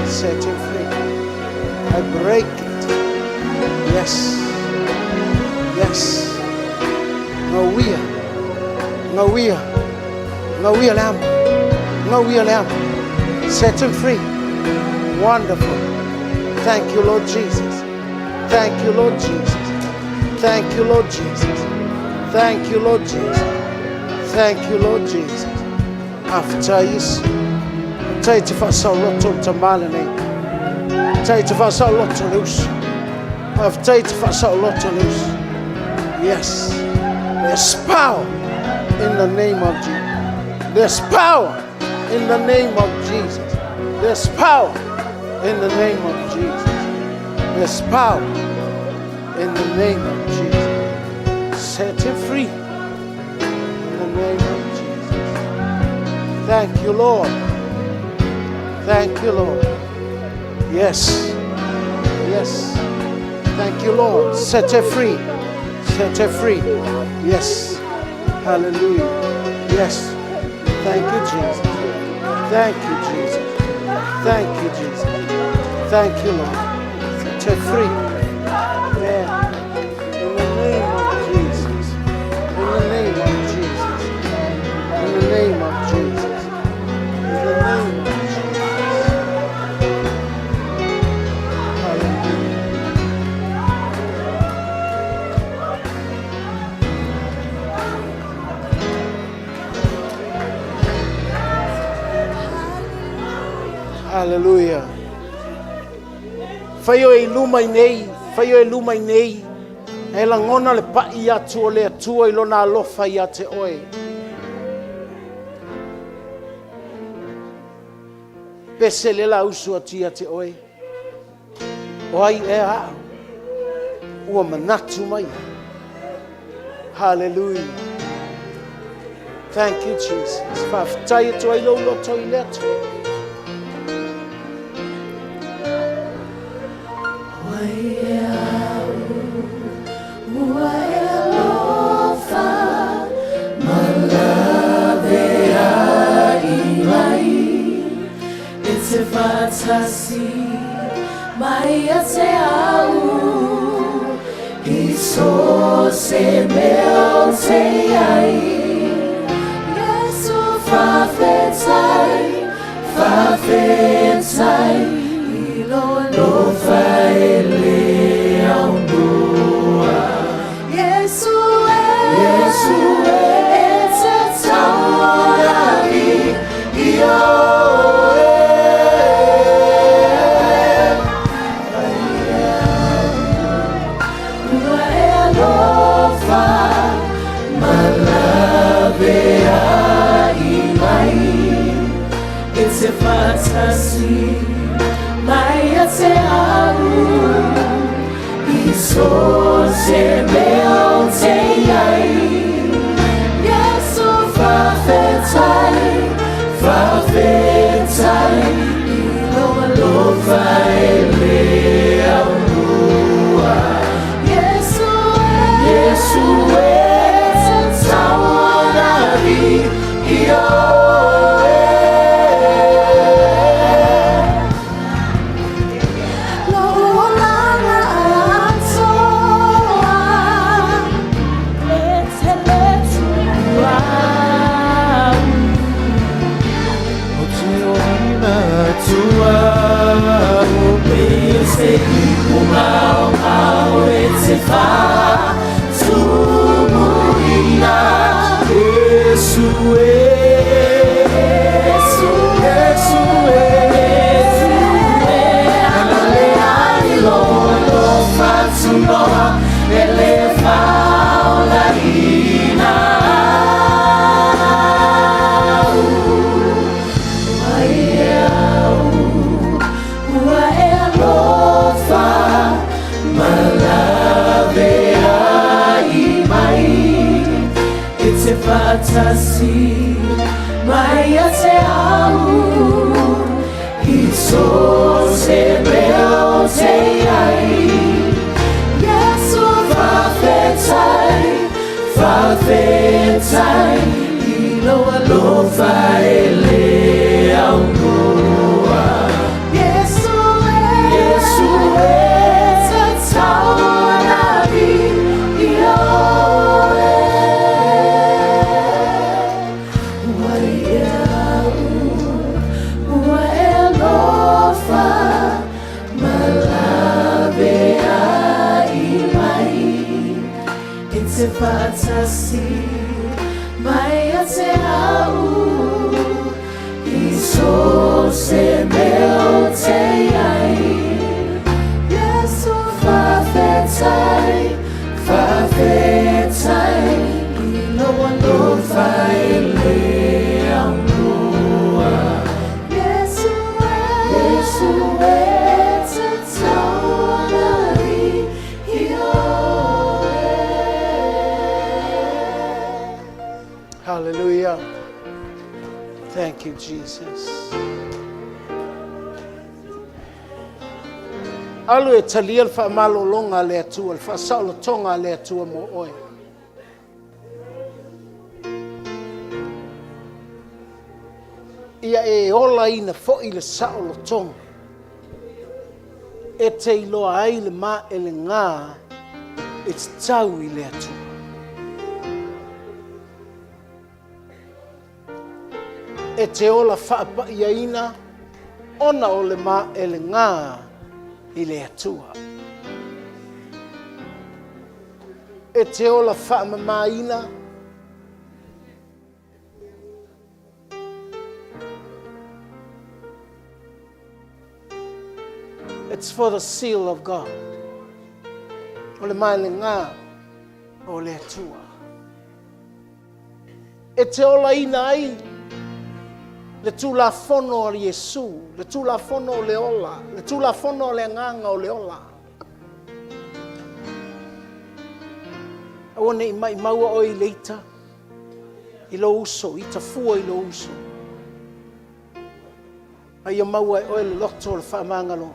Set him free. I break it. Yes. Yes. Ngawia. Ngawia. Ngawia lamb. Ngawia lamb. Set him free. Wonderful. Thank you, Lord Jesus. Thank you, Lord Jesus. Thank you, Lord Jesus. Thank you, Lord Jesus. Thank you, Lord Jesus. After is Tai te whaasauloto o tamale nei. Tai te whaasauloto le uso. Tai te whaasauloto le uso. Yes. There's power in the name of Jesus. There's power in the name of Jesus. There's power in the name of Jesus. There's power in the name of Jesus. Set him free in the name of Jesus. Thank you, Lord. Thank you, Lord. Yes. Yes. Thank you, Lord. Set her free. Set her free. Yes. Hallelujah. Yes. Thank you, Jesus. Thank you, Jesus. Thank you, Jesus. Thank you, Lord. Set her free. Yeah. In the name of Jesus. In the name of Jesus. In the name of Jesus. In the name of Jesus. Hallelujah. Hallelujah. Fai oe i luma i nei, fai oe i luma i nei, e lagona le pa'i atu o le Atua i lona alofa ia te oe. Pese le la usu atu ia te oe. O ai ea au? Ua manatu mai. Hallelujah. Thank you, Jesus. Faafetai atu ai lou loto i le Atua. Wai e au, ua e alofa, ma lave ai mai. E te whātasi mai a te au, i so se mea o te ai. Yesu whawhetai, whawhetai, i lo alofa e le au noa. Yesu e, Yesu e, e te tauanagi i oe. Ua e alofa, ma lave ai mai. E te whātasi mai a te au, i so se mea o te ai. Yesu whawhetai, whawhetai, i lo alofa e le au noa. Yesu e, Yesu e, te tauanagi i oe. Lo olanga atoa, e te le tua. O te oina tua o Me se ipu ngao ngao e te wha tumuina. Yesu e, Yesu Yesu e, Yesu e, le ai lo alofa tunoa, e le whaolaina au. Mai e au, ua e alofa, ma lave ai mai. E te whātasi mai a te au, i so se mea o te ai. Yesu whawhetai, whawhetai, i lo alofa e le au noa. Yesu e, Yesu e, te tauanagi i oe. Wai e au, ua e alofa, ma lave ai mai. E te whātasi mai a te au, i so se mea o te ai. Yesu whawhetai, whawhetai, i lo alofa e le au noa. Yesu e, Yesu e, te tauanagi i oe. Hallelujah. Thank you, Jesus. Alu e talia le whaamalolonga a le Atua, le whaasaolotonga a le Atua mo oe. Ia e ola ina foi le saolotoga. E te iloa ai le ma e le ngā e te tau i le Atua. E te ola whaapaiaina ona o le ma e le ngā i le Atua. E te ola whaamamaina It's for the seal of God. O le maelega o le Atua. E te olaina ai le Tulafono a Iesu, le Tulafono o le ola, le Tulafono o le agaga o le ola. Aua ne i maimaua oe i le ita, i lou uso, ita fua i lou uso. A ia maua e oe le loto o le faamagalo.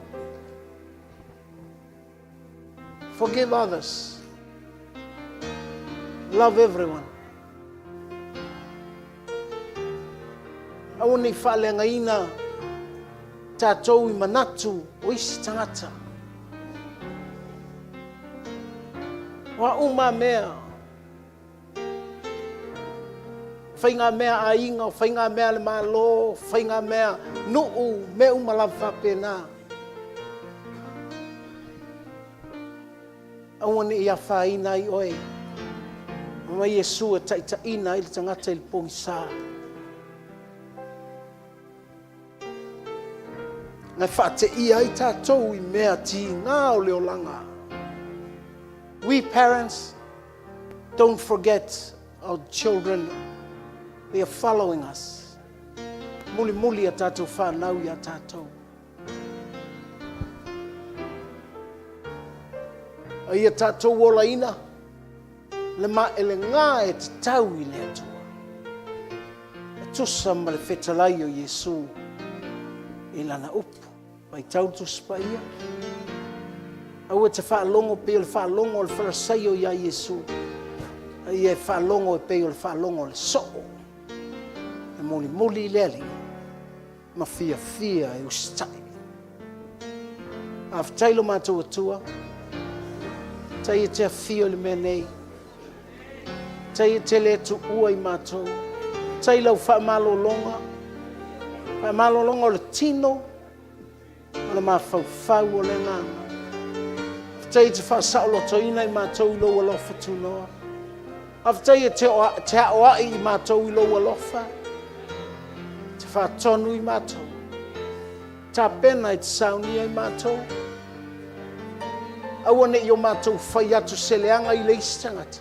Forgive others. Love everyone. Aua ne i faaleagaina tatou i manatu o isi tagata. O a uma mea, faigamea aiga, faigamea a le Malo, faigamea nuu, mea uma lava faapena. Aua ne i afaina ai oe, ma Iesu e taitaiina ai le tagata i le pogisa. Na faateia ai tatou i mea tiga o le olaga. We parents don't forget our children, they are following us. Mulimuli a tatou whanau i a tatou. A ia tatou olaina le maelega e tatau i le Atua. E tusa ma le fetalai o Iesu i lana upu. Faitau le Tusi Paia. Aua e te faalogo pei o le faalogo a le Farasaio iā Iesu, a ia e faalogo e pei o le faalogo a le soo e mulimuli i le Alii ma fiafia e usitai. Faafetai lo matou Atua, tai e te afio i le mea nei, tai e te le tuua i matou, tai lau faamalologa, faamalologa o le tino, o le mafaufau o le agaga. Faafetai e te faasaolotoina i matou i lou alofa tunoa. Faafetai e te aoai i matou i lou alofa, te faatonu i matou. Tapena e te saunia i matou. Aua ne i o matou fai atu se leaga i le isi tagata.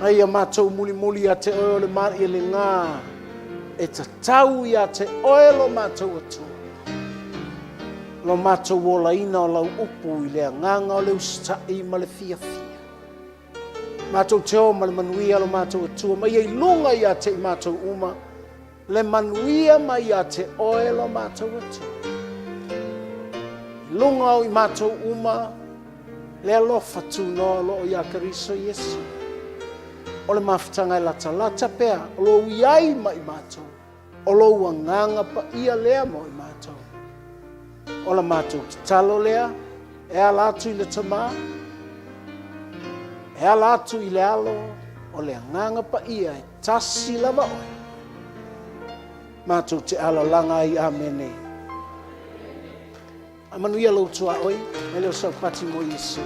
A ia matou mulimuli ia te oe o le maelega e tatau ia te oe lo matou Atua, lo matou olaina o lau upu i le agaga o le usitai ma le fiafia. Matou te o ma le manuia lo matou Atua ma ia i luga ia te i matou uma, Le manuia mai ia te oe lo matou Atua. I luga o i matou uma, le alofa tunoa o loo iā Keriso Iesu. O le mafutaga e latalata pea o lou i ai ma i matou, o lou agaga paia lea mo i matou. O la matou tatalo lea e ala atu i le Tama, e ala atu i le Alo, o le Agaga Paia e tasi lava oe. Matou te alalaga ai. Amene. A manuia lou tuaoi, mai lea o sau pati mo Iesu.